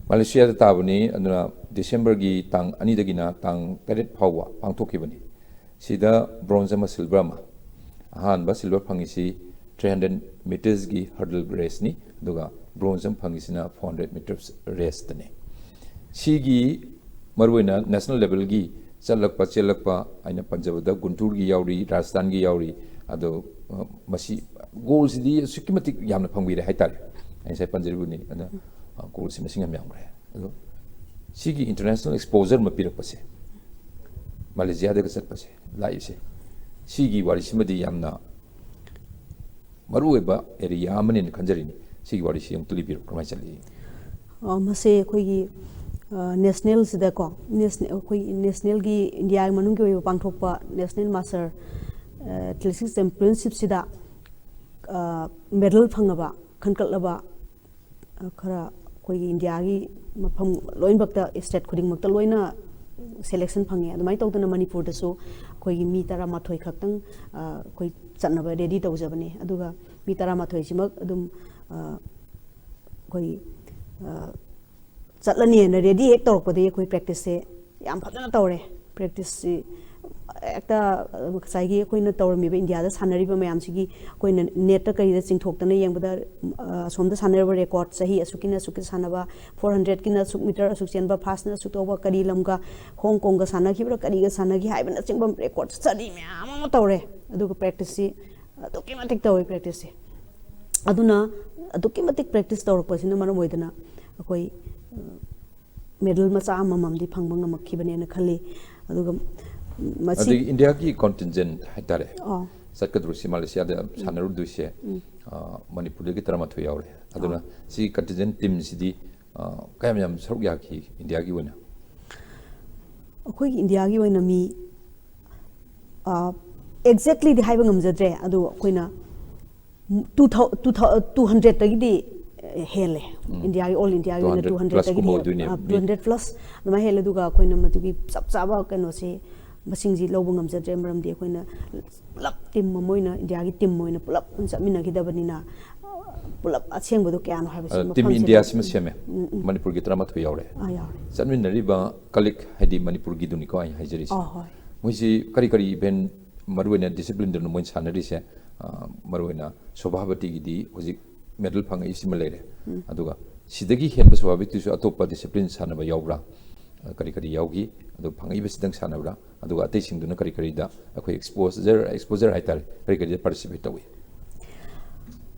ꯃꯥꯂꯦꯁꯤꯌꯥꯗ ꯇꯥꯕꯅꯤ꯫ ꯑꯗꯨꯅ ꯗꯤꯁꯦꯝꯕꯔꯒꯤ ꯇꯥꯡ ꯑꯅꯤꯗꯒꯤꯅ ꯇꯥꯡ ꯇꯔꯦꯠ ꯐꯥꯎꯕ ꯄꯥꯡꯊꯣꯛꯈꯤꯕꯅꯤ꯫ ꯁꯤꯗ ꯕ꯭ꯔꯣꯟꯖ ꯑꯃ, ꯁꯤꯜꯚꯔ ꯑꯃ, ꯑꯍꯥꯟꯕ ꯁꯤꯜꯚꯔ ꯐꯪꯉꯤꯁꯤ three hundred metersꯀꯤ ꯍꯔꯗꯜ ꯔꯦꯁꯅꯤ, ꯑꯗꯨꯒ ꯕ꯭ꯔꯣꯟꯖ ꯑꯃ ꯐꯪꯉꯤꯁꯤꯅ four hundred meters raceꯇꯅꯤ꯫ ꯁꯤꯒꯤ ꯃꯔꯨꯑꯣꯏꯅ ꯅꯦꯁꯅꯦꯜ ꯂꯦꯚꯦꯜꯒꯤ ꯆꯠꯂꯛꯄ, ꯆꯦꯜꯂꯛꯄ ꯑꯩꯅ ꯄꯟꯖꯕꯗ ꯒꯨꯟꯇꯨꯔꯒꯤ ꯌꯥꯎꯔꯤ, ꯔꯥꯖꯁꯊꯥꯟꯒꯤ ꯌꯥꯎꯔꯤ꯫ ꯑꯗꯣ, ꯑ, ꯃꯁꯤ ꯒꯣꯜꯁꯤꯗꯤ ꯑꯁꯨꯛꯀꯤ ꯃꯇꯤꯛ ꯌꯥꯝꯅ ꯐꯪꯕꯤꯔꯦ ꯍꯥꯏꯇꯥꯔꯦ꯫ ꯑꯩ ꯉꯁꯥꯏ ꯄꯟꯖꯔꯤꯕꯅꯤ, ꯑꯗ, ꯑ, ꯒꯣꯜꯁꯤ ꯃꯁꯤꯡ ꯌꯥꯝ ꯌꯥꯝꯈ꯭ꯔꯦ꯫ ꯑꯗꯣ ꯁꯤꯒꯤ ꯏꯟꯇꯔꯅꯦꯁꯅꯦꯜ ꯑꯦꯛꯁꯄꯣꯖꯔ ꯑꯃ ꯄꯤꯔꯛꯄꯁꯦ, ꯃꯥꯂꯦꯁꯤꯌꯥꯗꯒ ꯆꯠꯄꯁꯦ, ꯂꯥꯛꯏꯁꯦ, ꯁꯤꯒꯤ ꯋꯥꯔꯤꯁꯤꯃꯗꯤ ꯌꯥꯝꯅ ꯃꯔꯨꯑꯣꯏꯕ ꯑꯦꯔꯤꯌꯥ ꯑꯃꯅꯦꯅ ꯈꯟꯖꯔꯤꯅꯤ꯫ ꯁꯤꯒꯤ ꯋꯥꯔꯤꯁꯤ ꯑꯃꯨꯛꯇ ꯂꯤꯕꯤꯔꯣ, ꯀꯃꯥꯏꯅ ꯆꯠꯂꯤ? ꯑ, ꯃꯁꯦ ꯑꯩꯈꯣꯏꯒꯤ, ꯑ, ꯅꯦꯁꯅꯦꯜꯁꯤꯗꯀꯣ, ꯅꯦꯁꯅꯦ-, ꯑꯩꯈꯣꯏꯒꯤ ꯅꯦꯁꯅꯦꯜꯒꯤ, ꯏꯟꯗꯤꯌꯥꯒꯤ ꯃꯅꯨꯡꯒꯤ ꯑꯣꯏꯕ ꯄꯥꯡꯊꯣꯛꯄ ꯅꯦꯁꯅꯦꯜ ꯃꯥꯁꯇꯔ, ꯑ, ꯑꯦꯊꯂꯦꯇꯤꯛꯁ ꯆꯦꯝꯄꯤꯌꯟꯁꯤꯞꯁꯤꯗ, ꯑ, ꯃꯦꯗꯜ ꯐꯪꯉꯕ, ꯈꯟꯒꯠꯂꯕ, ꯑ, ꯈꯔ ꯑꯩꯈꯣꯏꯒꯤ ꯏꯟꯗꯤꯌꯥꯒꯤ ꯃꯐꯝ ꯂꯣꯏꯅꯃꯛꯇ, ꯁ꯭ꯇꯦꯠ ꯈꯨꯗꯤꯡꯃꯛꯇ ꯂꯣꯏꯅ ꯁꯦꯂꯦꯛꯁꯟ ꯐꯪꯉꯦ꯫ ꯑꯗꯨꯃꯥꯏꯅ ꯇꯧꯗꯅ ꯃꯅꯤꯄꯨꯔꯗꯁꯨ ꯑꯩꯈꯣꯏꯒꯤ ꯃꯤ ꯇꯔꯥꯃꯥꯊꯣꯏ ꯈꯛꯇꯪ, ꯑ, ꯑꯩꯈꯣꯏ ꯆꯠꯅꯕ ꯔꯦꯗꯤ ꯇꯧꯖꯕꯅꯦ꯫ ꯑꯗꯨꯒ ꯃꯤ ꯇꯔꯥꯃꯥꯊꯣꯏꯁꯤꯃꯛ ꯑꯗꯨꯝ, ꯑ, ꯑꯩꯈꯣꯏ, ꯑ, ꯆꯠꯂꯅꯤꯅ ꯔꯦꯗꯤ ꯍꯦꯛ ꯇꯧꯔꯛꯄꯗꯒꯤ ꯑꯩꯈꯣꯏ ꯄ꯭ꯔꯦꯛꯇꯤꯁꯁꯦ ꯌꯥꯝ ꯐꯖꯅ ꯇꯧꯔꯦ꯫ ꯄ꯭ꯔꯦꯛꯇꯤꯁꯁꯤ ꯍꯦꯛꯇ, ꯑ, ꯉꯁꯥꯏꯒꯤ ꯑꯩꯈꯣꯏꯅ ꯇꯧꯔꯝꯃꯤꯕ ꯏꯟꯗꯤꯌꯥꯗ ꯁꯥꯟꯅꯔꯤꯕ ꯃꯌꯥꯝꯁꯤꯒꯤ ꯑꯩꯈꯣꯏꯅ ꯅꯦꯠꯇ ꯀꯩꯗ ꯆꯤꯡꯊꯣꯛꯇꯅ ꯌꯦꯡꯕꯗ, ꯑ, ꯑꯁꯣꯝꯗ ꯁꯥꯟꯅꯔꯤꯕ ꯔꯦꯀꯣꯔꯠ, ꯆꯍꯤ ꯑꯁꯨꯛꯀꯤꯅ ꯑꯁꯨꯛꯀꯤ ꯁꯥꯟꯅꯕ, ꯐꯣꯔ ꯍꯟꯗ꯭ꯔꯦꯠꯀꯤꯅ ꯑꯁꯨꯛ ꯃꯤꯇꯔ ꯑꯁꯨꯛ ꯆꯦꯟꯕ, ꯐꯥꯁꯅ ꯑꯁꯨꯛ ꯇꯧꯕ, ꯀꯔꯤ ꯂꯝꯒ, ꯍꯣꯡ ꯀꯣꯡꯒ ꯁꯥꯟꯅꯈꯤꯕ꯭ꯔꯥ, ꯀꯔꯤꯒ ꯁꯥꯟꯅꯈꯤ ꯍꯥꯏꯕꯅꯆꯤꯡꯕ ꯔꯦꯀꯣꯔꯠ ꯁ꯭ꯇꯗꯤ ꯃꯌꯥꯝ ꯑꯃ ꯇꯧꯔꯦ꯫ ꯑꯗꯨꯒ ꯄ꯭ꯔꯦꯛꯇꯤꯁꯁꯤ ꯑꯗꯨꯛꯀꯤ ꯃꯇꯤꯛ ꯇꯧꯋꯤ ꯄ꯭ꯔꯦꯛꯇꯤꯁꯁꯦ꯫ ꯑꯗꯨꯅ ꯑꯗꯨꯛꯀꯤ ꯃꯇꯤꯛ ꯄ꯭ꯔꯦꯛꯇꯤꯁ ꯇꯧꯔꯛꯄꯁꯤꯅ ꯃꯔꯝ ꯑꯣꯏꯗꯅ ꯑꯩꯈꯣꯏ, ꯑ, ꯃꯦꯗꯜ ꯃꯆꯥ ꯑꯃꯃꯝꯗꯤ ꯐꯪꯕ ꯉꯝꯃꯛꯈꯤꯕꯅꯦꯅ ꯈꯜꯂꯤ꯫ ꯑꯗꯨꯒ ꯃꯁꯤ ꯑꯗꯒꯤ ꯏꯟꯗꯤꯌꯥꯒꯤ ꯀꯣꯟꯇꯤꯟꯖꯦꯟ ꯍꯥꯏꯇꯥꯔꯦ, ꯑꯣ꯫ ꯆꯠꯀꯗꯧꯔꯤꯁꯤ, ꯃꯥꯂꯦꯁꯤꯌꯥꯗ ꯁꯥꯟꯅꯔꯨꯗꯣꯏꯁꯦ, ꯑ, ꯃꯅꯤꯄꯨꯔꯗꯒꯤ ꯇꯔꯥꯃꯥꯊꯣꯏ ꯌꯥꯎꯔꯦ꯫ ꯑꯗꯨꯅ ꯁꯤ contingent teamꯁꯤꯗꯤ, ꯑ, ꯀꯌꯥꯝ ꯌꯥꯝ ꯁꯔꯨꯛ ꯌꯥꯈꯤ ꯏꯟꯗꯤꯌꯥꯒꯤ ꯑꯣꯏꯅ? ꯑꯩꯈꯣꯏꯒꯤ ꯏꯟꯗꯤꯌꯥꯒꯤ ꯑꯣꯏꯅ ꯃꯤ, ꯑ, exactlyꯗꯤ ꯍꯥꯏꯕ ꯉꯝꯖꯗ꯭ꯔꯦ, ꯑꯗꯨ ꯑꯩꯈꯣꯏꯅ two thou-, two thou-, two hundredꯇꯒꯤꯗꯤ ꯍꯦꯜꯂꯦ꯫ ꯏꯟꯗꯤꯌꯥꯒꯤ, all Indiaꯒꯤ ꯑꯣꯏꯅ two hundred plus ꯀꯨꯝꯕ ꯑꯣꯏꯗꯣꯏꯅꯦ, two hundredꯇꯒꯤꯗꯤ, ꯑ, ꯃꯤ꯫ Two hundred plus ꯑꯗꯨꯃꯥꯏꯅ ꯍꯦꯜꯂꯦ꯫ ꯑꯗꯨꯒ ꯑꯩꯈꯣꯏꯅ ꯃꯗꯨꯒꯤ ꯆꯞ ꯆꯥꯕ ꯀꯩꯅꯣꯁꯤ, ꯃꯁꯤꯡꯁꯤ ꯂꯧꯕ ꯉꯝꯖꯗ꯭ꯔꯦ, ꯃꯔꯝꯗꯤ ꯑꯩꯈꯣꯏꯅ ꯄꯨꯂꯞ team ꯑꯃ ꯑꯣꯏꯅ, ꯏꯟꯗꯤꯌꯥꯒꯤ team ꯑꯣꯏꯅ ꯄꯨꯂꯞ ꯆꯠꯃꯤꯟꯅꯈꯤꯗꯕꯅꯤꯅ, ꯄꯨꯂꯞ ꯑꯁꯦꯡꯕꯗꯣ ꯀꯌꯥꯅꯣ ꯍꯥꯏꯕꯁꯤ ꯑꯗ team ꯃꯐꯝꯁꯤꯗ ꯏꯟꯗꯤꯌꯥꯁꯤꯃ ꯁꯦꯝꯃꯦ꯫ ꯎꯝ, ꯎꯝ꯫ ꯃꯅꯤꯄꯨꯔꯒꯤ ꯇꯔꯥꯃꯥꯊꯣꯏ ꯌꯥꯎꯔꯦ꯫ ꯑꯥ, ꯌꯥꯎꯔꯦ꯫ ꯆꯠꯃꯤꯟꯅꯔꯤꯕ colleague ꯍꯥꯏꯗꯤ ꯃꯅꯤꯄꯨꯔꯒꯤꯗꯨꯅꯤꯀꯣ ꯑꯩ ꯍꯥꯏꯖꯔꯤꯁꯦ꯫ ꯑꯥ, ꯍꯣꯏ꯫ ꯃꯣꯏꯁꯤ ꯀꯔꯤ ꯀꯔꯤ event, ꯃꯔꯨꯑꯣꯏꯅ disciplineꯗꯨꯅ ꯃꯣꯏꯅ ꯁꯥꯟꯅꯔꯤꯁꯦ? ꯑ, ꯃꯔꯨꯑꯣꯏꯅ ꯁꯣꯚꯥꯄꯇꯤꯒꯤꯗꯤ ꯍꯧꯖꯤꯛ medal ꯐꯪꯉꯛꯏꯁꯤꯃ ꯂꯩꯔꯦ꯫ ꯎꯝ꯫ ꯑꯗꯨꯒ ꯁꯤꯗꯒꯤ ꯍꯦꯟꯕ ꯁꯣꯚꯥꯄꯇꯤꯁꯨ ꯑꯇꯣꯞꯄ discipline ꯁꯥꯟꯅꯕ ꯌꯥꯎꯕ꯭ꯔꯥ? ꯑ, ꯀꯔꯤ ꯀꯔꯤ ꯌꯥꯎꯈꯤ? ꯑꯗꯨ ꯐꯪꯉꯛꯏꯕꯁꯤꯗꯪ ꯁꯥꯟꯅꯕ꯭ꯔꯥ? ꯑꯗꯨꯒ ꯑꯇꯩꯁꯤꯡꯗꯨꯅ ꯀꯔꯤ ꯀꯔꯤꯗ ꯑꯩꯈꯣꯏ exposure, exposure ꯍꯥꯏꯇꯥꯔꯦ, ꯀꯔꯤ ꯀꯔꯤꯗ participate ꯇꯧꯏ?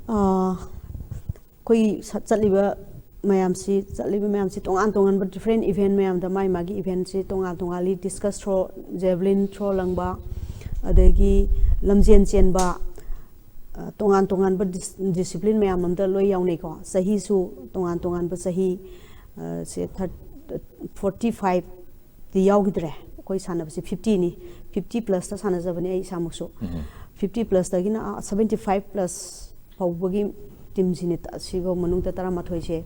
ꯑꯥ, ꯑꯩꯈꯣꯏ ꯁ-, ꯆꯠꯂꯤꯕ ꯃꯌꯥꯝꯁꯤ, ꯆꯠꯂꯤꯕ ꯃꯌꯥꯝꯁꯤ ꯇꯣꯉꯥꯟ ꯇꯣꯉꯥꯟꯕ different event ꯃꯌꯥꯝꯗ ꯃꯥꯒꯤ ꯃꯥꯒꯤ eventꯁꯤ ꯇꯣꯉꯥꯟ ꯇꯣꯉꯥꯟꯂꯤ꯫ Discus throw, javelin throw ꯂꯪꯕ, ꯑꯗꯒꯤ ꯂꯝꯖꯦꯟ ꯆꯦꯟꯕ, ꯑ, ꯇꯣꯉꯥꯟ ꯇꯣꯉꯥꯟꯕ dis-, discipline ꯃꯌꯥꯝ ꯑꯝꯗ ꯂꯣꯏ ꯌꯥꯎꯅꯩꯀꯣ꯫ ꯆꯍꯤꯁꯨ ꯇꯣꯉꯥꯟ ꯇꯣꯉꯥꯟꯕ ꯆꯍꯤ, ꯑ, ꯁꯦ thirty, forty fiveꯇꯤ ꯌꯥꯎꯈꯤꯗ꯭ꯔꯦ꯫ ꯑꯩꯈꯣꯏ ꯁꯥꯟꯅꯕꯁꯦ fiftyꯅꯤ, fifty plusꯇ ꯁꯥꯟꯅꯖꯕꯅꯦ ꯑꯩ ꯏꯁꯥꯃꯛꯁꯨ꯫ ꯎꯝ꯫ Fifty plusꯇꯒꯤꯅ, ꯑ, seventy five plus ꯐꯥꯎꯕꯒꯤ teamꯁꯤꯅꯦ, ꯇ-, ꯁꯤꯐꯧ ꯃꯅꯨꯡꯗ ꯇꯔꯥꯃꯥꯊꯣꯏꯁꯦ,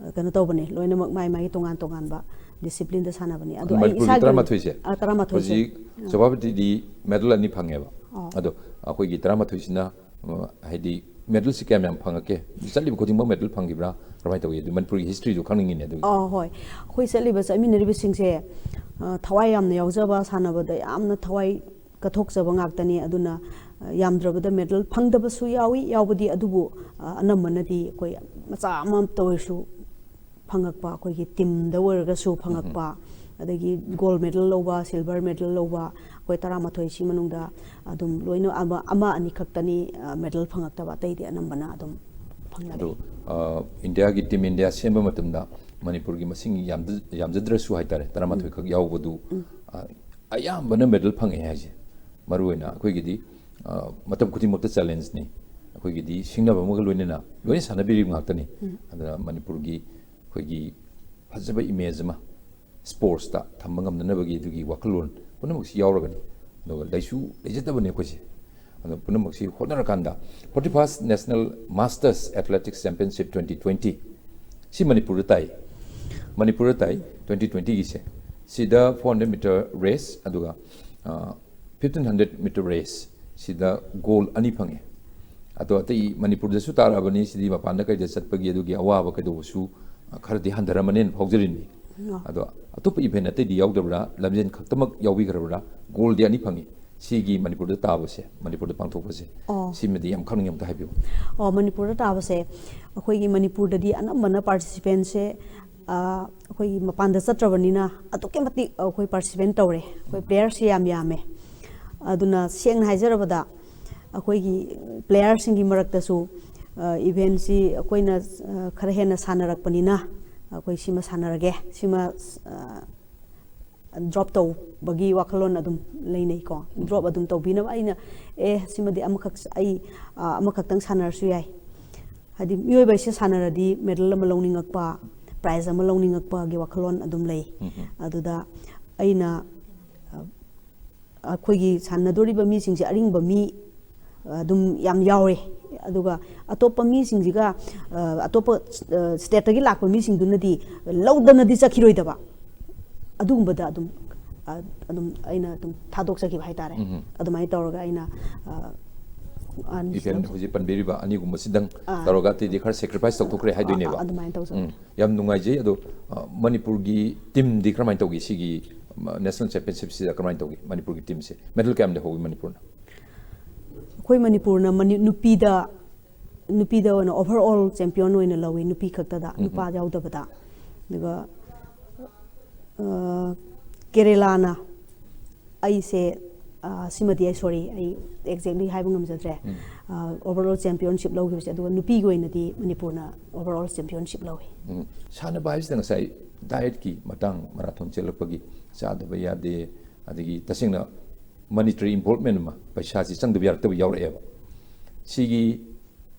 ꯑ, ꯀꯩꯅꯣ ꯇꯧꯕꯅꯦ, ꯂꯣꯏꯅꯃꯛ ꯃꯥꯏ ꯃꯥꯏꯒꯤ ꯇꯣꯉꯥꯟ ꯇꯣꯉꯥꯟꯕ disciplineꯗ ꯁꯥꯟꯅꯕꯅꯦ꯫ ꯑꯗꯣ ꯑꯩ ꯃꯅꯤꯄꯨꯔꯒꯤ ꯏꯁꯥꯒꯤ ꯇꯔꯥꯃꯥꯊꯣꯏꯁꯦ? ꯑ, ꯇꯔꯥꯃꯥꯊꯣꯏꯁꯦ꯫ ꯍꯧꯖꯤꯛ ꯑ꯫ ꯁꯣꯚꯥꯄꯇꯤꯗꯤ medal ꯑꯅꯤ ꯐꯪꯉꯦꯕ꯫ ꯑꯣ꯫ ꯑꯗꯣ ꯑꯩꯈꯣꯏꯒꯤ ꯇꯔꯥꯃꯥꯊꯣꯏꯁꯤꯅ, ꯑ, ꯍꯥꯏꯗꯤ medalꯁꯤ ꯀꯌꯥꯝ ꯌꯥꯝ ꯐꯪꯉꯛꯀꯦ? ꯆꯠꯂꯤꯕ ꯈꯨꯗꯤꯡꯃꯛ medal ꯐꯪꯈꯤꯕ꯭ꯔꯥ? ꯀꯃꯥꯏꯅ ꯇꯧꯏ? ꯑꯗꯨ ꯃꯅꯤꯄꯨꯔꯒꯤ historyꯗꯨ ꯈꯪꯅꯤꯡꯉꯤꯅꯦ ꯑꯗꯨꯒꯤ꯫ ꯑ, ꯍꯣꯏ꯫ ꯑꯩꯈꯣꯏ ꯆꯠꯂꯤꯕ, ꯆꯠꯃꯤꯟꯅꯔꯤꯕꯁꯤꯡꯁꯦ, ꯑ, ꯊꯋꯥꯏ ꯌꯥꯝꯅ ꯌꯥꯎꯖꯕ, ꯁꯥꯟꯅꯕꯗ ꯌꯥꯝꯅ ꯊꯋꯥꯏ ꯀꯠꯊꯣꯛꯆꯕ ꯉꯥꯛꯇꯅꯤ꯫ ꯑꯗꯨꯅ, ꯑ, ꯌꯥꯝꯗ꯭ꯔꯕꯗ medal ꯐꯪꯗꯕꯁꯨ ꯌꯥꯎꯏ, ꯌꯥꯎꯕꯗꯤ, ꯑꯗꯨꯕꯨ, ꯑ, ꯑꯅꯝꯕꯅꯗꯤ ꯑꯩꯈꯣꯏ ꯃꯆꯥ ꯑꯃꯇ ꯑꯣꯏꯔꯁꯨ ꯐꯪꯉꯛꯄ, ꯑꯩꯈꯣꯏꯒꯤ teamꯗ ꯑꯣꯏꯔꯒꯁꯨ ꯐꯪꯉꯛꯄ, ꯑꯗꯒꯤ gold medal ꯂꯧꯕ, silver medal ꯂꯧꯕ, ꯑꯩꯈꯣꯏ ꯇꯔꯥꯃꯥꯊꯣꯏꯁꯤ ꯃꯅꯨꯡꯗ ꯑꯗꯨꯝ ꯂꯣꯏꯅ ꯑꯃ, ꯑꯃ ꯑꯅꯤ ꯈꯛꯇꯅꯤ, ꯑ, medal ꯐꯪꯉꯛꯇꯕ, ꯑꯇꯩꯗꯤ ꯑꯅꯝꯕꯅ ꯑꯗꯨꯝ ꯐꯪꯅꯔꯦ꯫ ꯑꯗꯨ, ꯑ, ꯏꯟꯗꯤꯌꯥꯒꯤ, Team India ꯁꯦꯝꯕ ꯃꯇꯝꯗ ꯃꯅꯤꯄꯨꯔꯒꯤ ꯃꯁꯤꯡ ꯌꯥꯝꯗ-, ꯌꯥꯝꯖꯗ꯭ꯔꯁꯨ ꯍꯥꯏꯇꯥꯔꯦ, ꯇꯔꯥꯃꯥꯊꯣꯏ ꯎꯝ꯫ ꯈꯛ ꯌꯥꯎꯕꯗꯨ, ꯎꯝ꯫ ꯑ, ꯑꯌꯥꯝꯕꯅ medal ꯐꯪꯉꯦ ꯍꯥꯏꯁꯦ꯫ ꯃꯔꯨꯑꯣꯏꯅ ꯑꯩꯈꯣꯏꯒꯤꯗꯤ, ꯑ, ꯃꯇꯝ ꯈꯨꯗꯤꯡꯃꯛꯇ ꯆꯦꯂꯦꯟꯖꯅꯤ꯫ ꯑꯩꯈꯣꯏꯒꯤꯗꯤ ꯁꯤꯡꯅꯕ ꯑꯃꯒ ꯂꯣꯏꯅꯅ ꯂꯣꯏꯅ ꯁꯥꯟꯅꯕꯤꯔꯤꯕ ꯉꯥꯛꯇꯅꯤ꯫ ꯑꯗꯨꯅ ꯃꯅꯤꯄꯨꯔꯒꯤ ꯑꯩꯈꯣꯏꯒꯤ ꯐꯖꯕ ꯏꯃꯦꯖ ꯑꯃ ꯁ꯭ꯄꯣꯔꯠꯁꯇ ꯊꯝꯕ ꯉꯝꯅꯅꯕꯒꯤ ꯑꯗꯨꯒꯤ ꯋꯥꯈꯜꯂꯣꯟ ꯄꯨꯝꯅꯃꯛꯁꯤ ꯌꯥꯎꯔꯒꯅꯤ꯫ ꯑꯗꯨꯒ ꯂꯩꯁꯨ ꯂꯩꯖꯗꯕꯅꯤ ꯑꯩꯈꯣꯏꯁꯦ꯫ ꯑꯗꯣ ꯄꯨꯝꯅꯃꯛꯁꯤ ꯍꯣꯠꯅꯔꯀꯥꯟꯗ forty-first National Masters Athletics Championship twenty twenty ꯁꯤ ꯃꯅꯤꯄꯨꯔꯗ ꯇꯥꯏ꯫ ꯃꯅꯤꯄꯨꯔꯗ ꯇꯥꯏ, twenty twentyꯒꯤꯁꯦ꯫ ꯁꯤꯗ four hundred meter race, ꯑꯗꯨꯒ, ꯑ, fifteen hundred meter race, ꯁꯤꯗ ꯒꯣꯜ ꯑꯅꯤ ꯐꯪꯉꯦ꯫ ꯑꯗꯣ ꯑꯇꯩ ꯃꯅꯤꯄꯨꯔꯗꯁꯨ ꯇꯥꯔꯛꯑꯕꯅꯤ, ꯁꯤꯗꯤ ꯃꯄꯥꯟꯗ ꯀꯩꯗ ꯆꯠꯄꯒꯤ ꯑꯗꯨꯒꯤ ꯑꯋꯥꯕ ꯀꯩꯗꯧꯕꯁꯨ, ꯑ, ꯈꯔꯗꯤ ꯍꯟꯊꯔꯝꯃꯅꯦꯅ ꯐꯥꯎꯖꯔꯤꯅꯤ꯫ ꯑꯗꯣ ꯑꯇꯣꯞꯄ ꯏꯚꯦꯟ ꯑꯇꯩꯗꯤ ꯌꯥꯎꯗꯕ꯭ꯔꯥ? ꯂꯝꯖꯦꯟ ꯈꯛꯇꯃꯛ ꯌꯥꯎꯕꯤꯈ꯭ꯔꯕ꯭ꯔꯥ? ꯒꯣꯜꯗꯤ ꯑꯅꯤ ꯐꯪꯉꯤ꯫ ꯁꯤꯒꯤ ꯃꯅꯤꯄꯨꯔꯗ ꯇꯥꯕꯁꯦ, ꯃꯅꯤꯄꯨꯔꯗ ꯄꯥꯡꯊꯣꯛꯄꯁꯦ, ꯑꯣ꯫ ꯁꯤꯃꯗꯤ ꯌꯥꯝ ꯈꯪꯅꯤꯡꯉꯦ, ꯑꯝꯇ ꯍꯥꯏꯕꯤꯌꯨ꯫ ꯑꯣ, ꯃꯅꯤꯄꯨꯔꯗ ꯇꯥꯕꯁꯦ, ꯑꯩꯈꯣꯏꯒꯤ ꯃꯅꯤꯄꯨꯔꯗꯗꯤ ꯑꯅꯝꯕꯅ ꯄꯥꯔꯇꯤꯁꯤꯄꯦꯟꯁꯦ, ꯑ, ꯑꯩꯈꯣꯏꯒꯤ ꯃꯄꯥꯟꯗ ꯆꯠꯇ꯭ꯔꯕꯅꯤꯅ ꯑꯗꯨꯛꯀꯤ ꯃꯇꯤꯛ ꯑꯩꯈꯣꯏ ꯄꯥꯔꯇꯤꯁꯤꯄꯦꯟ ꯇꯧꯔꯦ꯫ ꯑꯩꯈꯣꯏ ꯄ꯭ꯂꯦꯌꯔꯁꯦ ꯌꯥꯝ ꯌꯥꯝꯃꯦ꯫ ꯑꯗꯨꯅ ꯁꯦꯡꯅ ꯍꯥꯏꯖꯔꯕꯗ, ꯑꯩꯈꯣꯏꯒꯤ ꯄ꯭ꯂꯦꯌꯔꯁꯤꯡꯒꯤ ꯃꯔꯛꯇꯁꯨ, ꯑ, ꯏꯚꯦꯟꯁꯤ ꯑꯩꯈꯣꯏꯅ, ꯑ, ꯈꯔ ꯍꯦꯟꯅ ꯁꯥꯟꯅꯔꯛꯄꯅꯤꯅ, ꯑꯩꯈꯣꯏ ꯁꯤꯃ ꯁꯥꯟꯅꯔꯒꯦ, ꯁꯤꯃ, ꯑ, ꯗ꯭ꯔꯣꯞ ꯇꯧꯕꯒꯤ ꯋꯥꯈꯜꯂꯣꯟ ꯑꯗꯨꯝ ꯂꯩꯅꯩꯀꯣ꯫ ꯗ꯭ꯔꯣꯞ ꯑꯗꯨꯝ ꯇꯧꯕꯤꯅꯕ ꯑꯩꯅ, "ꯑꯦ, ꯁꯤꯃꯗꯤ ꯑꯃꯈꯛ, ꯑꯩ, ꯑ, ꯑꯃꯈꯛꯇꯪ ꯁꯥꯟꯅꯔꯁꯨ ꯌꯥꯏ"꯫ ꯍꯥꯏꯗꯤ ꯃꯤꯑꯣꯏꯕ ꯍꯥꯏꯁꯦ ꯁꯥꯟꯅꯔꯗꯤ ꯃꯦꯗꯜ ꯑꯃ ꯂꯧꯅꯤꯡꯉꯛꯄ, ꯄ꯭ꯔꯥꯏꯖ ꯑꯃ ꯂꯧꯅꯤꯡꯉꯛꯄꯒꯤ ꯋꯥꯈꯜꯂꯣꯟ ꯑꯗꯨꯝ ꯂꯩ꯫ ꯑꯗꯨꯗ ꯑꯩꯅ, ꯑ, ꯑꯩꯈꯣꯏꯒꯤ ꯁꯥꯟꯅꯗꯣꯔꯤꯕ ꯃꯤꯁꯤꯡꯁꯦ ꯑꯔꯤꯡꯕ ꯃꯤ, ꯑ, ꯑꯗꯨꯝ ꯌꯥꯝ ꯌꯥꯎꯔꯦ꯫ ꯑꯗꯨꯒ ꯑꯇꯣꯞꯄ ꯃꯤꯁꯤꯡꯁꯤꯒ, ꯑ, ꯑꯇꯣꯞꯄ, ꯑ, ꯁ꯭ꯇꯦꯠꯇꯒꯤ ꯂꯥꯛꯄ ꯃꯤꯁꯤꯡꯗꯨꯅꯗꯤ ꯂꯧꯗꯅꯗꯤ ꯆꯠꯈꯤꯔꯣꯏꯗꯕ꯫ ꯑꯗꯨꯒꯨꯝꯕꯗ ꯑꯗꯨꯝ, ꯑ, ꯑꯗꯨꯝ ꯑꯩꯅ ꯑꯗꯨꯝ ꯊꯥꯗꯣꯛꯆꯈꯤꯕ ꯍꯥꯏꯇꯥꯔꯦ꯫ ꯑꯗꯨꯃꯥꯏꯅ ꯇꯧꯔꯒ ꯑꯩꯅ, ꯑ, ꯑ, ꯏꯚꯦꯟ ꯍꯧꯖꯤꯛ ꯄꯟꯕꯤꯔꯤꯕ ꯑꯅꯤꯒꯨꯝꯕꯁꯤꯗꯪ ꯑꯥ꯫ ꯇꯧꯔꯒ ꯑꯇꯩꯗꯤ ꯈꯔ ꯁꯦꯀ꯭ꯔꯤꯐꯥꯏꯁ ꯇꯧꯊꯣꯛꯈ꯭ꯔꯦ ꯍꯥꯏꯗꯣꯏꯅꯦꯕ꯫ ꯑꯥ, ꯑꯗꯨꯃꯥꯏꯅ ꯇꯧꯖꯕꯅꯦ꯫ ꯎꯝ, ꯌꯥꯝ ꯅꯨꯡꯉꯥꯏꯖꯩ꯫ ꯑꯗꯣ, ꯑ, ꯃꯅꯤꯄꯨꯔꯒꯤ ꯇꯤꯝꯗꯤ ꯀꯔꯝꯍꯥꯏꯅ ꯇꯧꯒꯦ? ꯁꯤꯒꯤ, ꯃ-, ꯅꯦꯁꯅꯦꯜ ꯆꯦꯝꯄꯤꯌꯟꯁꯤꯞꯁꯤꯗ ꯀꯔꯝꯍꯥꯏꯅ ꯇꯧꯒꯦ? ꯃꯅꯤꯄꯨꯔꯒꯤ ꯇꯤꯝꯁꯦ ꯃꯦꯗꯜ ꯀꯌꯥꯝ ꯂꯩꯍꯧꯒꯦ ꯃꯅꯤꯄꯨꯔꯅ? ꯑꯩꯈꯣꯏ ꯃꯅꯤꯄꯨꯔꯅ ꯃꯅꯤ-, ꯅꯨꯄꯤꯗ, ꯅꯨꯄꯤꯗ ꯑꯣꯏꯅ overall champion ꯑꯣꯏꯅ ꯂꯧꯋꯤ, ꯅꯨꯄꯤ ꯈꯛꯇꯗ, ꯎꯝ, ꯅꯨꯄꯥ ꯎꯝ꯫ ꯌꯥꯎꯗꯕꯗ꯫ ꯑꯗꯨꯒ, ꯑ, ꯀꯦꯔꯦꯂꯥꯅ, ꯑꯩꯁꯦ, ꯑ, ꯁꯤꯃꯗꯤ ꯑꯩ, sorry, ꯑꯩ exactly ꯍꯥꯏꯕ ꯉꯝꯖꯗ꯭ꯔꯦ꯫ ꯎꯝ꯫ ꯑ, overall championship ꯂꯧꯈꯤꯕꯁꯦ, ꯑꯗꯨꯒ ꯅꯨꯄꯤꯒꯤ ꯑꯣꯏꯅꯗꯤ ꯃꯅꯤꯄꯨꯔꯅ overall championship ꯂꯧꯋꯤ꯫ ꯎꯝ꯫ ꯁꯥꯟꯅꯕ ꯍꯥꯏꯁꯤꯗ ꯉꯁꯥꯏ dietꯀꯤ ꯃꯇꯥꯡ, ꯃꯔꯥꯊꯣꯟ ꯆꯦꯜꯂꯛꯄꯒꯤ ꯆꯥꯗꯕ ꯌꯥꯗꯦ, ꯑꯗꯒꯤ ꯇꯁꯦꯡꯅ ꯃꯣꯅꯤꯇꯔꯤ ꯏꯟꯚꯣꯜꯚꯃꯦꯟ ꯑꯃ, ꯄꯩꯁꯥꯁꯤ ꯆꯪꯗꯕ ꯌꯥꯔꯛꯇꯕ ꯌꯥꯎꯔꯛꯑꯦꯕ꯫ ꯁꯤꯒꯤ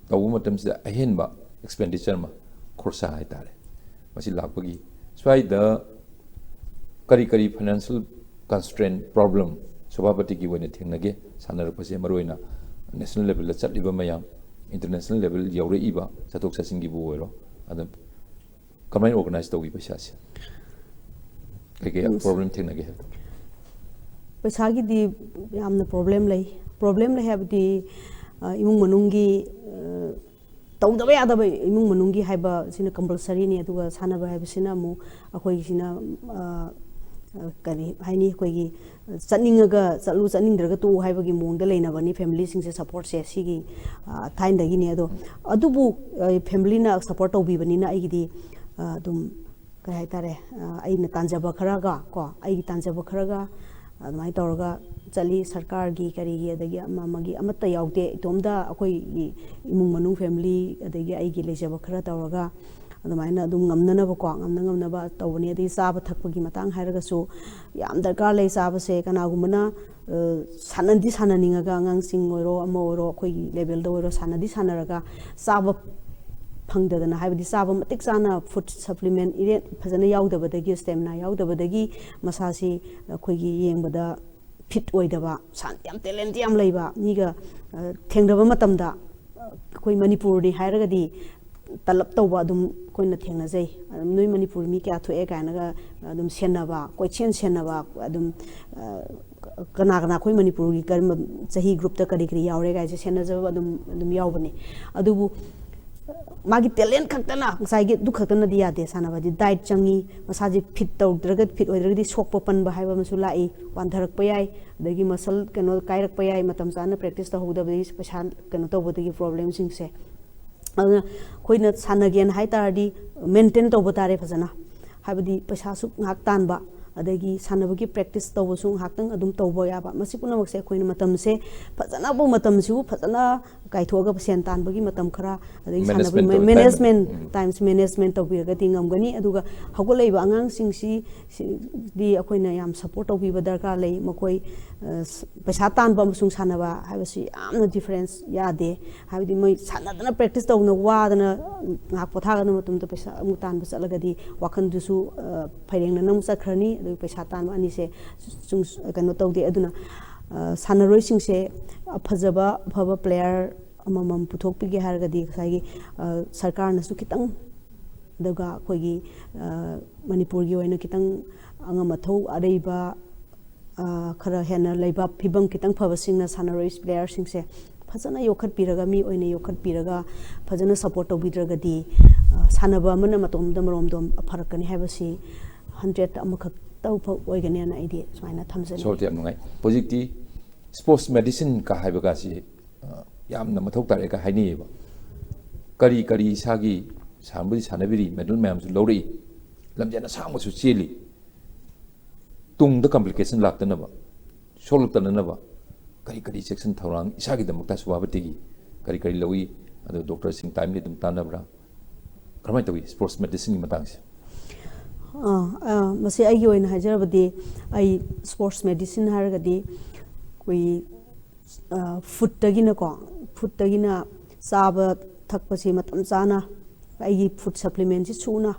ꯇꯧꯕ ꯃꯇꯝꯁꯤꯗ ꯑꯍꯦꯟꯕ ꯑꯦꯛꯁꯄꯦꯟꯗꯤꯆꯔ ꯑꯃ, ꯈꯣꯔꯁꯥ ꯍꯥꯏꯇꯥꯔꯦ, ꯃꯁꯤ ꯂꯥꯛꯄꯒꯤ ꯁ꯭ꯋꯥꯏꯗ ꯀꯔꯤ ꯀꯔꯤ ꯐꯥꯏꯅꯥꯟꯁꯤꯌꯦꯜ ꯀꯟꯁꯇ꯭ꯔꯦꯟ ꯄ꯭ꯔꯣꯕ꯭ꯂꯦꯝ ꯁꯚꯥꯄꯇꯤꯒꯤ ꯑꯣꯏꯅ ꯊꯦꯡꯅꯒꯦ? ꯁꯥꯟꯅꯔꯛꯄꯁꯦ ꯃꯔꯨꯑꯣꯏꯅ ꯅꯦꯁꯅꯦꯜ ꯂꯦꯚꯦꯜꯗ ꯆꯠꯂꯤꯕ ꯃꯌꯥꯝ, ꯏꯟꯇꯔꯅꯦꯁꯅꯦꯜ ꯂꯦꯚꯦꯜ ꯌꯧꯔꯛꯏꯕ ꯆꯠꯊꯣꯛ ꯆꯠꯁꯤꯟꯒꯤꯕꯨ ꯑꯣꯏꯔꯣ, ꯑꯗꯨꯝ ꯀꯃꯥꯏꯅ ꯑꯣꯔꯒꯅꯥꯏꯖ ꯇꯧꯏ ꯄꯩꯁꯥꯁꯦ? ꯀꯩꯀꯩ ꯎꯝ꯫ ꯄ꯭ꯔꯣꯕ꯭ꯂꯦꯝ ꯊꯦꯡꯅꯒꯦ ꯍꯥꯏꯕꯗꯣ? ꯄꯩꯁꯥꯒꯤꯗꯤ ꯌꯥꯝꯅ ꯄ꯭ꯔꯣꯕ꯭ꯂꯦꯝ ꯂꯩ꯫ ꯄ꯭ꯔꯣꯕ꯭ꯂꯦꯝ ꯂꯩ ꯍꯥꯏꯕꯗꯤ, ꯑ, ꯏꯃꯨꯡ ꯃꯅꯨꯡꯒꯤ, ꯑ, ꯇꯧꯗꯕ ꯌꯥꯗꯕ ꯏꯃꯨꯡ ꯃꯅꯨꯡꯒꯤ ꯍꯥꯏꯕꯁꯤꯅ ꯀꯝꯄꯜꯁꯔꯤꯅꯤ, ꯑꯗꯨꯒ ꯁꯥꯟꯅꯕ ꯍꯥꯏꯕꯁꯤꯅ ꯑꯃꯨꯛ ꯑꯩꯈꯣꯏꯒꯤꯁꯤꯅ, ꯑ, ꯑ, ꯀꯔꯤ ꯍꯥꯏꯅꯤ, ꯑꯩꯈꯣꯏꯒꯤ ꯆꯠꯅꯤꯡꯉꯒ ꯆꯠꯂꯨ, ꯆꯠꯅꯤꯡꯗ꯭ꯔꯒ ꯇꯣꯛꯎ ꯍꯥꯏꯕꯒꯤ ꯃꯑꯣꯡꯗ ꯂꯩꯅꯕꯅꯤ ꯐꯦꯃꯤꯂꯤꯁꯤꯡꯁꯦ, ꯁꯞꯄꯣꯔꯠꯁꯦ ꯁꯤꯒꯤ, ꯑ, ꯊꯥꯏꯅꯗꯒꯤꯅꯦ꯫ ꯑꯗꯣ ꯑꯗꯨꯕꯨ, ꯑ, ꯐꯦꯃꯤꯂꯤꯅ ꯁꯞꯄꯣꯔꯠ ꯇꯧꯕꯤꯕꯅꯤꯅ ꯑꯩꯒꯤꯗꯤ, ꯑ, ꯑꯗꯨꯝ ꯀꯩ ꯍꯥꯏꯇꯥꯔꯦ, ꯑ, ꯑꯩꯅ ꯇꯥꯟꯖꯕ ꯈꯔꯒ ꯀꯣ, ꯑꯩꯒꯤ ꯇꯥꯟꯖꯕ ꯈꯔꯒ ꯑꯗꯨꯃꯥꯏꯅ ꯇꯧꯔꯒ ꯆꯠꯂꯤ꯫ ꯁꯔꯀꯥꯔꯒꯤ ꯀꯔꯤꯒꯤ ꯑꯗꯒꯤ ꯑꯃ ꯑꯃꯒꯤ ꯑꯃꯠꯇ ꯌꯥꯎꯗꯦ꯫ ꯏꯇꯣꯝꯇ ꯑꯩꯈꯣꯏꯒꯤ ꯏꯃꯨꯡ ꯃꯅꯨꯡ ꯐꯦꯃꯤꯂꯤ ꯑꯗꯒꯤ ꯑꯩꯒꯤ ꯂꯩꯖꯕ ꯈꯔ ꯇꯧꯔꯒ ꯑꯗꯨꯃꯥꯏꯅ ꯑꯗꯨꯝ ꯉꯝꯅꯅꯕꯀꯣ, ꯉꯝꯅ ꯉꯝꯅꯕ ꯇꯧꯕꯅꯤ꯫ ꯑꯗꯒꯤ ꯆꯥꯕ ꯊꯛꯄꯒꯤ ꯃꯇꯥꯡ ꯍꯥꯏꯔꯒꯁꯨ ꯌꯥꯝ ꯗꯔꯀꯥꯔ ꯂꯩ ꯆꯥꯕꯁꯦ꯫ ꯀꯅꯥꯒꯨꯝꯕꯅ, ꯑ, ꯁꯥꯟꯅꯗꯤ ꯁꯥꯟꯅꯅꯤꯡꯉꯒ, ꯑꯉꯥꯡꯁꯤꯡ ꯑꯣꯏꯔꯣ ꯑꯃ ꯑꯣꯏꯔꯣ ꯑꯩꯈꯣꯏꯒꯤ ꯂꯦꯚꯦꯜꯗ ꯑꯣꯏꯔꯣ ꯁꯥꯟꯅꯗꯤ ꯁꯥꯟꯅꯔꯒ ꯆꯥꯕ ꯐꯪꯗꯗꯅ, ꯍꯥꯏꯕꯗꯤ ꯆꯥꯕ ꯃꯇꯤꯛ ꯆꯥꯅ ꯐꯨꯗ ꯁꯄ꯭ꯂꯤꯃꯦꯟ ꯏꯔꯦꯟ ꯐꯖꯅ ꯌꯥꯎꯗꯕꯗꯒꯤ, ꯁ꯭ꯇꯦꯃꯤꯅꯥ ꯌꯥꯎꯗꯕꯗꯒꯤ ꯃꯁꯥꯁꯤ ꯑꯩꯈꯣꯏꯒꯤ ꯌꯦꯡꯕꯗ ꯐꯤꯠ ꯑꯣꯏꯗꯕ, ꯁꯥꯟ-, ꯌꯥꯝ ꯇꯦꯂꯦꯟꯇꯤ ꯌꯥꯝ ꯂꯩꯕ ꯃꯤꯒ, ꯑ, ꯊꯦꯡꯅꯕ ꯃꯇꯝꯗ, ꯑ, ꯑꯩꯈꯣꯏ ꯃꯅꯤꯄꯨꯔꯅꯤ ꯍꯥꯏꯔꯒꯗꯤ ꯇꯂꯞ ꯇꯧꯕ ꯑꯗꯨꯝ ꯑꯩꯈꯣꯏꯅ ꯊꯦꯡꯅꯖꯩ꯫ ꯑꯗꯨꯝ ꯅꯣꯏ ꯃꯅꯤꯄꯨꯔ ꯃꯤ ꯀꯌꯥ ꯊꯣꯛꯑꯦ ꯀꯥꯏꯅꯒ ꯑꯗꯨꯝ ꯁꯦꯟꯅꯕ, ꯀꯣꯏꯁꯦꯟ ꯁꯦꯟꯅꯕ, ꯑꯗꯨꯝ, ꯑ, ꯀꯅꯥ ꯀꯅꯥ ꯑꯩꯈꯣꯏ ꯃꯅꯤꯄꯨꯔꯒꯤ ꯀꯔꯝꯕ ꯆꯍꯤ ꯒ꯭ꯔꯨꯞꯇ ꯀꯔꯤ ꯀꯔꯤ ꯌꯥꯎꯔꯦ ꯀꯥꯏꯁꯦ ꯁꯦꯟꯅꯖꯕ ꯑꯗꯨꯝ, ꯑꯗꯨꯝ ꯌꯥꯎꯕꯅꯤ꯫ ꯑꯗꯨꯕꯨ ꯃꯥꯒꯤ ꯇꯦꯂꯦꯟ ꯈꯛꯇꯅ, ꯉꯁꯥꯏꯒꯤ ꯑꯗꯨ ꯈꯛꯇꯅꯗꯤ ꯌꯥꯗꯦ꯫ ꯁꯥꯟꯅꯕꯗꯤ ꯗꯥꯏꯠ ꯆꯪꯉꯤ, ꯃꯁꯥꯁꯦ ꯐꯤꯠ ꯇꯧꯗ꯭ꯔꯒ, ꯐꯤꯠ ꯑꯣꯏꯗ꯭ꯔꯒꯗꯤ ꯁꯣꯛꯄ ꯄꯟꯕ ꯍꯥꯏꯕ ꯑꯃꯁꯨ ꯂꯥꯛꯏ, ꯋꯥꯟꯊꯔꯛꯄ ꯌꯥꯏ, ꯑꯗꯒꯤ ꯃꯁꯜ ꯀꯩꯅꯣ ꯀꯥꯏꯔꯛꯄ ꯌꯥꯏ, ꯃꯇꯝ ꯆꯥꯅ ꯄ꯭ꯔꯦꯛꯇꯤꯁ ꯇꯧꯍꯧꯗꯕꯗꯒꯤ ꯄꯩꯁꯥ ꯀꯩꯅꯣ ꯇꯧꯕꯗꯒꯤ ꯄ꯭ꯔꯣꯕ꯭ꯂꯦꯝꯁꯤꯡꯁꯦ꯫ ꯑꯗꯨꯅ ꯑꯩꯈꯣꯏꯅ ꯁꯥꯟꯅꯒꯦꯅ ꯍꯥꯏ ꯇꯥꯔꯗꯤ ꯃꯦꯟꯇꯦꯟ ꯇꯧꯕ ꯇꯥꯔꯦ ꯐꯖꯅ꯫ ꯍꯥꯏꯕꯗꯤ ꯄꯩꯁꯥꯁꯨ ꯉꯥꯏꯍꯥꯛ ꯇꯥꯟꯕ, ꯑꯗꯒꯤ ꯁꯥꯟꯅꯕꯒꯤ ꯄ꯭ꯔꯦꯛꯇꯤꯁ ꯇꯧꯕꯁꯨ ꯉꯥꯏꯍꯥꯛꯇꯪ ꯑꯗꯨꯝ ꯇꯧꯕ ꯌꯥꯕ, ꯃꯁꯤ ꯄꯨꯝꯅꯃꯛꯁꯦ ꯑꯩꯈꯣꯏꯅ ꯃꯇꯝꯁꯦ ꯐꯖꯅꯕꯨ, ꯃꯇꯝꯁꯤꯕꯨ ꯐꯖꯅ ꯀꯥꯏꯊꯣꯛꯑꯒ ꯁꯦꯟ ꯇꯥꯟꯕꯒꯤ ꯃꯇꯝ ꯈꯔ, ꯑꯗꯒꯤ Management ꯁꯥꯟꯅꯕꯒꯤ ꯇꯧ-, time. ꯃꯦꯅꯦꯖꯃꯦꯟ ꯎꯝ. ꯇꯥꯏꯝꯁ ꯃꯦꯅꯦꯖꯃꯦꯟ ꯇꯧꯕꯤꯔꯒꯗꯤ ꯉꯝꯒꯅꯤ꯫ ꯑꯗꯨꯒ ꯍꯧꯒꯠꯂꯛꯏꯕ ꯑꯉꯥꯡꯁꯤꯡꯁꯤ, ꯁꯤꯗꯤ ꯑꯩꯈꯣꯏꯅ ꯌꯥꯝ ꯁꯞꯄꯣꯔꯠ ꯇꯧꯕꯤꯕ ꯗꯔꯀꯥꯔ ꯂꯩ꯫ ꯃꯈꯣꯏ ꯑ, ꯁ-, ꯄꯩꯁꯥ ꯇꯥꯟꯕ ꯑꯃꯁꯨꯡ ꯁꯥꯟꯅꯕ ꯍꯥꯏꯕꯁꯤ ꯌꯥꯝꯅ ꯗꯤꯐ꯭ꯔꯦꯟꯁ ꯌꯥꯗꯦ꯫ ꯍꯥꯏꯕꯗꯤ ꯃꯣꯏ ꯁꯥꯟꯅꯗꯅ, ꯄ꯭ꯔꯦꯛꯇꯤꯁ ꯇꯧꯗꯅ, ꯋꯥꯗꯅ, ꯉꯥꯏꯍꯥꯛ ꯄꯣꯊꯥꯒꯗꯕ ꯃꯇꯝꯗ ꯄꯩꯁꯥ ꯑꯃꯨꯛ ꯇꯥꯟꯕ ꯆꯠꯂꯒꯗꯤ ꯋꯥꯈꯜꯗꯨꯁꯨ ꯑ, ꯐꯩꯔꯦꯡꯅꯅ ꯑꯃꯨꯛ ꯆꯠꯈ꯭ꯔꯅꯤ꯫ ꯑꯗꯨꯒ ꯄꯩꯁꯥ ꯇꯥꯟꯕ ꯑꯅꯤꯁꯦ ꯁꯨꯝ ꯀꯩꯅꯣ ꯇꯧꯗꯦ꯫ ꯑꯗꯨꯅ ꯑ, ꯁꯥꯟꯅꯔꯣꯏꯁꯤꯡꯁꯦ ꯑꯐꯖꯕ, ꯑꯐꯕ ꯄ꯭ꯂꯦꯌꯔ ꯑꯃꯃꯝ ꯄꯨꯊꯣꯛꯄꯤꯒꯦ ꯍꯥꯏꯔꯒꯗꯤ ꯉꯁꯥꯏꯒꯤ ꯑ, ꯁꯔꯀꯥꯔꯅꯁꯨ ꯈꯤꯇꯪ, ꯑꯗꯨꯒ ꯑꯩꯈꯣꯏꯒꯤ ꯑ, ꯃꯅꯤꯄꯨꯔꯒꯤ ꯑꯣꯏꯅ ꯈꯤꯇꯪ ꯑꯉꯝ ꯑꯊꯧ ꯑꯔꯩꯕ ꯑ, ꯈꯔ ꯍꯦꯟꯅ ꯂꯩꯕ, ꯐꯤꯕꯝ ꯈꯤꯇꯪ ꯐꯕꯁꯤꯡꯅ ꯁꯥꯟꯅꯔꯣꯏ ꯄ꯭ꯂꯦꯌꯔꯁꯤꯡꯁꯦ ꯐꯖꯅ ꯌꯣꯛꯈꯠꯄꯤꯔꯒ, ꯃꯤ ꯑꯣꯏꯅ ꯌꯣꯛꯈꯠꯄꯤꯔꯒ, ꯐꯖꯅ ꯁꯞꯄꯣꯔꯠ ꯇꯧꯕꯤꯗ꯭ꯔꯒꯗꯤ ꯑ, ꯁꯥꯟꯅꯕ ꯑꯃꯅ ꯃꯇꯣꯝꯗ ꯃꯔꯣꯝꯗꯣꯝ ꯐꯔꯛꯀꯅꯤ ꯍꯥꯏꯕꯁꯤ ꯍꯟꯗ꯭ꯔꯦꯠꯇ ꯑꯃꯈꯛꯇ ꯑꯣꯏꯒꯅꯦꯅ ꯑꯩꯗꯤ ꯁꯨꯃꯥꯏꯅ ꯊꯝꯖꯅꯤꯡꯉꯤ꯫ ꯁꯣꯔꯇꯤ ꯌꯥꯝ ꯅꯨꯡꯉꯥꯏ꯫ ꯍꯧꯖꯤꯛꯇꯤ ꯁ꯭ꯄꯣꯔꯠꯁ ꯃꯦꯗꯤꯁꯤꯟ ꯀ ꯍꯥꯏꯕꯒꯁꯤ ꯑ, ꯌꯥꯝꯅ ꯃꯊꯧ ꯇꯥꯔꯦꯒ ꯍꯥꯏꯅꯩꯌꯦꯕ꯫ ꯀꯔꯤ ꯀꯔꯤ ꯏꯁꯥꯒꯤ ꯁꯥꯟꯅꯕꯗꯤ ꯁꯥꯟꯅꯕꯤꯔꯤ, ꯃꯦꯗꯜ ꯃꯌꯥꯝꯁꯨ ꯂꯧꯔꯛꯏ, ꯂꯝꯖꯦꯜ ꯑꯁꯥꯡꯕꯁꯨ ꯆꯦꯜꯂꯤ, ꯇꯨꯡꯗ ꯀꯝꯄ꯭ꯂꯤꯀꯦꯁꯟ ꯂꯥꯛꯇꯅꯕ, ꯁꯣꯛꯂꯛꯇꯅꯅꯕ ꯀꯔꯤ ꯀꯔꯤ ꯆꯦꯛꯁꯤꯟ ꯊꯧꯔꯥꯡ ꯏꯁꯥꯒꯤꯗꯃꯛꯇ ꯁꯨꯕꯥꯕꯇꯤꯒꯤ ꯀꯔꯤ ꯀꯔꯤ ꯂꯧꯏ? ꯑꯗꯨ ꯗꯣꯛꯇꯔꯁꯤꯡ ꯇꯥꯏꯝꯂꯤ ꯑꯗꯨꯝ ꯇꯥꯟꯅꯕ꯭ꯔꯥ? ꯀꯔꯝꯍꯥꯏꯅ ꯇꯧꯏ ꯁ꯭ꯄꯣꯔꯠꯁ ꯃꯦꯗꯤꯁꯤꯟꯒꯤ ꯃꯇꯥꯡꯁꯦ? ꯑꯥ, ꯑꯥ, ꯃꯁꯤ ꯑꯩꯒꯤ ꯑꯣꯏꯅ ꯍꯥꯏꯖꯔꯕꯗꯤ, ꯑꯩ ꯁ꯭ꯄꯣꯔꯠꯁ ꯃꯦꯗꯤꯁꯤꯟ ꯍꯥꯏꯔꯒꯗꯤ ꯑꯩꯈꯣꯏ, ꯑꯥ, ꯐꯨꯗꯇꯒꯤꯅꯀꯣ, ꯐꯨꯗꯇꯒꯤꯅ ꯆꯥꯕ ꯊꯛꯄꯁꯤ ꯃꯇꯝ ꯆꯥꯅ, ꯑꯩꯒꯤ ꯐꯨꯗ ꯁꯄ꯭ꯂꯤꯃꯦꯟꯁꯤ ꯁꯨꯅ,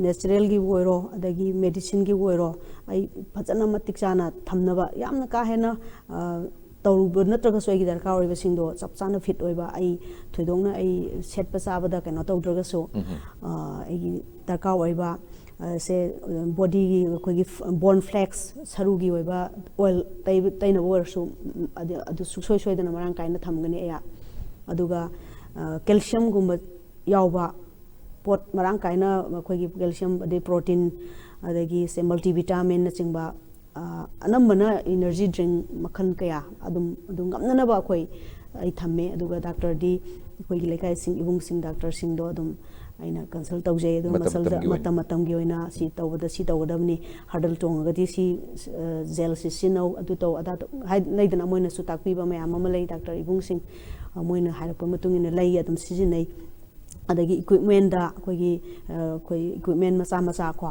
ꯅꯦꯆꯔꯦꯜꯒꯤꯕꯨ ꯑꯣꯏꯔꯣ, ꯑꯗꯒꯤ ꯃꯦꯗꯤꯁꯤꯟꯒꯤꯕꯨ ꯑꯣꯏꯔꯣ, ꯑꯩ ꯐꯖꯅ ꯃꯇꯤꯛ ꯆꯥꯅ ꯊꯝꯅꯕ, ꯌꯥꯝꯅ ꯀꯥ ꯍꯦꯟꯅ, ꯑꯥ, ꯇꯧꯔꯨꯕ ꯅꯠꯇ꯭ꯔꯒꯁꯨ, ꯑꯩꯒꯤ ꯗꯔꯀꯥꯔ ꯑꯣꯏꯕꯁꯤꯡꯗꯣ ꯆꯞ ꯆꯥꯅ ꯐꯤꯠ ꯑꯣꯏꯕ, ꯑꯩ ꯊꯣꯏꯗꯣꯛꯅ ꯑꯩ ꯁꯦꯠꯄ ꯆꯥꯕꯗ ꯀꯩꯅꯣ ꯇꯧꯗ꯭ꯔꯒꯁꯨ, ꯑꯥ, ꯑꯩꯒꯤ ꯗꯔꯀꯥꯔ ꯑꯣꯏꯕ, ꯑ, ꯁꯦ, ꯕꯣꯗꯤꯒꯤ ꯑꯩꯈꯣꯏꯒꯤ ꯕꯣꯟ ꯐ꯭ꯂꯦꯛꯁ, ꯁꯔꯨꯒꯤ ꯑꯣꯏꯕ ꯑꯣꯏꯜ ꯇꯩꯕ-, ꯇꯩꯅꯕ ꯑꯣꯏꯔꯁꯨ, ꯎꯝ, ꯑꯗꯨ, ꯑꯗꯨ ꯁꯨꯡꯁꯣꯏ ꯁꯣꯏꯗꯅ ꯃꯔꯥꯡ ꯀꯥꯏꯅ ꯊꯝꯒꯅꯤ ꯑꯩꯍꯥꯛ꯫ ꯑꯗꯨꯒ, ꯑ, ꯀꯦꯜꯁꯤꯌꯝꯒꯨꯝꯕ ꯌꯥꯎꯕ ꯄꯣꯠ ꯃꯔꯥꯡ ꯀꯥꯏꯅ, ꯑꯩꯈꯣꯏꯒꯤ ꯀꯦꯜꯁꯤꯌꯝ, ꯑꯗꯩ ꯄ꯭ꯔꯣꯇꯤꯟ, ꯑꯗꯒꯤ ꯁꯦ ꯃꯜꯇꯤꯚꯤꯇꯥꯃꯤꯟꯅꯆꯤꯡꯕ, ꯑ, ꯑꯅꯝꯕꯅ ꯏꯅꯔꯖꯤ ꯗ꯭ꯔꯤꯡ ꯃꯈꯜ ꯀꯌꯥ ꯑꯗꯨꯝ, ꯑꯗꯨꯝ ꯉꯝꯅꯅꯕ ꯑꯩꯈꯣꯏ, ꯑꯩ ꯊꯝꯃꯦ꯫ ꯑꯗꯨꯒ ꯗꯥꯛꯇꯔꯗꯤ ꯑꯩꯈꯣꯏꯒꯤ ꯂꯩꯀꯥꯏꯁꯤꯡ, ꯏꯕꯨꯡꯁꯤꯡ, ꯗꯥꯛꯇꯔꯁꯤꯡꯗꯣ ꯑꯗꯨꯝ, ꯑꯩꯅ ꯀꯟꯁꯜ ꯇꯧꯖꯩ꯫ ꯑꯗꯨ ꯃꯇꯝ ꯃꯁꯜꯗ ꯃꯇꯝꯒꯤ ꯑꯣꯏꯅ꯫ ꯃꯇꯝ ꯃꯇꯝꯒꯤ ꯑꯣꯏꯅ ꯁꯤ ꯇꯧꯕꯗ ꯁꯤ ꯇꯧꯒꯗꯕꯅꯤ, ꯍꯔꯗꯜ ꯆꯣꯡꯉꯒꯗꯤ ꯁꯤ ꯖꯦꯜꯁꯤ ꯁꯤꯖꯤꯟꯅꯧ, ꯑꯗꯨ ꯇꯧ ꯑꯗꯥ ꯇꯧ ꯍꯥꯏ ꯂꯩꯗꯅ, ꯃꯣꯏꯅꯁꯨ ꯇꯥꯛꯄꯤꯕ ꯃꯌꯥꯝ ꯑꯃ ꯂꯩ ꯗꯥꯛꯇꯔ ꯏꯕꯨꯡꯁꯤꯡ꯫ ꯑ, ꯃꯣꯏꯅ ꯍꯥꯏꯔꯛꯄ ꯃꯇꯨꯡ ꯏꯟꯅ ꯂꯩ ꯑꯗꯨꯝ ꯁꯤꯖꯤꯟꯅꯩ꯫ ꯑꯗꯒꯤ ꯏꯀ꯭ꯋꯤꯞꯃꯦꯟꯗ ꯑꯩꯈꯣꯏꯒꯤ ꯑ, ꯑꯩꯈꯣꯏ ꯏꯀ꯭ꯋꯤꯞꯃꯦꯟ ꯃꯆꯥ ꯃꯆꯥ ꯀꯣ,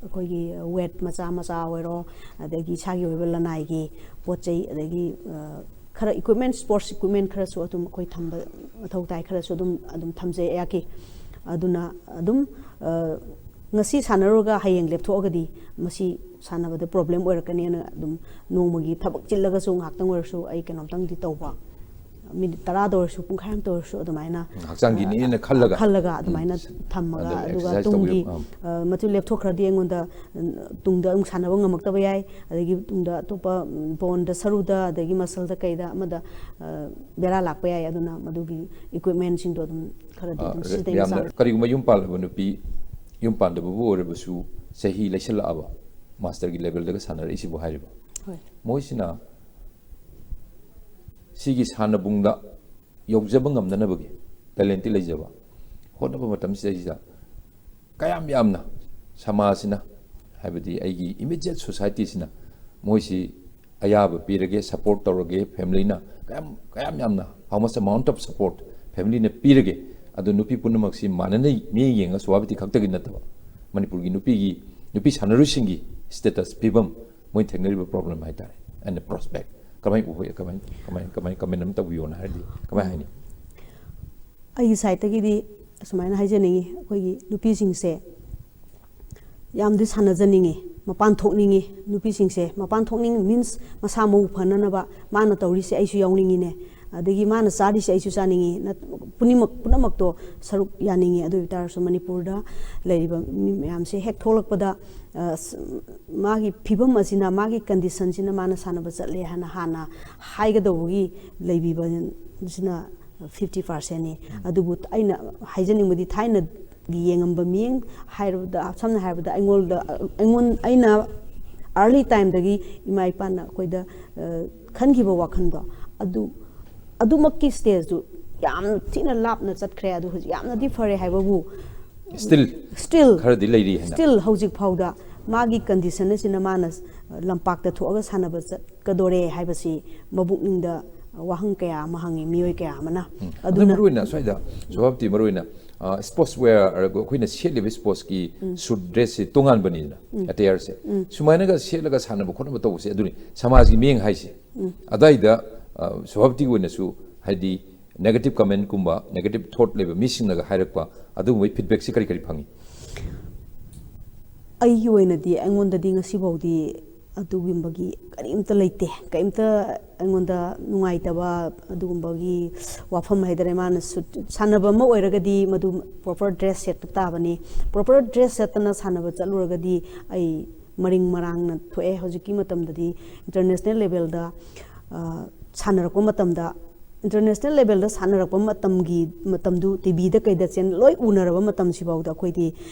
ꯑꯩꯈꯣꯏꯒꯤ ꯋꯦꯠ ꯃꯆꯥ ꯃꯆꯥ ꯑꯣꯏꯔꯣ, ꯑꯗꯒꯤ ꯏꯁꯥꯒꯤ ꯑꯣꯏꯕ ꯂꯅꯥꯏꯒꯤ ꯄꯣꯠ ꯆꯩ, ꯑꯗꯒꯤ ꯑ, ꯈꯔ ꯏꯀ꯭ꯋꯤꯞꯃꯦꯟ, ꯁ꯭ꯄꯣꯔꯠꯁ ꯏꯀ꯭ꯋꯤꯞꯃꯦꯟ ꯈꯔꯁꯨ ꯑꯗꯨꯝ ꯑꯩꯈꯣꯏ ꯊꯝꯕ ꯃꯊꯧ ꯇꯥꯏ, ꯈꯔꯁꯨ ꯑꯗꯨꯝ ꯑꯗꯨꯝ ꯊꯝꯖꯩ ꯑꯩꯍꯥꯛꯀꯤ꯫ ꯑꯗꯨꯅ ꯑꯗꯨꯝ ꯑ, ꯉꯁꯤ ꯁꯥꯟꯅꯔꯨꯔꯒ ꯍꯌꯦꯡ ꯂꯦꯞꯊꯣꯛꯑꯒꯗꯤ ꯃꯁꯤ ꯁꯥꯟꯅꯕꯗ ꯄ꯭ꯔꯣꯕ꯭ꯂꯦꯝ ꯑꯣꯏꯔꯛꯀꯅꯦꯅ ꯑꯗꯨꯝ ꯅꯣꯡꯃꯒꯤ ꯊꯕꯛ ꯆꯤꯜꯂꯒꯁꯨ ꯉꯥꯏꯍꯥꯛꯇꯪ ꯑꯣꯏꯔꯁꯨ ꯑꯩ ꯀꯩꯅꯣꯝꯇꯪꯗꯤ ꯇꯧꯕ, ꯃꯤꯅꯤꯠ ꯇꯔꯥꯗ ꯑꯣꯏꯔꯁꯨ ꯄꯨꯡꯈꯥꯏ ꯑꯃꯇ ꯑꯣꯏꯔꯁꯨ ꯑꯗꯨꯃꯥꯏꯅ ꯍꯛꯆꯥꯡꯒꯤꯅꯦꯅ ꯈꯜꯂꯒ꯫ ꯈꯜꯂꯒ ꯑꯗꯨꯃꯥꯏꯅ ꯎꯝ꯫ ꯊꯝꯃꯒ, ꯑꯗꯨ ꯑꯗꯨꯒ exercise ꯇꯨꯡꯒꯤ ꯇꯧꯕꯤꯌꯨ꯫ ꯑꯥ꯫ ꯑ, ꯃꯗꯨ ꯂꯦꯞꯊꯣꯛꯈ꯭ꯔꯗꯤ ꯑꯩꯉꯣꯟꯗ, ꯎꯝ, ꯇꯨꯡꯗ ꯑꯃꯨꯛ ꯁꯥꯟꯅꯕ ꯉꯝꯃꯛꯇꯕ ꯌꯥꯏ, ꯑꯗꯒꯤ ꯇꯨꯡꯗ ꯑꯇꯣꯞꯄ, ꯎꯝ, ꯕꯣꯟꯗ, ꯁꯔꯨꯗ, ꯑꯗꯒꯤ ꯃꯁꯜꯗ ꯀꯩꯗ ꯑꯃꯗ, ꯑ, ꯕꯦꯔꯥ ꯂꯥꯛꯄ ꯌꯥꯏ꯫ ꯑꯗꯨꯅ ꯃꯗꯨꯒꯤ ꯏꯀ꯭ꯋꯤꯞꯃꯦꯟꯁꯤꯡꯗꯣ ꯑꯗꯨꯝ ꯈꯔꯗꯤ ꯑꯗꯨꯝ ꯑ, ꯁꯤꯖꯤꯟꯅꯩ ꯌꯥꯝꯅ ꯃꯆꯥ꯫ ꯀꯔꯤꯒꯨꯝꯕ ꯌꯨꯝ ꯄꯥꯜꯂꯕ ꯅꯨꯄꯤ, ꯌꯨꯝ ꯄꯥꯟꯗꯕꯕꯨ ꯑꯣꯏꯔꯕꯁꯨ ꯆꯍꯤ ꯂꯩꯁꯜꯂꯛꯑꯕ, ꯃꯥꯁꯇꯔꯒꯤ ꯂꯦꯚꯦꯜꯗꯒ ꯁꯥꯟꯅꯔꯛꯏꯁꯤꯕꯨ ꯍꯥꯏꯔꯤꯕ, ꯍꯣꯏ꯫ ꯃꯣꯏꯁꯤꯅ ꯁꯤꯒꯤ ꯁꯥꯟꯅꯕꯨꯡꯗ ꯌꯧꯖꯕ ꯉꯝꯅꯅꯕꯒꯤ ꯇꯦꯂꯦꯟꯇꯤ ꯂꯩꯖꯕ, ꯍꯣꯠꯅꯕ ꯃꯇꯝꯁꯤꯗꯩꯁꯤꯗ ꯀꯌꯥꯝ ꯌꯥꯝꯅ ꯁꯃꯥꯖꯁꯤꯅ, ꯍꯥꯏꯕꯗꯤ ꯑꯩꯒꯤ ꯏꯃꯤꯗꯤꯌꯦꯠ ꯁꯣꯁꯥꯏꯇꯤꯁꯤꯅ ꯃꯣꯏꯁꯤ ꯑꯌꯥꯕ ꯄꯤꯔꯒꯦ, ꯁꯄꯣꯔꯠ ꯇꯧꯔꯒꯦ, ꯐꯦꯃꯤꯂꯤꯅ ꯀꯌꯥꯝ, ꯀꯌꯥꯝ ꯌꯥꯝꯅ, how much amount of support ꯐꯦꯃꯤꯂꯤꯅ ꯄꯤꯔꯒꯦ, ꯑꯗꯨ ꯅꯨꯄꯤ ꯄꯨꯝꯅꯃꯛꯁꯤ ꯃꯥꯟꯅꯅ ꯃꯤꯠꯌꯦꯡ ꯌꯦꯡꯉ ꯁꯣꯁꯥꯏꯇꯤ ꯈꯛꯇꯒꯤ ꯅꯠꯇꯕ, ꯃꯅꯤꯄꯨꯔꯒꯤ ꯅꯨꯄꯤꯒꯤ, ꯅꯨꯄꯤ ꯁꯥꯟꯅꯔꯣꯏꯁꯤꯡꯒꯤ ꯁ꯭ꯇꯦꯇꯁ, ꯐꯤꯕꯝ, ꯃꯣꯏ ꯊꯦꯡꯅꯔꯤꯕ ꯄ꯭ꯔꯣꯕ꯭ꯂꯦꯝ ꯍꯥꯏꯇꯥꯔꯦ, and prospect ꯀꯃꯥꯏꯅ ꯎꯍꯣꯏ, ꯀꯃꯥꯏ, ꯀꯃꯥꯏ, ꯀꯃꯥꯏ, ꯀꯃꯦꯟ ꯑꯃ ꯇꯧꯕꯤꯌꯣꯅ ꯍꯥꯏꯔꯗꯤ ꯀꯃꯥꯏ ꯍꯥꯏꯅꯤ? ꯑꯩꯒꯤ ꯁꯥꯏꯠꯇꯒꯤꯗꯤ ꯑꯁꯨꯃꯥꯏꯅ ꯍꯥꯏꯖꯅꯤꯡꯉꯤ, ꯑꯩꯈꯣꯏꯒꯤ ꯅꯨꯄꯤꯁꯤꯡꯁꯦ ꯌꯥꯝꯗꯤ ꯁꯥꯟꯅꯖꯅꯤꯡꯉꯤ, ꯃꯄꯥꯟ ꯊꯣꯛꯅꯤꯡꯉꯤ꯫ ꯅꯨꯄꯤꯁꯤꯡꯁꯦ ꯃꯄꯥꯟ ꯊꯣꯛꯅꯤꯡ means ꯃꯁꯥ ꯃꯎ ꯐꯅꯅꯕ, ꯃꯥꯅ ꯇꯧꯔꯤꯁꯦ ꯑꯩꯁꯨ ꯌꯥꯎꯅꯤꯡꯉꯤꯅꯦ, ꯑꯗꯒꯤ ꯃꯥꯅ ꯆꯥꯔꯤꯁꯦ ꯑꯩꯁꯨ ꯆꯥꯅꯤꯡꯉꯤ, ꯅꯠ-, ꯄꯨꯝꯅꯃꯛ, ꯄꯨꯝꯅꯃꯛꯇꯣ ꯁꯔꯨꯛ ꯌꯥꯅꯤꯡꯉꯤ꯫ ꯑꯗꯨ ꯑꯣꯏꯕ ꯇꯥꯔꯁꯨ ꯃꯅꯤꯄꯨꯔꯗ ꯂꯩꯔꯤꯕ ꯃꯤ ꯃꯌꯥꯝꯁꯦ ꯍꯦꯛ ꯊꯣꯛꯂꯛꯄꯗ, ꯑ, ꯁ-, ꯃꯥꯒꯤ ꯐꯤꯕꯝ ꯑꯁꯤꯅ, ꯃꯥꯒꯤ ꯀꯟꯗꯤꯁꯟꯁꯤꯅ ꯃꯥꯅ ꯁꯥꯟꯅꯕ ꯆꯠꯂꯦ ꯍꯥꯏꯅ ꯍꯥꯟꯅ ꯍꯥꯏꯒꯗꯧꯕꯒꯤ ꯂꯩꯕꯤꯕꯁꯤꯅ ꯐꯤꯐꯇꯤ ꯄꯥꯔꯁꯦꯟꯅꯤ꯫ ꯑꯗꯨꯕꯨ ꯑꯩꯅ ꯍꯥꯏꯖꯅꯤꯡꯕꯗꯤ, ꯊꯥꯏꯅꯒꯤ ꯌꯦꯡꯉꯝꯕ ꯃꯤꯠꯌꯦꯡ ꯍꯥꯏꯔꯕꯗ, ꯁꯝꯅ ꯍꯥꯏꯔꯕꯗ, ꯑꯩꯉꯣꯟꯗ, ꯑꯩꯉꯣꯟ-, ꯑꯩꯅ ꯑꯥꯔꯂꯤ ꯇꯥꯏꯝꯗꯒꯤ ꯏꯃꯥ ꯏꯄꯥꯅ ꯑꯩꯈꯣꯏꯗ, ꯑ, ꯈꯟꯈꯤꯕ ꯋꯥꯈꯜꯗꯣ, ꯑꯗꯨ, ꯑꯗꯨꯃꯛꯀꯤ ꯁ꯭ꯇꯦꯖꯇꯨ ꯌꯥꯝ ꯊꯤꯅ ꯂꯥꯞꯅ ꯆꯠꯈ꯭ꯔꯦ꯫ ꯑꯗꯨ ꯍꯧꯖꯤꯛ ꯌꯥꯝꯅꯗꯤ ꯐꯔꯦ ꯍꯥꯏꯕꯕꯨ, Still still ꯈꯔꯗꯤ ꯂꯩꯔꯤ ꯍꯥꯏꯅ꯫ Still ꯍꯧꯖꯤꯛ ꯐꯥꯎꯗ ꯃꯥꯒꯤ condition ꯑꯁꯤꯅ ꯃꯥꯅ ꯂꯝꯄꯥꯛꯇ ꯊꯣꯛꯑꯒ ꯁꯥꯟꯅꯕ ꯆꯠꯀꯗꯣꯔꯦ ꯍꯥꯏꯕꯁꯤ ꯃꯕꯨꯛꯅꯤꯡꯗ ꯋꯥꯍꯪ ꯀꯌꯥ ꯑꯃ ꯍꯪꯉꯤ ꯃꯤꯑꯣꯏ ꯀꯌꯥ ꯑꯃꯅ꯫ ꯑꯗꯨ ꯃꯔꯨ ꯑꯣꯏꯅ ꯁ꯭ꯋꯥꯏꯗ ꯁꯣꯚꯥꯞꯇꯤ ꯃꯔꯨ ꯑꯣꯏꯅ sports wear ꯑꯩꯈꯣꯏꯅ ꯁꯦꯠꯂꯤꯕ sportsꯀꯤ suit dressꯁꯤ ꯇꯣꯉꯥꯟꯕꯅꯤꯗꯅ, attireꯁꯦ꯫ ꯁꯨꯃꯥꯏꯅꯒ ꯁꯦꯠꯂꯒ ꯁꯥꯟꯅꯕ ꯈꯣꯠꯅꯕ ꯇꯧꯕꯁꯦ ꯑꯗꯨꯅꯤ ꯁꯃꯥꯖꯒꯤ ꯃꯤꯠꯌꯦꯡ ꯍꯥꯏꯁꯦ꯫ ꯑꯗꯥꯏꯗ ꯁꯣꯚꯥꯞꯇꯤꯒꯤ ꯑꯣꯏꯅꯁꯨ ꯍꯥꯏꯗꯤ negative commentꯀꯨꯝꯕ negative thought ꯂꯩꯕ ꯃꯤꯁꯤꯡꯅꯒ ꯍꯥꯏꯔꯛꯄ ꯑꯗꯨꯒꯨꯝꯕꯒꯤ feedbackꯁꯦ ꯀꯔꯤ ꯀꯔꯤ ꯐꯪꯉꯤ? ꯑꯩꯒꯤ ꯑꯣꯏꯅꯗꯤ ꯑꯩꯉꯣꯟꯗꯗꯤ ꯉꯁꯤꯐꯥꯎꯗꯤ ꯑꯗꯨꯒꯨꯝꯕꯒꯤ ꯀꯔꯤꯝꯇ ꯂꯩꯇꯦ꯫ ꯀꯔꯤꯝꯇ ꯑꯩꯉꯣꯟꯗ ꯅꯨꯡꯉꯥꯏꯇꯕ ꯑꯗꯨꯒꯨꯝꯕꯒꯤ ꯋꯥꯐꯝ ꯍꯥꯏꯇꯥꯔꯦ꯫ ꯃꯥꯅ suit ꯁꯥꯟꯅꯕ ꯑꯃ ꯑꯣꯏꯔꯒꯗꯤ ꯃꯗꯨ proper dress ꯁꯦꯠꯄ ꯇꯥꯕꯅꯤ꯫ Proper dress ꯁꯦꯠꯇꯅ ꯁꯥꯟꯅꯕ ꯆꯠꯂꯨꯔꯒꯗꯤ ꯑꯩ ꯃꯔꯤꯡ ꯃꯔꯥꯡꯅ ꯊꯣꯛꯑꯦ꯫ ꯍꯧꯖꯤꯛꯀꯤ ꯃꯇꯝꯗꯗꯤ international levelꯗ ꯁꯥꯟꯅꯔꯛꯄ ꯃꯇꯝꯗ, international levelꯗ ꯁꯥꯟꯅꯔꯛꯄ ꯃꯇꯝꯒꯤ ꯃꯇꯝꯗꯨ TVꯗ ꯀꯩꯗ ꯆꯦꯟ ꯂꯣꯏ ꯎꯅꯔꯕ ꯃꯇꯝꯁꯤꯐꯥꯎꯗ ꯑꯩꯈꯣꯏꯗꯤ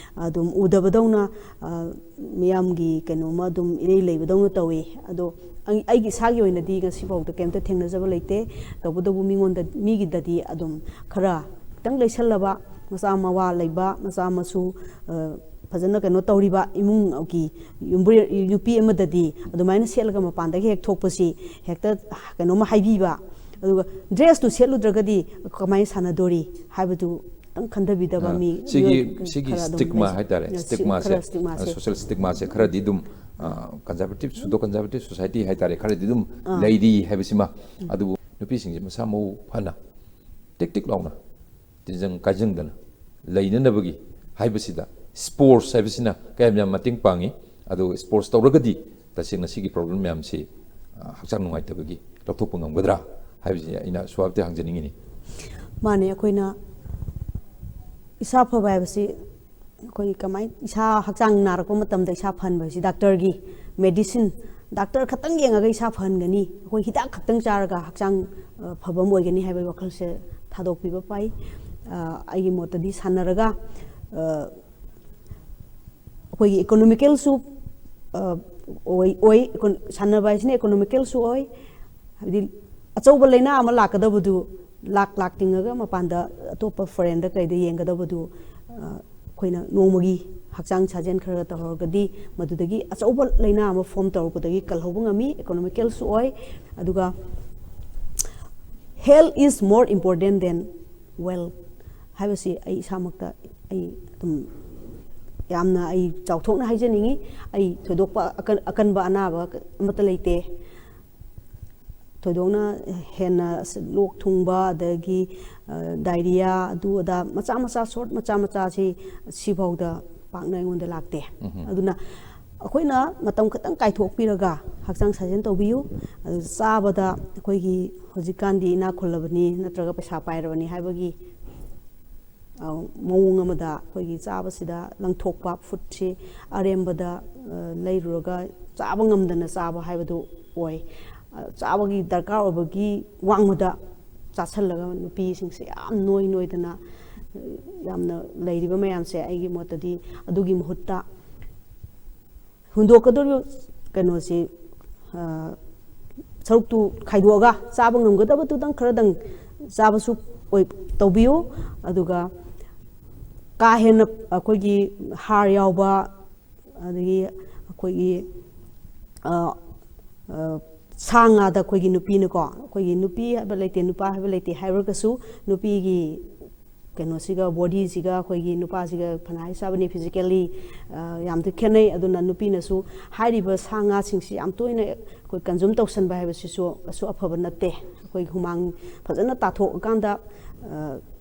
ꯑꯗꯨꯝ ꯎꯗꯕꯗꯧꯅ ꯃꯤꯌꯥꯝꯒꯤ ꯀꯩꯅꯣꯝꯃ ꯑꯗꯨꯝ ꯏꯔꯩ ꯂꯩꯕꯗꯧꯅ ꯇꯧꯏ꯫ ꯑꯗꯣ ꯑꯩ- ꯑꯩꯒꯤ ꯏꯁꯥꯒꯤ ꯑꯣꯏꯅꯗꯤ ꯉꯁꯤꯐꯥꯎꯗ ꯀꯩꯝꯇ ꯊꯦꯡꯅꯖꯕ ꯂꯩꯇꯦ꯫ ꯇꯧꯕꯇꯕꯨ ꯃꯤꯉꯣꯟꯗ, ꯃꯤꯒꯤꯗꯗꯤ ꯑꯗꯨꯝ ꯈꯔ ꯈꯤꯇꯪ ꯂꯩꯁꯜꯂꯕ ꯃꯆꯥ ꯃꯋꯥ ꯂꯩꯕ, ꯃꯆꯥ ꯃꯁꯨ ꯐꯖꯅ ꯀꯩꯅꯣ ꯇꯧꯔꯤꯕ ꯏꯃꯨꯡꯒꯤ ꯌꯨꯝꯕꯨꯔꯦ- ꯅꯨꯄꯤ ꯑꯃꯗꯗꯤ ꯑꯗꯨꯃꯥꯏꯅ ꯁꯦꯠꯂꯒ ꯃꯄꯥꯟꯗꯒꯤ ꯍꯦꯛ ꯊꯣꯛꯄꯁꯤ ꯍꯦꯛꯇ ꯀꯩꯅꯣꯝꯃ ꯍꯥꯏꯕꯤꯕ, ꯑꯗꯨꯒ dressꯇꯨ ꯁꯦꯠꯂꯨꯗ꯭ꯔꯒꯗꯤ ꯀꯃꯥꯏꯅ ꯁꯥꯟꯅꯗꯣꯔꯤ ꯍꯥꯏꯕꯗꯨ ꯈꯤꯇꯪ ꯈꯟꯊꯕꯤꯗꯕ ꯃꯤ ꯁꯤꯒꯤ ꯃꯤꯑꯣꯏ ꯁꯤꯒꯤ ꯈꯔ ꯑꯗꯨꯝ stigma ꯂꯩꯖꯩ꯫ ꯍꯥꯏꯇꯥꯔꯦ, ꯁꯤ- stigmaꯁꯦ, ꯈꯔ stigmaꯁꯦ꯫ Social stigmaꯁꯦ ꯈꯔꯗꯤ ꯑꯗꯨꯝ conservative, pseudo conservative society ꯍꯥꯏꯇꯥꯔꯦ, ꯈꯔꯗꯤ ꯑꯗꯨꯝ ꯂꯩꯔꯤ ꯍꯥꯏꯕꯁꯤꯃ꯫ ꯑꯗꯨꯕꯨ ꯅꯨꯄꯤꯁꯤꯡꯁꯦ ꯃꯁꯥ ꯃꯎ ꯐꯅ ꯇꯤꯛ ꯇꯤꯛ ꯂꯥꯎꯅ ꯇꯤꯟꯖꯪ ꯀꯥꯏꯖꯪꯗꯅ ꯂꯩꯅꯅꯕꯒꯤ ꯍꯥꯏꯕꯁꯤꯗ sports ꯍꯥꯏꯕꯁꯤꯅ ꯀꯌꯥꯝ ꯌꯥꯝ ꯃꯇꯦꯡ ꯄꯥꯡꯉꯤ? ꯑꯗꯨꯒ sports ꯇꯧꯔꯒꯗꯤ ꯇꯁꯦꯡꯅ ꯁꯤꯒꯤ problem ꯃꯌꯥꯝꯁꯤ ꯍꯛꯆꯥꯡ ꯅꯨꯡꯉꯥꯏꯇꯕꯒꯤ ꯂꯧꯊꯣꯛꯄ ꯉꯝꯒꯗ꯭ꯔꯥ ꯍꯥꯏꯕꯁꯤ ꯑꯩꯅ ꯁꯣꯚꯥꯞꯇ ꯍꯪꯖꯅꯤꯡꯉꯤꯅꯤ꯫ ꯃꯥꯅꯦ, ꯑꯩꯈꯣꯏꯅ ꯏꯁꯥ ꯐꯕ ꯍꯥꯏꯕꯁꯤ ꯑꯩꯈꯣꯏ ꯀꯃꯥꯏ- ꯏꯁꯥ ꯍꯛꯆꯥꯡ ꯅꯥꯔꯛꯄ ꯃꯇꯝꯗ ꯏꯁꯥ ꯐꯍꯟꯕ ꯍꯥꯏꯁꯤ doctorꯒꯤ medicine, doctor ꯈꯛꯇꯪ ꯌꯦꯡꯉꯒ ꯏꯁꯥ ꯐꯍꯟꯒꯅꯤ, ꯑꯩꯈꯣꯏ ꯍꯤꯗꯥꯛ ꯈꯛꯇꯪ ꯆꯥꯔꯒ ꯍꯛꯆꯥꯡ ꯐꯕ ꯑꯃ ꯑꯣꯏꯒꯅꯤ ꯍꯥꯏꯕꯒꯤ ꯋꯥꯈꯜꯁꯦ ꯊꯥꯗꯣꯛꯄꯤꯕ ꯐꯩ꯫ ꯑꯩꯒꯤ ꯃꯣꯠꯇꯗꯤ ꯁꯥꯟꯅꯔꯒ ꯑꯩꯈꯣꯏꯒꯤ economicalꯁꯨ ꯑꯣꯏ ꯑꯣꯏ ꯁꯥꯟꯅꯕ ꯍꯥꯏꯁꯤꯅ economicalꯁꯨ ꯑꯣꯏ꯫ ꯍꯥꯏꯕꯗꯤ ꯑꯆꯧꯕ ꯂꯥꯏꯅꯥ ꯑꯃ ꯂꯥꯛꯀꯗꯕꯗꯨ ꯂꯥꯛ ꯂꯥꯛ ꯇꯤꯡꯉꯒ ꯃꯄꯥꯟꯗ ꯑꯇꯣꯞꯄ ꯐꯣꯔꯦꯟꯗ ꯀꯩꯗ ꯌꯦꯡꯒꯗꯕꯗꯨ ꯑꯩꯈꯣꯏꯅ ꯅꯣꯡꯃꯒꯤ ꯍꯛꯆꯥꯡ ꯁꯥꯖꯦꯜ ꯈꯔ ꯇꯧꯍꯧꯔꯒꯗꯤ ꯃꯗꯨꯗꯒꯤ ꯑꯆꯧꯕ ꯂꯥꯏꯅꯥ ꯑꯃ ꯐꯣꯝ ꯇꯧꯔꯛꯄꯗꯒꯤ ꯀꯜꯍꯧꯕ ꯉꯝꯃꯤ꯫ ꯏꯀꯣꯅꯣꯃꯤꯀꯦꯜꯁꯨ ꯑꯣꯏ꯫ ꯑꯗꯨꯒ health is more important than wealth ꯍꯥꯏꯕꯁꯤ ꯑꯩ ꯏꯁꯥꯃꯛꯇ ꯑꯩ ꯑꯗꯨꯝ ꯌꯥꯝꯅ ꯑꯩ ꯆꯥꯎꯊꯣꯛꯅ ꯍꯥꯏꯖꯅꯤꯡꯉꯤ꯫ ꯑꯩ ꯊꯣꯏꯗꯣꯛꯄ ꯑꯀꯟ- ꯑꯀꯟꯕ ꯑꯅꯥꯕ ꯑꯃꯠꯇ ꯂꯩꯇꯦ꯫ ꯊꯣꯏꯗꯣꯛꯅ ꯍꯦꯟꯅ ꯂꯣꯛ ꯊꯨꯡꯕ, ꯑꯗꯒꯤ ꯗꯥꯏꯔꯤꯌꯥ, ꯑꯗꯨ ꯑꯗꯥ ꯃꯆꯥ ꯃꯆꯥ, ꯁꯣꯔꯠ ꯃꯆꯥ ꯃꯆꯥꯁꯤ ꯁꯤꯐꯥꯎꯗ ꯄꯥꯛꯅ ꯑꯩꯉꯣꯟꯗ ꯂꯥꯛꯇꯦ꯫ ꯑꯗꯨꯅ ꯑꯩꯈꯣꯏꯅ ꯃꯇꯝ ꯈꯛꯇꯪ ꯀꯥꯏꯊꯣꯛꯄꯤꯔꯒ ꯍꯛꯆꯥꯡ ꯁꯥꯖꯦꯜ ꯇꯧꯕꯤꯌꯨ꯫ ꯑꯗꯨ ꯆꯥꯕꯗ ꯑꯩꯈꯣꯏꯒꯤ ꯍꯧꯖꯤꯛꯀꯥꯟꯗꯤ ꯏꯅꯥꯛ ꯈꯨꯜꯂꯕꯅꯤ ꯅꯠꯇ꯭ꯔꯒ ꯄꯩꯁꯥ ꯄꯥꯏꯔꯕꯅꯤ ꯍꯥꯏꯕꯒꯤ ꯃꯑꯣꯡ ꯑꯃꯗ ꯑꯩꯈꯣꯏꯒꯤ ꯆꯥꯕꯁꯤꯗ ꯂꯪꯊꯣꯛꯄ, ꯐꯨꯗꯁꯤ ꯑꯔꯦꯝꯕꯗ ꯂꯩꯔꯨꯔꯒ ꯆꯥꯕ ꯉꯝꯗꯅ ꯆꯥꯕ ꯍꯥꯏꯕꯗꯨ ꯑꯣꯏ꯫ ꯆꯥꯕꯒꯤ ꯗꯔꯀꯥꯔ ꯑꯣꯏꯕꯒꯤ ꯋꯥꯡꯃꯗ ꯆꯥꯁꯜꯂꯒ ꯅꯨꯄꯤꯁꯤꯡꯁꯦ ꯌꯥꯝ ꯅꯣꯏ ꯅꯣꯏꯗꯅ ꯌꯥꯝꯅ ꯂꯩꯔꯤꯕ ꯃꯌꯥꯝꯁꯦ, ꯑꯩꯒꯤ ꯃꯣꯠꯇꯗꯤ ꯑꯗꯨꯒꯤ ꯃꯍꯨꯠꯇ ꯍꯨꯟꯗꯣꯛꯀꯗꯧꯔꯤꯕ ꯀꯩꯅꯣꯁꯤ, ꯁꯔꯨꯛꯇꯨ ꯈꯥꯏꯗꯣꯛꯑꯒ ꯆꯥꯕ ꯉꯝꯒꯗꯕꯗꯨꯗꯪ ꯈꯔꯗꯪ ꯆꯥꯕꯁꯨ ꯑꯣꯏ ꯇꯧꯕꯤꯌꯨ꯫ ꯑꯗꯨꯒ ꯀꯥ ꯍꯦꯟꯅ ꯑꯩꯈꯣꯏꯒꯤ ꯍꯥꯔ ꯌꯥꯎꯕ, ꯑꯗꯒꯤ ꯑꯩꯈꯣꯏꯒꯤ ꯁꯥ ꯉꯥꯗ ꯑꯩꯈꯣꯏꯒꯤ ꯅꯨꯄꯤꯅꯀꯣ, ꯑꯩꯈꯣꯏꯒꯤ ꯅꯨꯄꯤ ꯍꯥꯏꯕ ꯂꯩꯇꯦ, ꯅꯨꯄꯥ ꯍꯥꯏꯕ ꯂꯩꯇꯦ ꯍꯥꯏꯔꯒꯁꯨ, ꯅꯨꯄꯤꯒꯤ ꯀꯩꯅꯣꯁꯤꯒ, ꯕꯣꯗꯤꯁꯤꯒ ꯑꯩꯈꯣꯏꯒꯤ ꯅꯨꯄꯥꯁꯤꯒ ꯐꯅ ꯍꯥꯏ ꯆꯥꯕꯅꯤ, ꯐꯤꯖꯤꯀꯦꯜꯂꯤ ꯌꯥꯝꯗꯤ ꯈꯦꯠꯅꯩ꯫ ꯑꯗꯨꯅ ꯅꯨꯄꯤꯅꯁꯨ ꯍꯥꯏꯔꯤꯕ ꯁꯥ ꯉꯥꯁꯤꯡꯁꯤ ꯌꯥꯝ ꯇꯣꯏꯅ ꯑꯩꯈꯣꯏ ꯀꯟꯖꯨꯝ ꯇꯧꯁꯟꯕ ꯍꯥꯏꯕꯁꯤꯁꯨ ꯀꯩꯁꯨ ꯑꯐꯕ ꯅꯠꯇꯦ꯫ ꯑꯩꯈꯣꯏ ꯍꯨꯃꯥꯡ ꯐꯖꯅ ꯇꯥꯊꯣꯛꯑꯀꯥꯟꯗ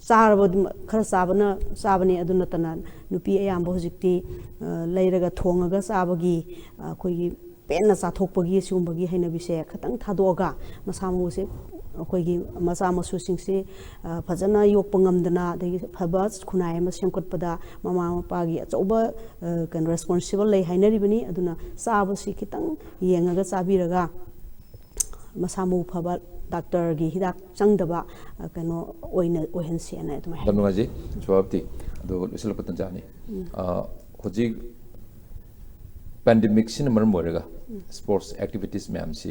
ꯆꯥꯔꯕ ꯈꯔ ꯆꯥꯕꯅ ꯆꯥꯕꯅꯤ꯫ ꯑꯗꯨ ꯅꯠꯇꯅ ꯅꯨꯄꯤ ꯑꯌꯥꯝꯕ ꯍꯧꯖꯤꯛꯇꯤ ꯂꯩꯔꯒ ꯊꯣꯡꯉꯒ ꯆꯥꯕꯒꯤ, ꯑꯩꯈꯣꯏꯒꯤ ꯄꯦꯟꯅ ꯆꯥꯊꯣꯛꯄꯒꯤ ꯁꯤꯒꯨꯝꯕꯒꯤ ꯍꯩꯅꯕꯤꯁꯦ ꯈꯤꯇꯪ ꯊꯥꯗꯣꯛꯑꯒ ꯃꯁꯥ ꯃꯎꯁꯦ, ꯑꯩꯈꯣꯏꯒꯤ ꯃꯆꯥ ꯃꯁꯨꯁꯤꯡꯁꯦ ꯐꯖꯅ ꯌꯣꯛꯄ ꯉꯝꯗꯅ, ꯑꯗꯒꯤ ꯐꯕ ꯈꯨꯟꯅꯥꯏ ꯑꯃ ꯁꯦꯝꯒꯠꯄꯗ ꯃꯃꯥ ꯃꯄꯥꯒꯤ ꯑꯆꯧꯕ ꯀꯩꯅꯣ ꯔꯦꯁꯄꯣꯟꯁꯤꯕꯜ ꯂꯩ ꯍꯥꯏꯅꯔꯤꯕꯅꯤ꯫ ꯑꯗꯨꯅ ꯆꯥꯕꯁꯤ ꯈꯤꯇꯪ ꯌꯦꯡꯉꯒ ꯆꯥꯕꯤꯔꯒ ꯃꯁꯥ ꯃꯎ ꯐꯕ, ꯗꯥꯛꯇꯔꯒꯤ ꯍꯤꯗꯥꯛ ꯆꯪꯗꯕ ꯀꯩꯅꯣ ꯑꯣꯏꯅ ꯑꯣꯏꯍꯟꯁꯦꯅ ꯑꯗꯨꯃꯥꯏꯅ ꯌꯥꯝ ꯍꯥꯏꯅꯤꯡꯉꯤ꯫ ꯅꯨꯡꯉꯥꯏꯖꯩ ꯁꯣꯚꯥꯕꯇꯤ꯫ ꯑꯗꯣ ꯂꯣꯏꯁꯤꯜꯂꯛꯄ ꯇꯟꯖꯥꯅꯤ꯫ ꯍꯧꯖꯤꯛ ꯄꯦꯟꯗꯦꯃꯤꯛꯁꯤꯅ ꯃꯔꯝ ꯑꯣꯏꯔꯒ ꯁ꯭ꯄꯣꯔꯠꯁ ꯑꯦꯛꯇꯤꯚꯤꯇꯤꯁ ꯃꯌꯥꯝꯁꯤ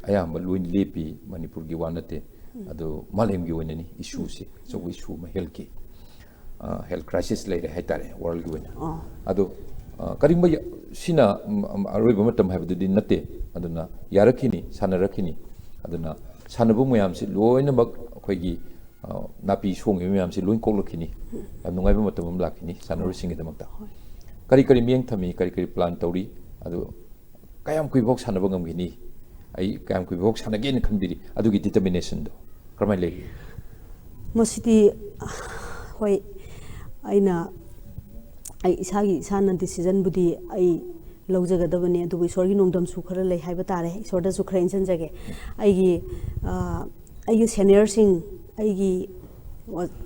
ꯑꯌꯥꯝꯕ ꯂꯣꯏꯅ ꯂꯦꯞꯄꯤ, ꯃꯅꯤꯄꯨꯔꯒꯤ ꯋꯥ ꯅꯠꯇꯦ꯫ ꯑꯗꯨ ꯃꯥꯂꯦꯝꯒꯤ ꯑꯣꯏꯅꯅꯤ ꯏꯁꯨꯁꯤ, ꯑꯆꯧꯕ ꯏꯁꯨ ꯑꯃ ꯍꯦꯜꯠꯀꯤ, ꯍꯦꯜꯠ ꯀ꯭ꯔꯥꯏꯁꯤꯁ ꯂꯩꯔꯦ ꯍꯥꯏꯇꯥꯔꯦ ꯋꯥꯔꯜꯒꯤ ꯑꯣꯏꯅ꯫ ꯑꯗꯣ ꯀꯔꯤꯒꯨꯝꯕ ꯁꯤꯅ ꯑꯔꯣꯏꯕ ꯃꯇꯝ ꯍꯥꯏꯕꯗꯨꯗꯤ ꯅꯠꯇꯦ꯫ ꯑꯗꯨꯅ ꯌꯥꯔꯛꯈꯤꯅꯤ, ꯁꯥꯟꯅꯔꯛꯈꯤꯅꯤ꯫ ꯑꯗꯨꯅ ꯁꯥꯟꯅꯕ ꯃꯌꯥꯝꯁꯤ ꯂꯣꯏꯅꯃꯛ ꯑꯩꯈꯣꯏꯒꯤ ꯅꯥꯄꯤ ꯁꯣꯡꯉꯤꯕ ꯃꯌꯥꯝꯁꯤ ꯂꯣꯏ ꯀꯣꯛꯂꯛꯈꯤꯅꯤ꯫ ꯌꯥꯝ ꯅꯨꯡꯉꯥꯏꯕ ꯃꯇꯝ ꯑꯃ ꯂꯥꯛꯈꯤꯅꯤ ꯁꯥꯟꯅꯔꯣꯏꯁꯤꯡꯒꯤꯗꯃꯛꯇ꯫ ꯀꯔꯤ ꯀꯔꯤ ꯃꯤꯠꯌꯦꯡ ꯊꯝꯃꯤ, ꯀꯔꯤ ꯀꯔꯤ ꯄ꯭ꯂꯥꯟ ꯇꯧꯔꯤ, ꯑꯗꯨ ꯀꯌꯥꯝ ꯀꯨꯏꯕꯐꯥꯎ ꯁꯥꯟꯅꯕ ꯉꯝꯒꯅꯤ, ꯑꯩ ꯀꯌꯥꯝ ꯀꯨꯏꯕꯐꯥꯎ ꯁꯥꯟꯅꯒꯦꯅ ꯈꯟꯕꯤꯔꯤ, ꯑꯗꯨꯒꯤ ꯗꯤꯇꯔꯃꯤꯅꯦꯁꯟꯗꯣ ꯀꯔꯝꯍꯥꯏꯅ ꯂꯩꯔꯤ? ꯃꯁꯤꯗꯤ ꯍꯣꯏ, ꯑꯩꯅ ꯑꯩ ꯏꯁꯥꯒꯤ ꯏꯁꯥꯅ ꯗꯤꯁꯤꯖꯟꯕꯨꯗꯤ ꯑꯩ ꯂꯧꯖꯒꯗꯕꯅꯤ, ꯑꯗꯨꯕꯨ ꯏꯁꯣꯔꯒꯤ ꯅꯣꯡꯗꯝꯁꯨ ꯈꯔ ꯂꯩ ꯍꯥꯏꯕ ꯇꯥꯔꯦ꯫ ꯏꯁꯣꯔꯗꯁꯨ ꯈꯔ ꯏꯟꯁꯤꯟꯖꯒꯦ꯫ ꯑꯩꯒꯤ ꯑꯩꯒꯤ ꯁꯦꯅꯤꯌꯔꯁꯤꯡ, ꯑꯩꯒꯤ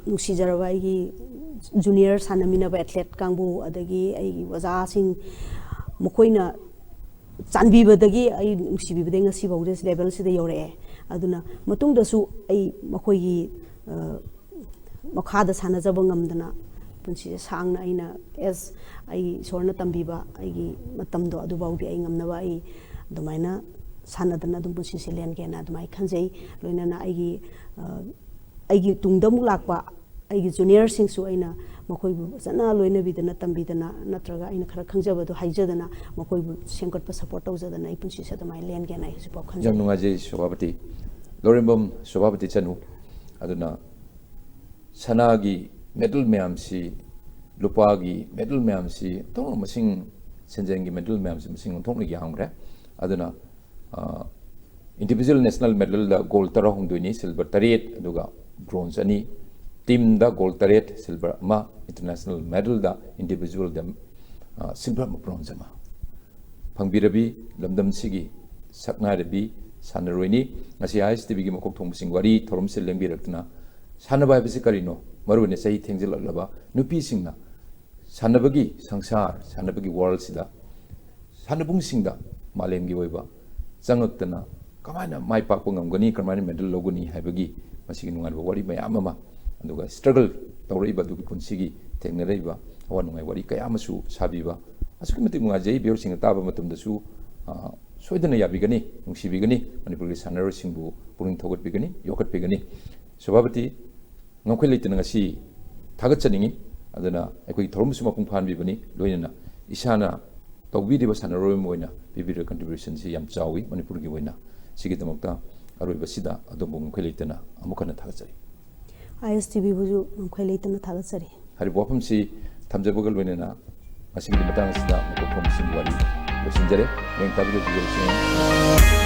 ꯅꯨꯡꯁꯤꯖꯔꯕ ꯑꯩꯒꯤ ꯖꯨꯅꯤꯌꯔ ꯁꯥꯟꯅꯃꯤꯟꯅꯕ ꯑꯦꯊ꯭ꯂꯦꯠ ꯀꯥꯡꯕꯨ, ꯑꯗꯒꯤ ꯑꯩꯒꯤ ꯑꯣꯖꯥꯁꯤꯡ, ꯃꯈꯣꯏꯅ ꯆꯥꯟꯕꯤꯕꯗꯒꯤ ꯑꯩ ꯅꯨꯡꯁꯤꯕꯤꯕꯗꯒꯤ ꯉꯁꯤꯐꯥꯎꯗ ꯂꯦꯕꯦꯜꯁꯤꯗ ꯌꯧꯔꯛꯑꯦ꯫ ꯑꯗꯨꯅ ꯃꯇꯨꯡꯗꯁꯨ ꯑꯩ ꯃꯈꯣꯏꯒꯤ ꯃꯈꯥꯗ ꯁꯥꯟꯅꯖꯕ ꯉꯝꯗꯅ ꯄꯨꯟꯁꯤꯁꯦ ꯁꯥꯡꯅ ꯑꯩꯅ ꯑꯦꯁ ꯑꯩ ꯏꯁꯣꯔꯅ ꯇꯝꯕꯤꯕ ꯑꯩꯒꯤ ꯃꯇꯝꯗꯣ ꯑꯗꯨꯐꯥꯎꯗꯤ ꯑꯩ ꯉꯝꯅꯕ ꯑꯩ ꯑꯗꯨꯃꯥꯏꯅ ꯁꯥꯟꯅꯗꯅ ꯑꯗꯨꯝ ꯄꯨꯟꯁꯤꯁꯦ ꯂꯦꯟꯒꯦꯅ ꯑꯗꯨꯃꯥꯏꯅ ꯈꯟꯖꯩ꯫ ꯂꯣꯏꯅꯅ ꯑꯩꯒꯤ ꯑꯩꯒꯤ ꯇꯨꯡꯗ ꯑꯃꯨꯛ ꯂꯥꯛꯄ ꯑꯩꯒꯤ ꯖꯨꯅꯤꯌꯔꯁꯤꯡꯁꯨ ꯑꯩꯅ ꯃꯈꯣꯏꯕꯨ ꯐꯖꯅ ꯂꯣꯏꯅꯕꯤꯗꯅ ꯇꯝꯕꯤꯗꯅ ꯅꯠꯇ꯭ꯔꯒ ꯑꯩꯅ ꯈꯔ ꯈꯪꯖꯕꯗꯣ ꯍꯥꯏꯖꯗꯅ ꯃꯈꯣꯏꯕꯨ ꯁꯦꯝꯒꯠꯄ ꯁꯄꯣꯔꯠ ꯇꯧꯖꯗꯅ ꯑꯩ ꯄꯨꯟꯁꯤꯁꯦ ꯑꯗꯨꯃꯥꯏꯅ ꯂꯦꯟꯒꯦꯅ ꯑꯩ ꯍꯧꯖꯤꯛꯐꯥꯎ ꯈꯟꯖꯩ꯫ ꯌꯥꯝ ꯅꯨꯡꯉꯥꯏꯖꯩ ꯁꯣꯚꯥꯄꯇꯤ꯫ ꯂꯧꯔꯦꯝꯕꯝ ꯁꯣꯚꯥꯄꯇꯤ ꯆꯅꯨ꯫ ꯑꯗꯨꯅ ꯁꯅꯥꯒꯤ ꯃꯦꯗꯜ ꯃꯌꯥꯝꯁꯤ, ꯂꯨꯄꯥꯒꯤ ꯃꯦꯗꯜ ꯃꯌꯥꯝꯁꯤ ꯑꯣꯟꯊꯣꯛꯅ ꯃꯁꯤꯡ, ꯁꯦꯟꯖꯦꯜꯒꯤ ꯃꯦꯗꯜ ꯃꯌꯥꯝꯁꯤ ꯃꯁꯤꯡ ꯑꯣꯟꯊꯣꯛꯅ ꯌꯥꯝꯈ꯭ꯔꯦ꯫ ꯑꯗꯨꯅ ꯏꯟꯗꯤꯕꯤꯖꯨꯋꯦꯜ ꯅꯦꯁꯅꯦꯜ ꯃꯦꯗꯜꯗ ꯒꯣꯜ ꯇꯔꯥꯍꯨꯝꯗꯣꯏꯅꯤ, ꯁꯤꯜꯚꯔ ꯇꯔꯦꯠ, ꯑꯗꯨꯒ ꯕ꯭ꯔꯣꯟꯖ ꯑꯅꯤ꯫ ꯇꯤꯝꯗ ꯒꯣꯜ ꯇꯔꯦꯠ, ꯁꯤꯜꯚꯔ ꯑꯃ, ꯏꯟꯇꯔꯅꯦꯁꯅꯦꯜ ꯃꯦꯗꯜꯗ ꯏꯟꯗꯤꯕꯤꯖꯨꯋꯦꯜꯗ ꯁꯤꯜꯚꯔ ꯑꯃ, ꯕ꯭ꯔꯣꯟꯖ ꯑꯃ ꯐꯪꯕꯤꯔꯕꯤ ꯂꯝꯗꯝꯁꯤꯒꯤ ꯁꯛꯅꯥꯏꯔꯕꯤ ꯁꯥꯟꯅꯔꯣꯏꯅꯤ꯫ ꯉꯁꯤ ꯑꯥꯏ ꯑꯦꯁ ꯇꯤ ꯚꯤꯒꯤ ꯃꯀꯣꯛ ꯊꯣꯡꯕꯁꯤꯡ ꯋꯥꯔꯤ ꯊꯧꯔꯝꯁꯤꯗ ꯂꯦꯡꯕꯤꯔꯛꯇꯨꯅ ꯁꯥꯟꯅꯕ ꯍꯥꯏꯕꯁꯤ ꯀꯔꯤꯅꯣ, ꯃꯔꯨꯑꯣꯏꯅ ꯆꯍꯤ ꯊꯦꯡꯖꯤꯜꯂꯛꯂꯕ ꯅꯨꯄꯤꯁꯤꯡꯅ ꯁꯥꯟꯅꯕꯒꯤ ꯁꯪꯁꯥꯔ, ꯁꯥꯟꯅꯕꯒꯤ ꯋꯥꯔꯜꯁꯤꯗ ꯁꯥꯟꯅꯕꯨꯡꯁꯤꯡꯗ ꯃꯥꯂꯦꯝꯒꯤ ꯑꯣꯏꯕ ꯆꯪꯉꯛꯇꯅ ꯀꯃꯥꯏꯅ ꯃꯥꯏ ꯄꯥꯛꯄ ꯉꯝꯒꯅꯤ, ꯀꯃꯥꯏꯅ ꯃꯦꯗꯜ ꯂꯧꯒꯅꯤ ꯍꯥꯏꯕꯒꯤ ꯃꯁꯤꯒꯤ ꯅꯨꯡꯉꯥꯏꯕ ꯋꯥꯔꯤ ꯃꯌꯥꯝ ꯑꯃ, ꯑꯗꯨꯒ ꯁ꯭ꯇ꯭ꯔꯒꯜ ꯇꯧꯔꯛꯏꯕ ꯑꯗꯨꯒꯤ ꯄꯨꯟꯁꯤꯒꯤ ꯊꯦꯡꯅꯔꯛꯏꯕ ꯑꯋꯥ ꯅꯨꯡꯉꯥꯏ ꯋꯥꯔꯤ ꯀꯌꯥ ꯑꯃꯁꯨ ꯁꯥꯕꯤꯕ ꯑꯁꯨꯛꯀꯤ ꯃꯇꯤꯛ ꯅꯨꯡꯉꯥꯏꯖꯩ꯫ ꯚꯤꯌꯔꯁꯤꯡꯅ ꯇꯥꯕ ꯃꯇꯝꯗꯁꯨ ꯁꯣꯏꯗꯅ ꯌꯥꯕꯤꯒꯅꯤ, ꯅꯨꯡꯁꯤꯕꯤꯒꯅꯤ, ꯃꯅꯤꯄꯨꯔꯒꯤ ꯁꯥꯟꯅꯔꯣꯏꯁꯤꯡꯕꯨ ꯄꯨꯛꯅꯤꯡ ꯊꯧꯒꯠꯄꯤꯒꯅꯤ, ꯌꯣꯛꯈꯠꯄꯤꯒꯅꯤ꯫ ꯁꯚꯥꯄꯇꯤ, ꯉꯝꯈꯩ ꯂꯩꯇꯅ ꯉꯁꯤ ꯊꯥꯒꯠꯆꯅꯤꯡꯏ꯫ ꯑꯗꯨꯅ ꯑꯩꯈꯣꯏꯒꯤ ꯊꯧꯔꯝꯁꯨ ꯃꯄꯨꯡ ꯐꯥꯍꯟꯕꯤꯕꯅꯤ, ꯂꯣꯏꯅꯅ ꯏꯁꯥꯅ ꯇꯧꯕꯤꯔꯤꯕ ꯁꯥꯟꯅꯔꯣꯏ ꯑꯃ ꯑꯣꯏꯅ ꯄꯤꯕꯤꯔꯤꯕ contribution ꯁꯤ ꯌꯥꯝ ꯆꯥꯎꯏ ꯃꯅꯤꯄꯨꯔꯒꯤ ꯑꯣꯏꯅ꯫ ꯁꯤꯒꯤꯗꯃꯛꯇ ꯑꯔꯣꯏꯕꯁꯤꯗ ꯑꯗꯣꯝꯕꯨ ꯉꯝꯈꯩ ꯂꯩꯇꯅ ꯑꯃꯨꯛ ꯍꯟꯅ ꯊꯥꯒꯠꯆꯔꯤ꯫ ꯑꯥꯏ ꯑꯦꯁ ꯇꯤ ꯚꯤꯕꯨꯁꯨ ꯉꯝꯈꯩ ꯂꯩꯇꯅ ꯊꯥꯒꯠꯆꯔꯤ꯫ ꯍꯥꯏꯔꯤꯕ ꯋꯥꯐꯝꯁꯤ ꯊꯝꯖꯕꯒ ꯂꯣꯏꯅꯅ ꯉꯁꯤꯒꯤꯗꯤ ꯃꯇꯥꯡ ꯑꯁꯤꯗ ꯃꯀꯣꯛ ꯊꯣꯡꯕꯁꯤꯡꯒꯤ ꯋꯥꯔꯤ ꯂꯣꯏꯁꯤꯟꯖꯔꯦ꯫ ꯍꯌꯦꯡ ꯇꯥꯕꯤꯔꯤꯕ ꯚꯤꯗꯤꯑꯣꯁꯤꯡ